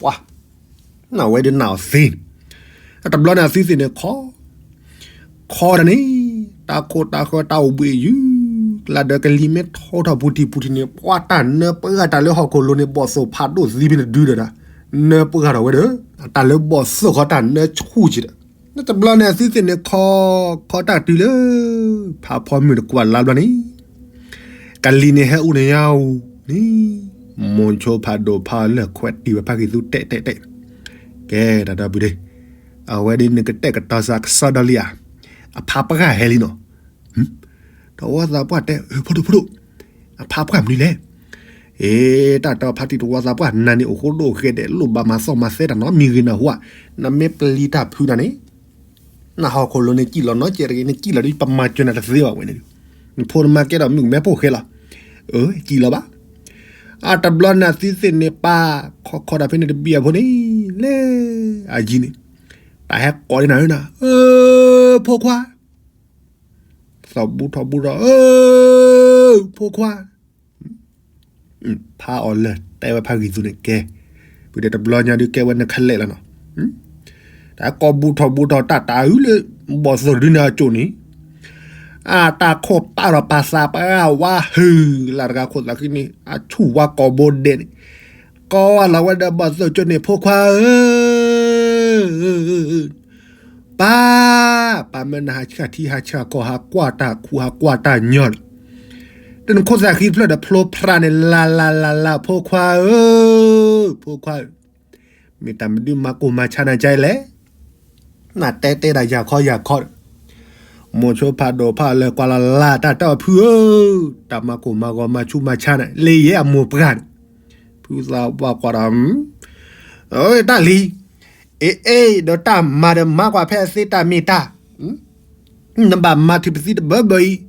ပှၤ နဝဲဒုးနၢ်အီၤသ့န့ၣ်, တဘျီန့ၣ်အသုသ့ၣ်န့ၣ်ခီ, ခီဒၣ်န့ၣ်, တၢ်ခိၣ်တၢ်ဃၢတၢ်အိၣ်ဘှံးယုၢ်, လၢဒီးကလံၤမ့ၢ်ထီထီၣ်ပူၤတံၢ်ပူၤတံၢ်န့ၣ် ပှၤတၢ်နၢပှၢ်တၢ်လၢဟီၣ်ခိၣ်လိၤန့ၣ် ဘီၣ်သိၣ်ဖးဒိၣ်သံဖဲန့ၣ်ဒုဒီး, နၢပှၢ်ထီၣ်ဝဲဒီး, တၢ်လၢဘီၣ်သိၣ်ဃီတၢ်နၢဆူၣ်က့ၤဒီး, တဘျီန့ၣ်အသုသ့ၣ်န့ၣ်ခီ, ခီတၢ်တုၤလၢ ဖးဖီမုၢ်တကွၢ်လါဘျီန့ၣ် ကလံၤန့ၣ်ဟဲအိၣ်န့ၣ်ညါဧိၤန့ၣ်, မိၤဆိဖးဒိၣ်ဖးအီၤလဲၤခွဲးတံၢ်ဝဲဖါကံၤသူတဲတဲတဲ, ကဲတၢ်ဒီပုၢ်ဒီ, အဝဲဒ်နကတဲာ်ကတီၤစၢ်ကစီဒီလံဧါ, အဖါပှၢ်ဟဲလံနီၤ, တဝီသးပှၢ်တဲ ဖိဒိၣ်ဖိဒိၣ်, အဖါပှၢ်မနုၤလဲၣ်, အ့ တၢ်တီဖါတံၢ်တဝီသးပှၢ်နၤန့ၣ် အိၣ်ဃိဒိၣ်ဃဲဒဲး လိၣ်ဘၣ်မၤသီၣ်မၤသဲတၢ်နီတမံၤဂ့ၤနၢ်ဟူဧါ, နမ့ၢ်ပျံၤတၢ်ဖုးနၤန့ၣ် နဟီၣ်ခိၣ်လိၤန့ၣ် စံၣ်လီၤနီတစဲးတဂ့ၤ, နစံၣ်လီၤဒီး ပမၤစၢၤနၤတသ့ဘၣ်ဝဲန့ၣ်, နဖိနမါကဲထီၣ်မုၣ်ကမဲဖိၣ်ဃဲလီၤ, အၢ စံၣ်လီၤဘၣ်, အတဘျီန့ၣ်သုသ့ၣ်န့ၣ်ပၢ်, ခီခီဒၣ်ဖဲန့ၣ်တဘံၣ်အဖိန့ၣ်, လၢအယံၤန့ၣ်, တၢ်ဟဲကိးဒ်နၤဧၢနၤ, အၢ ဖိခွါ သီၣ်ဘူးထီၣ်ဘူးထီၣ်, အၢ ဖိခွါ, ဖးအီၤလၢာ်တဲဝဲဖါဂံၤသူန့ၣ်ကဲ, ဖုဒီးတဘျီညါဒုးကဲဝဲနခလဲၣ်လီၤနီၤ, တၢ်ကိးဘူးထီၣ်ဘူးထီၣ်တၢ်တၢ်အုးလၢ ဘီၣ်သိၣ်ဒုန့ၣ်အစိၣ်န့ၣ်, အတၢ်ခိၣ်ပာ်ထီၣ်ပာ်သးပှၢ်ဝါဟုၣ်လၢတဂၤခိၣ်သးဃံန့ၣ် အဆူၣ်ဝါကိာ်ဘိဒဲးန့ၣ်, ကိးဝဲလီၤဝဲဒီးဘီၣ်သိၣ်ကၠိန့ၣ် ဖိခွါဧၢ ပၢ်, ပၢ်မၢနဟးဆှၣ်ထံဟးဆှၣ်ကီၢ် ဟးကွၢ်တၢ်ခူဟးကွၢ်တၢ်ညီဒီး, တနခိၣ်သးဃံဖျၢၣ်ဒီးဖျိဖျါန့ၣ် လၢ်လၢ်လၢ်လၢ် ဖိခွါဧၢ, ဖိခွါဧၢ, မ့ၢ်တၢ်မနုၤမၤကိၢ်မၤဆါနၤကလဲၣ်, နတဲတဲဒၣ်ယၤခီယၤခီဒီး, မိၤဆိဖးဒိၣ်ဖးအီၤလၢကွၢ်လီၤလၢတၢ်တဲအီၤဖုဧၢ, တၢ်မၤကိၢ်မၤဂီၤမၤဆူးမၤဆါန့ၣ် လၢယဲအမိၢ်ပှၢ်န့ၣ်, ဖုသးပှၢ်ကွၢ်ဒီး, တၢ်လံၤ, အ့အ့ ဒီးတၢ်မၤဒီးမၤကွၢ်ဖဲအသ့တၢ်မ့ၢ်တၢ် နဘၣ်မၤထံၣ်ပသံတဘၢဘၢအံၤ,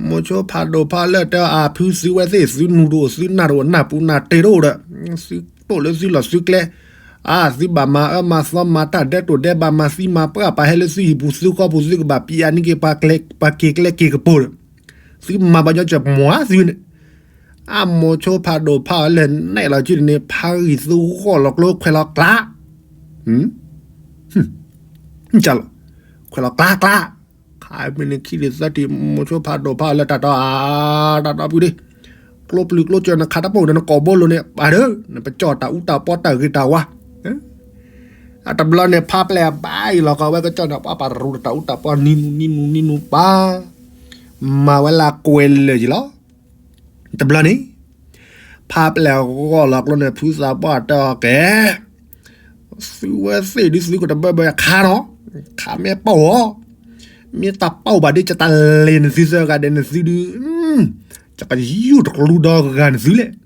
မိၤဆိဖးဒိၣ်ဖးအီၤလၢတဲအီၤ အဖုသုဝဲသ့ၣ် သုနူၤတအိၣ် သုနၢ်တအိၣ် နၢ်ပူၤနၢ်တ့ၢ်တအိၣ်ဒီး, သုတိၢ်လၢသုလီၢ်သုကျဲ, အသုဘၣ်မၤအၢမၤသီ မၤတၢ်ဒဲးတိၢ်ဒဲးဘး မၤသံမၤပှၢ် ပာ်ဟဲလၢသုဟံၣ်ပူၤ သုဃီပူၤ သုကဘၣ်ပျံၤအနံၤက့ၤ ပှၤက့ၤကျဲက့ၤကပူၤဒီး, သုမၤဘၣ်ညီကမီၤအသုန့ၣ်, အမိၤဆိဖးဒိၣ်ဖးအီၤလၢနဲၣ်လီၤက့န့ၣ် ဖးဂံၢ်သူဂီၢ်လီၤကျိခွဲးလီၤကျါ လီၤ, ခွဲးလီၤကျါကျါ, ခါမ့ၢ်န့ၣ်ခံထံၣ်သၢထံၣ် မိၤဆိဖးဒိၣ်ဖးအီၤလၢတၢ်တီဧါ, တၢ်တီဖုဒ့, ကျိပျုၤကျိစၢၤ နခးတၢ်ပိၢ်ဒီးနကိာ်ဘိလိၤန့ၣ် ပာ်ဒီး နပကၠီၣ်တၢ်အူတၢ်ပီတၢ်ဂ့ၤတၢ်ဝါ, အတဘျီန့ၣ် ဖးပျဲၢ်ဘါအံၤလီၤကီးဝဲကစၢ်န့ၣ် ပှၤပာ်ရူးတၢ်အူတၢ်ပီနံၤနံၤနံၤနံၤနံၤနံၤပၢ်, မၤဝဲလၢကွဲးလၢာ်က့ၤလီၤ. တဘျီန့ၣ် ဖးပျဲၢ်ဂီၢ်လီၤကျိန့ၣ် ဖုသးပှၢ်တဲအီၤကဲ, သုဝဲသ့ၣ်ဒုးသုကတဘၢဘၢခါနီၤ, ခါမ့ၢ်ပီၢ်အီၤ, မ့ၢ်တပီၢ်ဘၣ်ဒီး ယတလဲၤနသုသၢဂၤဒီးနသုဒုး, ယကယူၢ်တကျူဒီဂၤနသုလဲၣ်.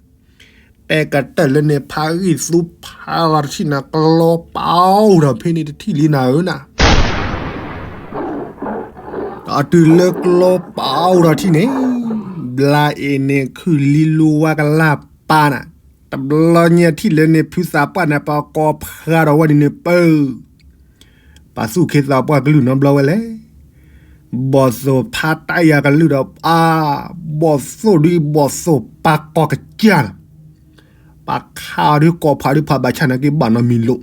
တဲကတၢၢ်လၢန့ၣ် ဖးဂံၢ်သူဖးလီၤတထံၣ်န့ၣ် ကျီပာ်အိၣ်ဒီးဖဲန့ၣ်တထံၣ်လံနၤဧၢနၤ အတုၤလၢကျီပာ်အိၣ်ဒီးထံၣ်န့ၣ်, ဘျါအ့ၣ်န့ၣ်ခုၣ်လံလူဝါကလၢ်ပာ်နၤ, တဘျီညါထံၣ်လၢန့ၣ် ဖုသးပှၢ်န့ၣ် ပကိးဖျါဒီးဝဲန့ၣ်န့ၣ်ပၢၢ်, ပသူၣ်ခ့သးပှၢ်ကလုၢ်နီတဘျီဝဲလဲၣ်, ဘီၣ်သိၣ်ဖးတၢ်ယၤကလုၢ်ဒီး အါ, ဘီၣ်သိၣ်ဒုးဘီၣ်သိၣ်ပာ်ကီၤကစၢ်လီၤ ပာ်ခးအီၤဒုးကိးဖးဒုးဖးဘၣ်ဆၣ်နာ်က့ဘၣ်နီတမံၤလိာ်,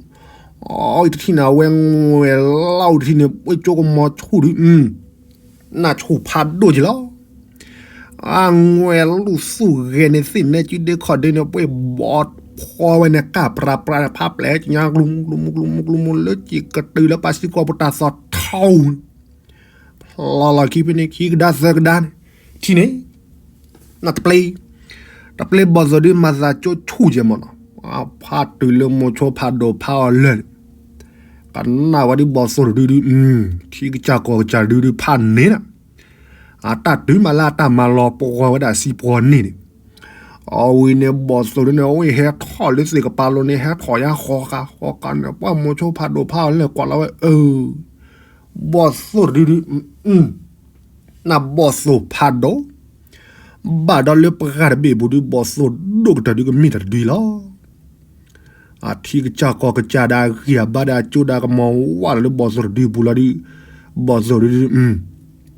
အံၤတထံၣ်န့ၣ်အဝဲငွဲၣ်လီၤတထံၣ်န့ၣ် ပှ့ၤကၠိကမီၤဆူၣ်ဒုး, နၢ်ဆူၣ်ဖးဒိၣ်က့ၤလီၤ, အငွဲၣ်လူၢ်သူၣ်ဂဲၤန့ၣ်သ့ၣ်နဲကၠုဒ့ခီၣ်ဒ့န့ၣ် ပှ့ၤဘီၣ်ဖီဝဲန့ၣ် ကၢ်ပြးပြးန့ၣ် ဖးပျဲၢ်ကညါ ကျူမူကျူမူကျူမူကျူမူလၢက့ၤကတုၤလၢပှၤစံးကီၢ်ပူၤတၢ်သီၣ်ထီၣ် ဖျီလီၤခံဖဲန့ၣ်ခံကဒါသၢကဒါန့ၣ်, ထံၣ်န့ၣ်, နတပျ့ၤ, တပျ့ၤဘီၣ်သိၣ်ဒုးမၤသးကၠိဆူၣ်ကဲမ့ၢ်နီၤ, ဖးတုၤလၢမိၤဆိဖးဒိၣ်ဖးအီၤလၢာ်န့ၣ်, ကနၣ်ဝဲဒုးဘီၣ်သိၣ်တဒုဒုး, ထံကစၢ်ကီၢ်ကစၢ်ဒုဒုးဖးန့ၢ်နၤ, အတၢ်တုၤမးလၢအတၢ်မၤလီၤပှီၤဝဲဒၣ်စံးပှီၤန့ၣ်န့ၣ်, အဝဲန့ၣ်ဘီၣ်သိၣ်ဒုန့ၣ် အဝဲဟဲထီၣ်လၢသ့ၣ်ကပၤလိၤန့ၣ် ဟဲထီၣ်ယါဃီဃာ်ဃီဃာ်န့ၣ် ပှၤမိၤဆိဖးဒိၣ်ဖးအီၤလၢာ်ကွၢ်လီၤဝဲအၢ ဘီၣ်သိၣ်တဒုဒု, နဘီၣ်သိၣ်ဖးဒိၣ်, ဘၣ်ဒီးလၢပှၢ်တဘ့ၣ်ပူၤဒုး ဘီၣ်သိၣ်ဒိၣ်ကတၢၢ်ဒုးကမ့ၢ်တၢ်တဒုလီၤ. အထံကစၢ်ကီၢ်ကစၢ်ဒၣ်ဂံၢ်အဘါဒၣ်ကၠိဒၣ်ကမီၤဝဲလၢဘီၣ်သိၣ်တဒုပူၤလီၤဒုး, ဘီၣ်သိၣ်ဒုဒု,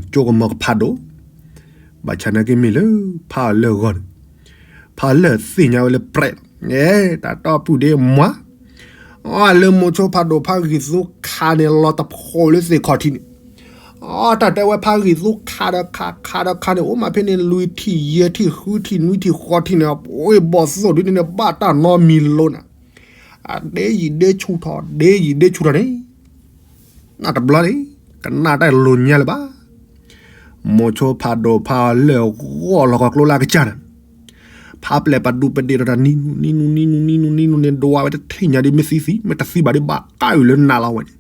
ကၠိကမီၤကဖးဒိၣ်, ဘၣ်ဆၣ်နာ်က့မ့ၢ်လၢ ဖးအီၤလၢာ်အဂီၢ်န့ၣ်, ဖးလၢာ်သ့ၣ်ညါဝဲလၢပြဲးလီၤ. တၢ်တီပူၤဒ့မွၤ, အီလၢမိၤဆိဖးဒိၣ်ဖးဂံၢ်သူခးန့ၣ် လီၤတဖိးလၢသ့ၣ်ခီၣ်ထံးန့ၣ်, အတၢ်တဲဝဲဖးဂံၢ်သူခးဒီးခးခးဒီးခးန့ၣ် အိၣ်မးဖဲန့ၣ် လွံၢ်ထံၣ်ယဲၢ်ထံၣ်ဃုထံၣ်နွံထံၣ်ဃီထံၣ်န့ၣ် ပှ့ၤဘီၣ်သိၣ်ဒုန့ၣ် ဘၣ်တၢ်နီတမံၤလိာ်နၤ, အဒ့ယံာ်ဒ့ဆူၣ်ထီၣ် ဒ့ယံာ်ဒ့ဆူၣ်ထီၣ်န့ၣ် နတဘျီန့ၣ် ကနၣ်တၢ်လိၤညါလၢၤဘၣ်. မိၤဆိဖးဒိၣ်ဖးအီၤလၢာ်ဂီၢ်လီၤကီၢ်ကျိလၢအကစၢ်န့ၣ်, ဖးပျဲၢ်ပဒူပဒ့ၣ်ဒီးတၢ်နံၤနံၤနံၤနံၤနံၤနံၤန့ၣ် ဒွးဝဲတထံၣ်ညါဒ်မ့ၢ်သံသံ မ့ၢ်တသံဘၣ်ဒ်ဘၣ်ကါအုၣ်လၢနးလီၤဝဲန့ၣ်,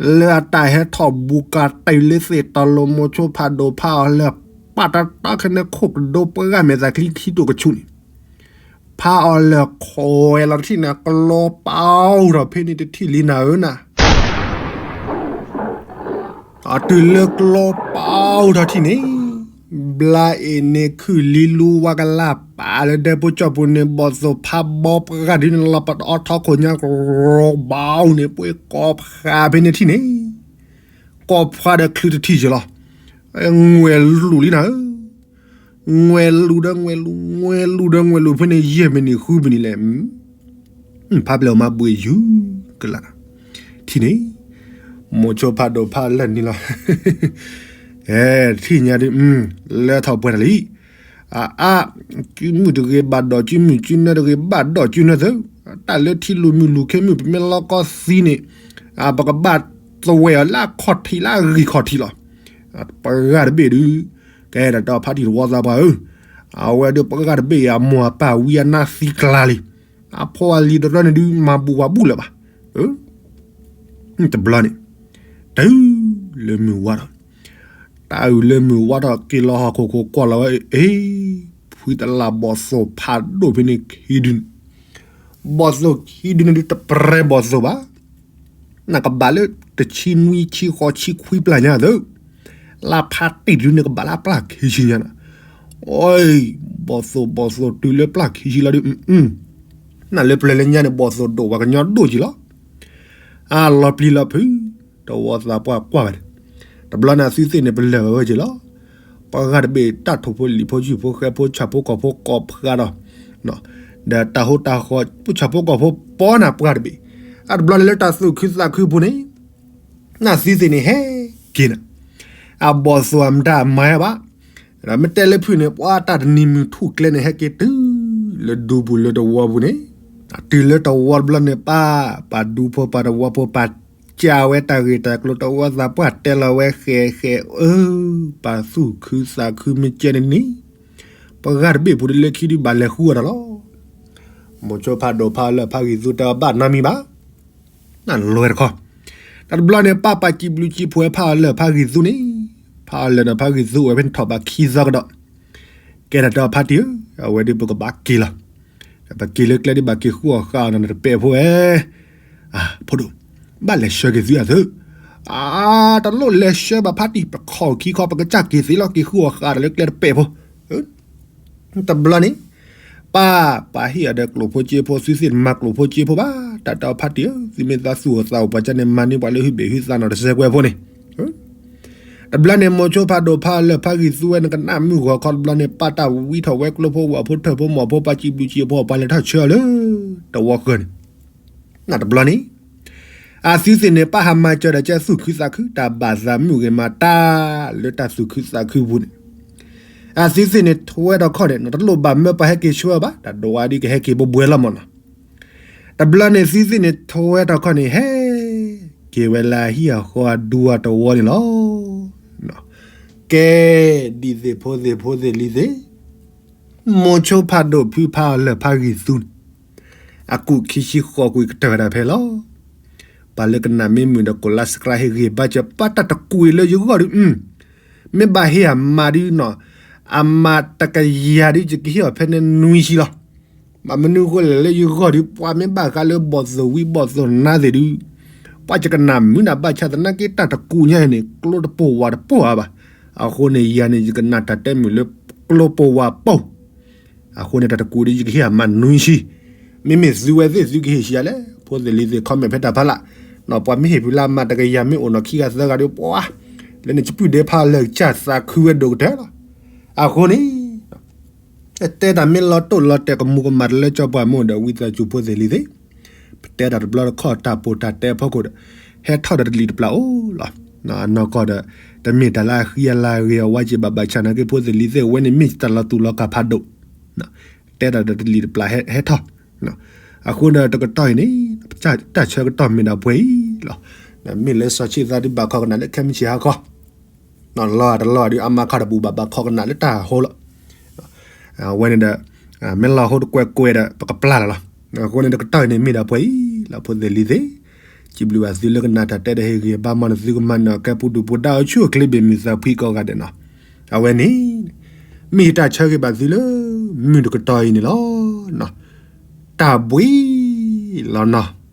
လၢအတၢ်ဟဲထီၣ်ဘူးကၤတ့ၢ်လၢသ့ၣ်တီၤလိၤမိၤဆိဖးဒိၣ်ဖးအီၤလၢာ် ပာ်တၢ်တၢ်ခဲန့ၣ်ခိၣ်ကဒိပှၤဂၤမဲာ်သးချံခံတိာ်ကဆူၣ်န့ၣ် ဖးအီၤလၢာ်ခွဲးလီၤတထံၣ်န့ၣ် ကျီပာ်အိၣ်ထီၣ်ဖဲန့ၣ်တထံၣ်လံနၤဧၢနၤ. အတုၤလၢကျီပာ်အိၣ်ထီၣ်ထံၣ်န့ၣ်, ဘျါအ့ၣ်န့ၣ်ခုၣ်လံလူဝါကလၢ်ပာ်လၢဒဲဖိကၠီၣ်ပူၤန့ၣ် ဘီၣ်သိၣ်ဖးဘီပှၤဂၤဒ်န့ၣ်လီၤ ပတအီထီခိၣ်ညါ ကျီပာ်အိၣ်န့ၣ် ပှ့ၤကိးဖးဖဲန့ၣ်ထံၣ်န့ၣ်, ကိးဖးဒီးချုးတထံၣ်က့ၤလီၤ. ငွဲၣ်လူၢ်လံနၤဧၢ ငွဲၣ်လူၢ်ဒီးငွဲၣ်လူၢ် ငွဲၣ်လူၢ်ဒီးငွဲၣ်လူၢ်ဖဲန့ၣ် ယဲၢ်မံးနံးဃုမံးနံးလဲၣ်, ဖးပျဲၢ်အီၤမၤဘှံးယုၢ်ကလာ်, ထံၣ်န့ၣ်, မိၤဆိဖးဒိၣ်ဖးလၢာ်န့ၣ်လီၤ. အဲ, ထံၣ်ညါဒ်, လၢထီၣ်ပှဲၤတၢ်လံ, အအါ, ကုမုၣ်တဂ့ၤဘၣ်ဒီးကုမုၣ် ကုနၢတဂ့ၤဘၣ်ဒီးကုနၢသု, တၢ်လၢထံလူၤမုၢ်လူၤခ့မုၢ် ပမ့ၢ်လီၤကီသံန့ၣ်, ပကဘၣ်သဝဲအီၤလၢအခီၣ်ထံးလၢအဂံၢ်ခီၣ်ထံးလီၤ. ပှၤဂၤတဘ့ၣ်ဒုး, ကဲဒၣ်တၢ်ဖးထံၣ်တဝီသးပှၢ်ဧၢ, အဝဲဒုးပှၤဂၤတဘ့ၣ်အမိၢ်အပၢ်ဝံအနါသံကျါလံ, အဖိအလံၤတရၢန့ၣ်ဒုး မၤဘူၣ်ဝၤဘူၣ်လၢၤဘၣ်. တဘျီန့ၣ် တၢ်အုၣ်လၢမုၢ်ဝါထီၣ်, တၢ်အုၣ်လၢမုၢ်ဝါထီၣ် က့ၤလီၤဟီၣ်ခိၣ်ခိၣ်ကွၢ်လီၤဝဲ အ့, ဖှံတလၢ်ဘီၣ်သိၣ်ဖးဒိၣ်ဖဲန့ၣ်ခံဒုန့ၣ်, ဘီၣ်သိၣ်ခံဒုန့ၣ်ဒုး တပြဲဘီၣ်သိၣ်ဘၣ်, နကဘၣ်လၢတဆံနွံဆံဃိးဆံခွံပျၢ်ညါသၢ, လၢဖးတံၢ်ဒုန့ၣ် ကဘၣ်လၢပျၢ်ခံဆံညါနီၤ, အိ, ဘီၣ်သိၣ်ဘီၣ်သိၣ်တုၤလၢပျၢ်ခံဆံလီၤဒုး, နလၢပျၢၤလၢညါန့ၣ် ဘီၣ်သိၣ်ဒိၣ်ဝဲကညီဒိၣ်ကံလီၤ အလီၤပျံၤလီၤဖုး, တဝီသးပှၢ်ကွၢ်ဘၣ်န့ၣ်, တဘျီန့ၣ်အသုသ့ၣ်န့ၣ် ပလၢၢ်ဝဲက့ၤလီၤ, ပှၤဂၤတဘ့ၣ် တၢ်ထိၣ်ဖိလံာ်ဖိ ယူၢ်ဖိဃဲဖိ ဆၣ်ဖိကီၢ်ဖိကိးဖှါဒီး, ဒီးတၢ်ဟိတၢ်ဃီ ဆၣ်ဖိကီၢ်ဖိပီနၤပှၢ်တဘ့ၣ်, အတဘျီန့ၣ်လၢတၢ်သူၣ်ခုသးခုပူၤန့ၣ် နသုသ့ၣ်န့ၣ်ဟဲက့ၤနၤ, အဘီၣ်သိၣ်အမတၤအမၤဘၣ်, မ့ၢ်တဲလၢဖုၣ်န့ၣ် ပှၤတၢ်တနံၤမုၢ်ထူၣ်ကျဲန့ၣ် ဟဲက့ၤတုၤလၢဒူပူၤလၢတဝီပူၤန့ၣ်, တုၤလၢတဝီတဘျီန့ၣ် ပၢ်ပာ်ဒူဖိပာ်တဝီဖိ ပာ်ကးဝဲတၢ်ဂ့ၢ်တၢ်ကျိၤ တဝီသးပှၢ်တဲလီၤဝဲဃဲးဃဲး အၢ, ပာ်သူၣ်ခုသးခုမ့ၢ်ကဲန့ၣ်န့ၣ်, ပှၤဂၤတဘ့ၣ်ဖိတလၢခံဒုးဘၣ်လဲၤဃုအီၤတၢ်လီၤ. မိၤဆိဖးဒိၣ်ဖးအီၤလၢာ်ဖးဂံၢ်သူ တဲအီၤဘၣ်နီတမံၤဘၣ် နလွဲတခီ, တၢ်တဘျီန့ၣ် ပၢ်ပာ်စံးဘျုးစံးဖှိၣ်ဝဲဖးအီၤလၢာ်ဖးဂံၢ်သူန့ၣ်, ဖးအီၤလၢာ်န့ၣ် ဖးဂံၢ်သူအိၣ်ဝဲဖဲန့ၣ်ထီၣ်ဘးခံသီကဒီး, ကဲထီၣ်တဲအီၤဖါတံၢ်ဧၢ, အဝဲဒုးပကဘၣ်က့ၤလီၤ, ပက့ၤလၢကျဲဒုးဘၣ်က့ၤဃုအီၣ်ဃုအီၤနီၤ နတပဲာ်ဖိဧဲ, ဖိဒိၣ်, ဘၣ်လဲၤဆှၢက့ၤသုအသၢ, အါ, တလိၣ်လဲၤဆှၢဘၣ်ဖါတံၢ် ပခီၣ်ခံခီ ပကစၢ်က့ၤသ့လီၤ က့ၤဃုအီၣ်ဃုအီၤဒီးလၢကျဲတပဲာ်ဖိ တဘျီန့ၣ်, ပၢ်ပာ်ဟ့ၣ်အီၤဒီးကျိၣ်ဖိစ့ဖိ သုသ့ၣ်တမၤကျိၣ်ဖိစ့ဖိဘၣ်, တၢ်တဲအီၤဖါတံၢ်ဧၢ, သုမ့ၢ်သးသူၣ်အိၣ်သးအိၣ်ပှၤကန့ၣ် မၤန့ၢ်ပှၤလၢဟုဘ့ၣ်ဟုသးနီၣ်တစဲးကွဲးဖိန့ၣ်, တဘျီန့ၣ် မိၤဆိဖးဒိၣ်ဖးအီၤလၢာ်ဖးဂံၢ်သူဝဲန့ၣ် ကနၣ်မုၢ်ဂီၤခီတဘျီန့ၣ် ပၢ်တၢ်ဝံထီၣ်ဝဲကျိဖိဝၣ်ဖိထၢၣ်ဖိမီၢ်ဖိ ပာ်စံးဘျုးစံးဖှိၣ်ပှၤလဲၤထီၣ်ဆှၢအီၤလၢ တဝီဃၢၤန့ၣ် နတဘျီန့ၣ်, အသုသ့ၣ်န့ၣ် ပၢ်ဟးမၤစၢၤဒီးကဲသူၣ်ခုသးခု တၢ်ဘၣ်သးမုၣ်ဂ့ၤမၤတၢ်လၢတၢ်သူၣ်ခုသးခုပူၤန့ၣ်, အသုသ့ၣ်န့ၣ် ထဝဲထီၣ်ခီၣ်န့ၣ် နတလိၣ်ဘၣ်မၢပှၤဟဲက့ၤဆှၢအီၤဘၣ်, တၢ်ဒိးဝါဒ်ကဟဲက့ၤဘှဲဘှဲလီၤမၢ်နီၤ, တဘျီန့ၣ် သုသ့ၣ်န့ၣ် ထဝဲထီၣ်ခီၣ်န့ၣ် ဟဲက့ၤဝဲလၢအဟံၣ်အဃီအဒူအတဝီန့ၣ်လီၤ. ကဲ, ဒ်သိးဖိသ့ၣ်ဖိသ့ၣ်လံၤသ့ၣ် မိၤဆိဖးဒိၣ်ဖုဖးအီၤလၢာ်ဖးဂံၢ်သူန့ၣ်, အကူာ်ခံဆံဃိးကွံာ်ကတၢၢ်ဝဲဒၣ်ဖဲလီၤ. ပှၤလၢကနၣ်မ့ၢ်မုာ်ဒီး ကိးလါစကြါ ဟ့ၣ်ဂံၢ်ဘါစၢၤ ပၢ်တၢ်တကူးလၢယဂီၢ်ဒုး, မ့ၢ်ဘၣ်ဟ့ၣ်အမးဒုးနီၤ, အမးတကယၤဒုး ယကဟ့ၣ်အီၤဖဲန့ၣ်နွံဆံလီၤ. ဘၣ်မနုၤဃိလဲၣ်လၢယဂီၢ်ဒုး ပှၤမ့ၢ်ဘၣ်ဃးလၢဘီၣ်သိၣ်ဝံဘီၣ်သိၣ်နါသ့ၣ်ဒုး, ပှၤယကနၣ်မုာ်နၤဘၣ်ဆၣ်သနာ်က့ တၢ်တကူးညါအံၤန့ၣ် ကျိတပိာ်ဝၣ်တပိာ်ဧါဘၣ်. အဃိန့ၣ် ယၤန့ၣ် ယကနၣ်တၢ်တဲမုာ်လၢကျိပိာ်ဝၣ်ပိာ် အဃိန့ၣ် တၢ်တကူးဒ်ယကဟ့ၣ်အမးနွံဆံ, မ့မ့ၢ်သုဝဲသ့ၣ်သုကဟ့ၣ်ဆံးယၤလဲၣ်, ဖိသ့ၣ်လံၤသ့ၣ် comment ဖဲတၢ်ဖးလၢ်, ပှၤမ့ၢ်ဟ့ၣ်ဖုလၢအမးတကယၤမ့ၢ်အိၣ်နီၤခံဂၤသၢဂၤဒီး ပှၤ, လၢန့ၣ်စပုၢ်ဒဲဖးလၢာ်ကစၢ်သးခုဝဲဒိၣ်ကတၢၢ်လီၤ. အဃိန့ၣ် တဲတၢ်မ့ၢ်လီၤတိၢ်လီၤတဲာ်ကမူးကမၣ်တလၢကၠီပှၤမိၢ်ဒီး ဝံသးစူၤဖိသ့ၣ်လံၤသ့ၣ်, ပတဲတၢ်တဘျီတခီၣ်တၢ်ပိာ်တၢ်တဲအဖီခိၣ်ဒီး ဟဲထီၣ်ဒီးတလံာ်တပျၢ်အိၣ်လီၤ. အနီၢ်ကီၢ်ဒီး တမ့ၢ်တၢ်လၢအဃံအလၤအဂ့ၤအဝါက့ၤဘၣ်ဘၣ်ဆၣ်နာ်က့ ဖိသ့ၣ်လံၤသ့ၣ် အဝဲန့ၣ်မ့ၢ်တၢ်လီၤတူာ်လီၤကာ်ဖးဒိၣ်, တဲတၢ်ဒီးတလံာ်တပျၢ်ဟဲထီၣ်, အဃိဒီးတကတီၢ်အံၤန့ၣ် တၢ်ဆၢကတီၢ်မ့ၢ်ဒၣ်ပှဲၤအံၤလီၤ. မ့ၢ်လၢစီၤဆံသးဒုးဘၣ်ခီကနၣ်လၢခဲမုၢ်ဆ့ၣ်ဟါခီ လီၤတလီၤဒုး အမၤခီတဘူၣ်ဘၣ်ဘၣ်ခီကနၣ်လၢတၢ်ဟိလီၤ. အဝဲန့ၣ်ဒီး မ့ၢ်လီၤဟိတကွဲးကွဲးဒီး ပကပျၢ်လီၤလီၤ. အဃိန့ၣ် တကတီၢ်အံၤန့ၣ် မ့ၢ်ဒၣ်ပှဲၤအံၤလီၤ ဖိသ့ၣ်လံၤသ့ၣ်, စံးဘျုးဘၣ်သုလၢကနၣ်တၢ်တဲဒီးဟ့ၣ်ဂံၢ်ဘါမၤနသုကမၤနၢၤကဲပူၤဒူၣ်ပူၤဒါအိၣ်ဆူၣ်အိၣ်ချ့ဘၣ်မုာ်သးဖှံကိးဂၤဒဲးနီၤ. အဝဲန့ၣ် မ့ၢ်ယတၢ်ဆၢဂ့ၤဘၣ်သုလၢ မုၢ်တကတီၢ်အံၤန့ၣ်လီၤ. တၢ်ဘှံးလီၤနီၤ.